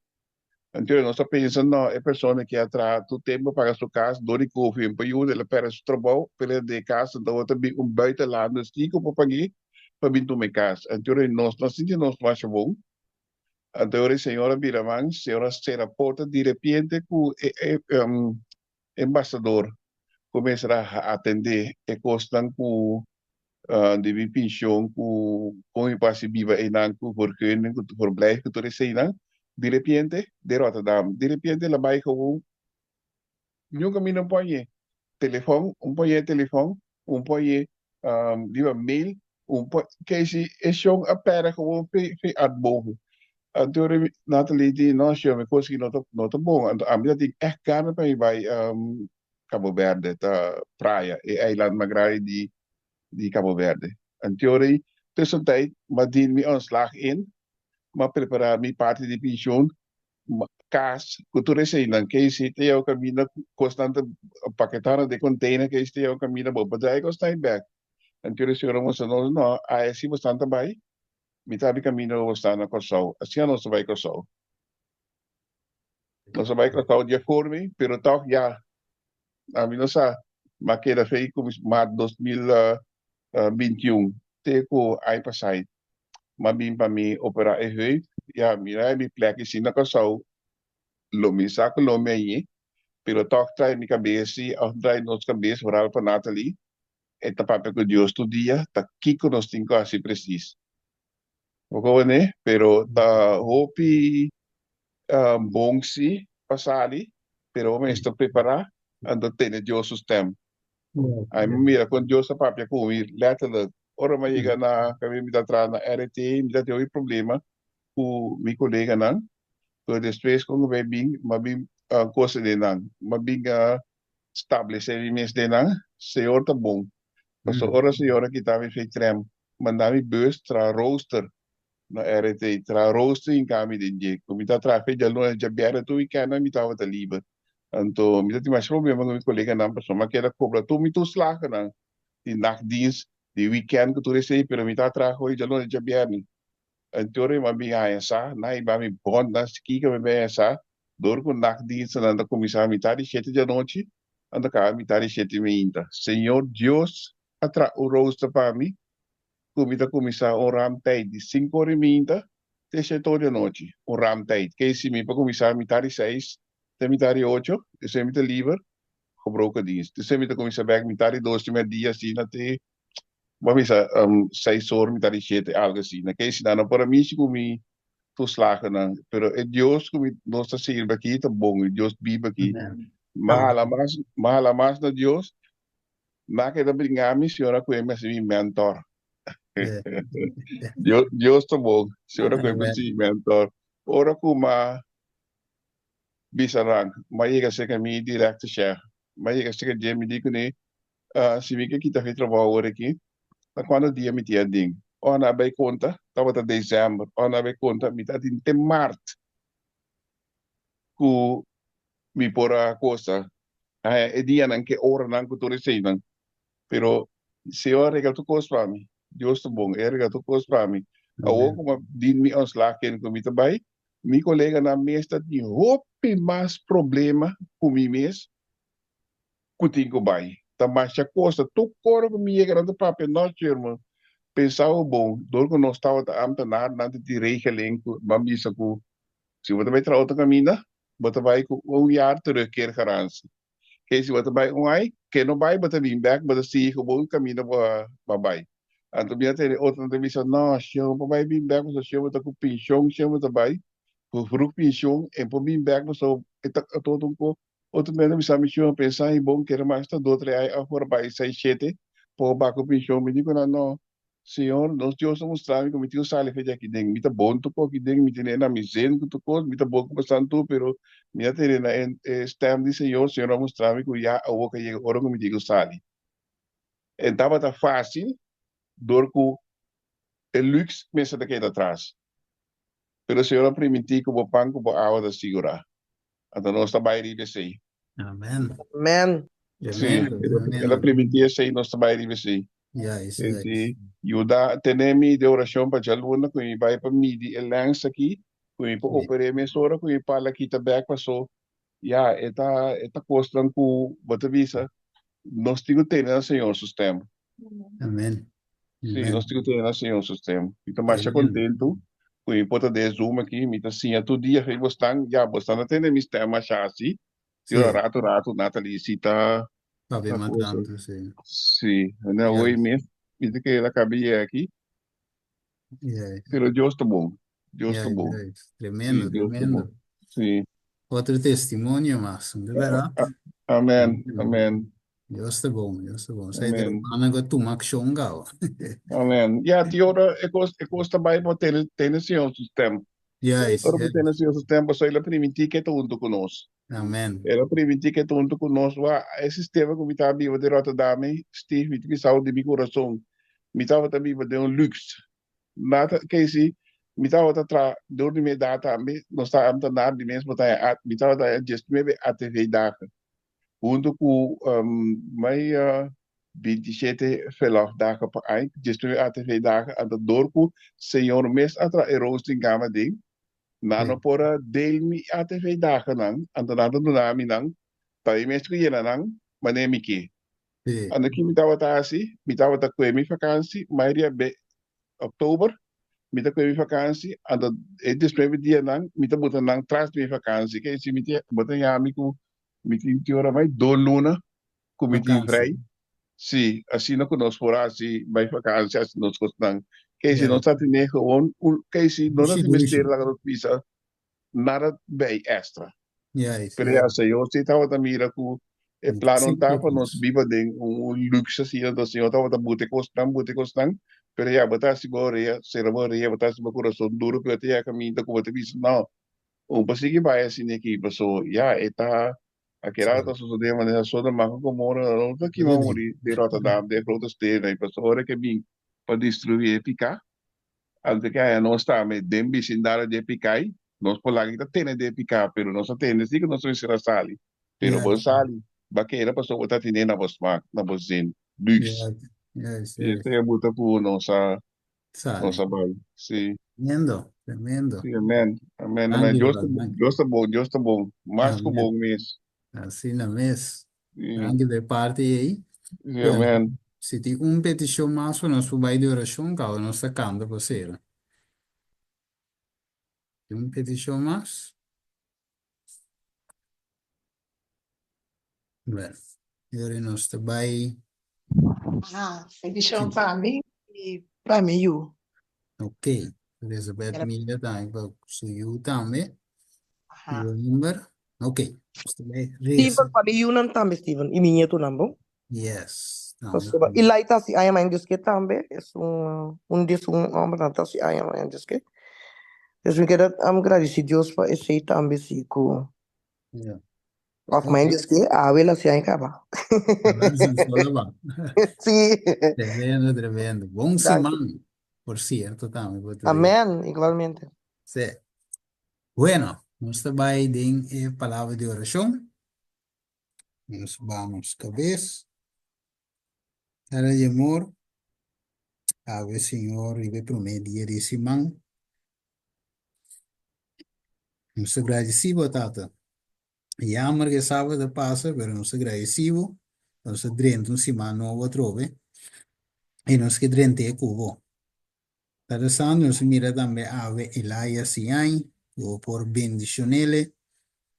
Anto nos a pensa no e persona ke a traha tur tempu pa paga su kas dor di kofi un pa yuda el a pèrdè su trabou pero el a den e kas anto awor ta bin un buitenlander kiko por pag'é pa bin tuma e kas. Anto nos no a sinti nos masha bon. Anto ora e señor a bira man, señor a sera porta direpiente ku e e Embasador ku mester a atendé e kosnan ku di mi penshon ku kon mi por hasi biba einan ku vergunning ku verblijf ku tur eseinan direpiente den Rotterdam direpiente el a bai gewoon nunka mi no por hañ'é telefòn un por hañ'é telefòn un por hañ'é riba mail un por kei si e shon a pèrdè gewoon fe fe at boven anto Nathalie di no shon mi kos aki no ta no ta bon anto ami ta tin ègt gana pa mi bai Cabo Verde ta Praia e eiland mas grandi di di Cabo Verde anto tussentijd m'a dien mi ontslag in m'a prepara mi parti di pensioen kas ku tur eseinan ke si ta yau kaminda kosnan ta paketá na den container ke si ta yau kaminda bo por draai kosnan bek. Anto e señor a mustra nos no a esi bosnan ta bai mitad di kaminda bo sta na Kòrsou asina nos ta bai Kòrsou. Nos a bai Kòrsou dia formi pero tòg ya ami no sa m'a keda fei ku mart 2021 te ku aña pasai m'a bin pa mi operá e heup ya mira mi plek isi na Kòrsou lo mi sa ku lo mi a yi pero tòg trae mi kabes si òf trae nos kabes vooral pa Nathalie e ta papia ku Dios tur dia ta kiko nos tin ku hasi presis bo koné pero ta hopi bon si pa sali pero bo mester prepará anto tene Dios su stem. Ai mi mira kon Dios a papia ku mi letterlijk ora mi a yega na kaminda mi ta traha na RT mi ta tin hopi problema ku mi koleganan pero despues kon ku mi a bin mi a bin kosa den nan mi a bin stablesé mi mes den nan Señor ta bon pasobra ora Señor a kita mi fe trèm manda mi bus traha rooster na RT traha rooster hinka mi den dje ku mi ta traha fe djaluna djabièrnè tur wikèndnan mi tabata liber anto mi ta tin masha problema ku mi koleganan pasobra mi a keda kobra tur mi toeslagennan di nachtdienst di wikènd ku tur esei pero mi ta traha hoy djaluna djabièrnè anto ora mi a bin haña sa nan a hiba mi bònt nan kiko mi bin haña sa dor ku nachtdienstnan ta kuminsá mitad di shete di anochi nan ta kaba mitad di shete meinta Señor Dios a traha un rooster pa mi ku mi ta kuminsá un ramtijd di sinku ora i minta te shete ora di anochi. Un ramtijd. Ke si mi por kuminsá mitar di seis te mitar di ocho, esei mi ta liber, gebroken dienst. Esei mi ta kuminsá bèk mitar di dos di mèrdia asina te, bo a bisa, seis ora, mitar di shete, algu asina. Ke si nan no por a mishi ku mi toeslagennan. Pero e Dios ku mi nos ta sirbi aki ta bon, e Dios biba aki. Mi a hala mas, mi a hala mas na Dios Na keda bringa mi, Señor a koe mi a ser mi mentor. Dios, Dios ta bon. Señor a koe mi a ser mi mentor. Ora ku m'a bisa nan, m'a yega serka mi director chef, m'a yega serka dje, mi di kuné, si mi ke kita fi trabou awor aki, ta kuantu dia mi tin adin? Ora nan a bai konta, tabata december, ora nan a bai konta, mi ta adin te mart ku mi por a kosta. Haña e dianan ku e oranan ku tur eseinan. Pero Señor a regla tur kos pa mi. Dios ta bon, e a regla tur kos pa mi. Awor ku mi a din mi ontslag ken ku mi ta bai, mi koleganan mes ta tin hopi mas problema ku mi mes ku tin ku bai. Ta masha kosa. Tur ora ku mi yega nan ta papia, No, Sherman, pensa bo bon. Dor ku nos tabata ambtenaar, nan ta tin regeling ku ban bisa ku si bo ta bai traha otro kaminda, bo ta bai ku un jaar terugkeergarantie. Ke si bo ta bai un ai, ke no bai bo ta bin bek, bo ta sigui ku bo kaminda bo a bai. Anto mi a tende otronan ta bisa, no, shon por bai bin bek pasobra shon bo ta ku penshon, shon bo ta bai ku vroeg penshon, e por bin bek pasobra e ta todo un ko. Otro mende a bisa mi, shon, pensa i bon kere mas ta do tre ai of por bai seis shete por ba ku penshon. Mi di ku nan, no, Señor, nos Dios a mustra mi ku mi tin un sali fe di aki den. Mi ta bon tur kos aki den, mi tene na mi zin ku tur kos, mi ta bon ku pasan tur, pero mi a tene na e stem di Señor, Señor a mustra mi ku ya awor ka yega ora ku mi tin ku sali. E tabata fácil dor ku e lux mester ta keda atras, pero Señor a primintí ku bo pan ku bo awa ta sigurá. Anto nos ta bai riba esei. Amen. Amen. Sí, Tremendo, el a tremendo. primintí esei, nos ta bai riba esei. Juist, Sí, juist. sí. Yuda tene mi den orashon pa djaluna ku mi bai pa midi e lens aki, ku mi por Sí. oper'é mesora ku mi pala kita bèk paso ya e ta e ta kosnan ku bo ta bisa nos tin ku tene na Señor su stem. Amen. Sí, Amen. nos tin ku tene na Señor su stem. Mi ta masha Tremendo. kontentu ku mi por ta den e Zoom aki. Mi ta siña tur dia fe bosnan. Ya, bosnan ta tende mi stem masha asi. Sí. Yo ratu ratu Natalie si ta Papia ta mas cosa. tantu, sí. Sí, na hoy Juist. mes mi ta kere la kabia aki. Juist. Pero Dios ta bon. Dios ta Juist, bon. juist. Sí, Tremendo, Dios ta bon. tremendo. Sí. Otro testimonio mas, de verdad. Amen, Tremendo. amen. Dios ta bon, Dios ta bon. Esei ta Amen. rumannan ku a tuma akshon gau. Amen. Ya, ti ora e kos, e kos ta bai pa tene, tene Señor su stem. Juist, Ora ku juist. tene Señor su stem, pasobra el a primintí ke ta huntu ku nos. Amen. El a primintí ke ta huntu ku nos. Wak, e sistema ku mi ta biba den Rotterdam ei, Steve, mi ta bisa di mi kurason, mi tabata biba den un luxe. Nata, Casey, mi tabata tra dor di mi edat tambe, nos ta ambtenaar di mes, bo ta haña, mi tabata haña diesnuebe ATV dagen. Huntu ku mai 27 verlofdagen pa aña, 19 ATV dagen, anto dor ku señor mes a traha e roostingkamer den, nan no por a deel mi ATV dagennan, anto nan ta duna mi nan, pa mi mes ku yena nan manera mi ke. Anto ki mi tabata hasi? Mi tabata kue mi fakansi, mayoria be Oktober mi ta kue mi fakansi, anto e 19 dianan mi ta buta nan tras di mi fakansi, ke si mi tin, bo ta yami ku Mi tin tin ora bai dos luna ku mi tin Vakantie. vrij. Sí, asina ku nos por hasi bai vakantie, hasi nos kosnan. Kei si Ja. nos ta tene gewoon un, kei si no ta Dushi, tin mester dushi. laga nos bisa nada bei extra. Juist, Pero ya, juist. Señor sí tabata mira ku e plannan Sí, ta pa nos precies. biba den un luxe asina, entonces Señor tabata buta e kosnan, buta e kosnan, pero ya, bo ta hasi bo orea, sera bo orea, bo ta hasi bo kurason duro, pero ta yega kaminda ku bo ta bisa, no, Un pa sigui bai asina aki, paso ya e ta a keda ta sosode manera Sodoma ku Gomorra no ta kima muri den Rotterdam den grote steden ei, paso ora ke bin pa destrui e piká, anto ke haña nos tambe den bisindario di e piká ei, nos por laga ta tene den e piká, pero nos a tende si ku nos mester a sali, pero bo sali, bo a keda paso bo ta tene na bo smak, na bo zin, luxe. I esei a buta ku nos a Nos Sale. a bai, sí. Tremendo, tremendo. Sí, amen, amen, amen. Danki, Dios ta, brother. Danki. Dios ta bon, Dios ta bon. Mas ku Amen. bon mes. Asina mes. Sí, Danki de parti ei. sí, Bueno, amen. si tin un petishon mas pa nos por bai di orashon, kaba nos ta kanta pa sera. Tin un petishon mas? Bueno, y ora nos ta bai. Ah, petishon pa mi i pa mi yu. Ok, Elizabeth mira tambe pa su yu tambe. Aha. Yu number. Ok, nos ta bai resa. Steven, pa mi yunan tambe, Steven, i mi ñetunan, bo. Yes, tambe. Pasobra Eli ta hasi aña mañana Dios ke tambe, es un un di esun hombernan ta hasi aña mañana Dios ke. Dus mi keda am gradisí Dios pa esei tambe si ku Ja. Of mijn dus ke awe la sian kaba. Avanza solo ba. Sí. Tremendo, tremendo. Bon Dank. siman, por cierto, tambe. por te digo. Amén, igualmente. Sí. Bueno, nos ta bai den e palabra di oracion. Nos vamos cabez. Tata di amor, awe Señor riba e prome dia di siman. Nos ta gradeci bo, Tata. Jammer ku e sábado a pasa, pero nos ta gradeci bo. Nos ta drenta un siman nobo atrobe i nos ke drent'é ku bo. Tata Santu, nos a mira tambe awe Elias Siain, ku bo por bendishon'ele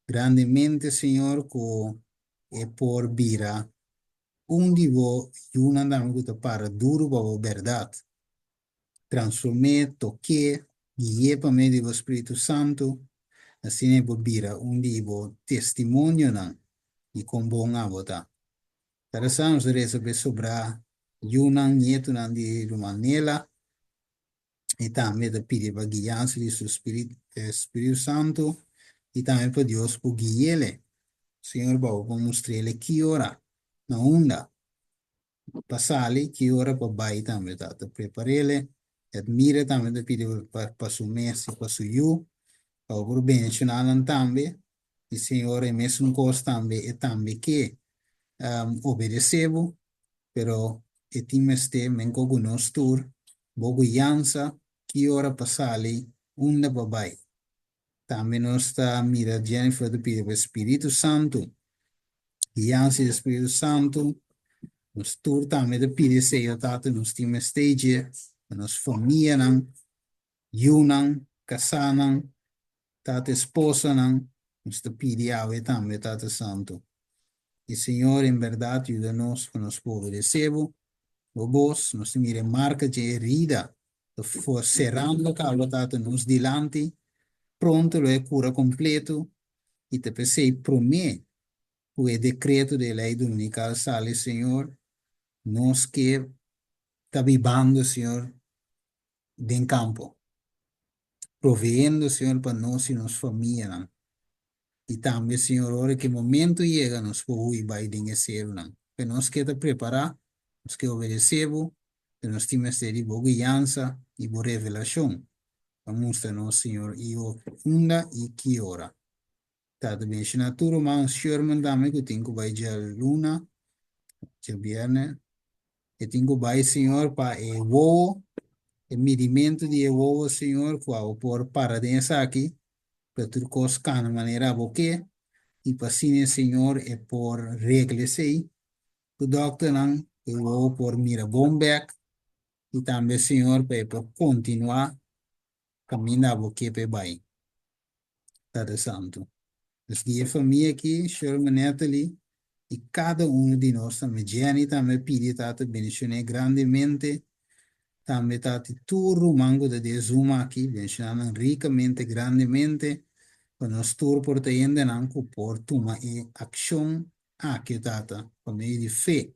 grandemente, Señor, ku e por bira un di bo yunan tambe ku ta para duru pa bo bèrdat. Transform'é, tok'é, gui'é pa medio di bo Spiritu Santu, asina e por bira un di bo testimonionan di kon bon abo ta. Kada sa nos ta resa pa e sobrá yunan, nietunan di ruman Nela, i tambe ta pidi pa guiansa di su Spiritu Santu i tambe pa Dios por gui'ele. Señor, pa bo por mustr'ele ki ora, na unda pa sali, ki ora pa bai tambe. Tata, prepar'ele. Edmira tambe ta pidi pa su mes i pa su yu, pa bo por bendishoná nan tambe. I Señor, e mesun kos tambe, e tambe ke obedesé bo, pero e tin mester menko ku nos tur, bo guiansa, ki ora pa sali, unda pa bai. Tambe nos ta mira Jennifer ta pidi pa e Spiritu Santu, guiansa di e Spiritu Santu. Nos tur tambe ta pidi esei, o Tata, nos tin mester dje pa nos famianan, yunan, kasánan, Tata, esposanan, nos ta pidi awe tambe, Tata Santu. I Señor, en bèrdat yuda nos pa nos por obedesé bo, bo bos. Nos ta mira e marka dje herida ta for serando kaba, Tata, nos dilanti. Pronto lo e kura kompleto i ta p'esei promé ku e dekreto di e lei dominikal sali, Señor, nos ke ta bibando, Señor, den kampo, proveendo, Señor, pa nos i nos famianan. I tambe, Señor, ora ku e momento yega, nos por hui bai den e serunan. Pero nos ke ta prepará, nos ke obedesé bo, pero nos tin mester di bo guiansa i bo revelashon pa mustra nos, Señor, i unda i ki ora. Tata benshoná tur ruman Sherman tambe ku tin ku bai djaluna, djabièrnè. E tin ku bai, Señor, pa e wowo, e midimentu di e wowo, Señor, ku abo por para den esaki, pa tur kos kana manera abo ke, i pa asina, Señor, e por regla esei ku dòkternan, ku e wowo por mira bon bèk, i tambe, Señor, pa e por kontinuá kaminda abo ke pa e bai. Tata Santu. Nos di e famia aki, Sherman, Natalie i kada unu di nos tambe, Jenny tambe pidi Tata bendishoné grandemente, tambe Tata tur ruman ku ta den e Zoom aki, bendishoná nan rikamente, grandemente, pa nos tur por ta hendenan ku por tuma e akshon aki, Tata, pa medio di fe.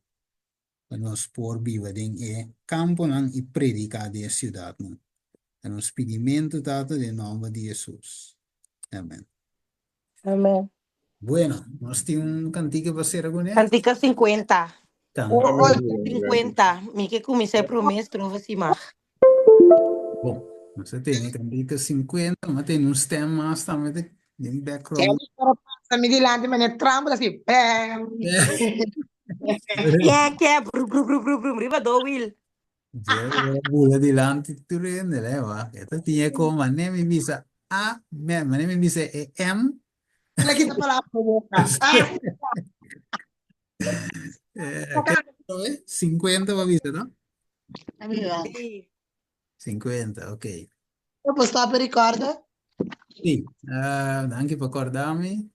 pa nos por biba den e kamponan i prediká den e siudatnan. Ta nos pidimentu, Tata, den nòmber di Hesus. Amèn. Amèn. Bueno, nos tin un kantika pa sera kuné. Kantika 50. Kantika. 50. Mi ke kuminsá e promé estrofa si mag. Bon, nos a tene kantika 50, nos a tene un stem mas tambe te den background. Kelly ora pasa mi dilanti mane trampa ta así bam. Ke ke brum brum brum brum brum riba do wiel. Jerry ora bula dilanti tur hende le wa. E ta tin e ko mane mi bisa A, me, mane mi bisa e M. La kita palabra pa boca. Ah. Eh, ke- 50 pa bisa, no? Sí. 50, ok. Eu vou stop recorda. Sí, uh, danki pa acordarme.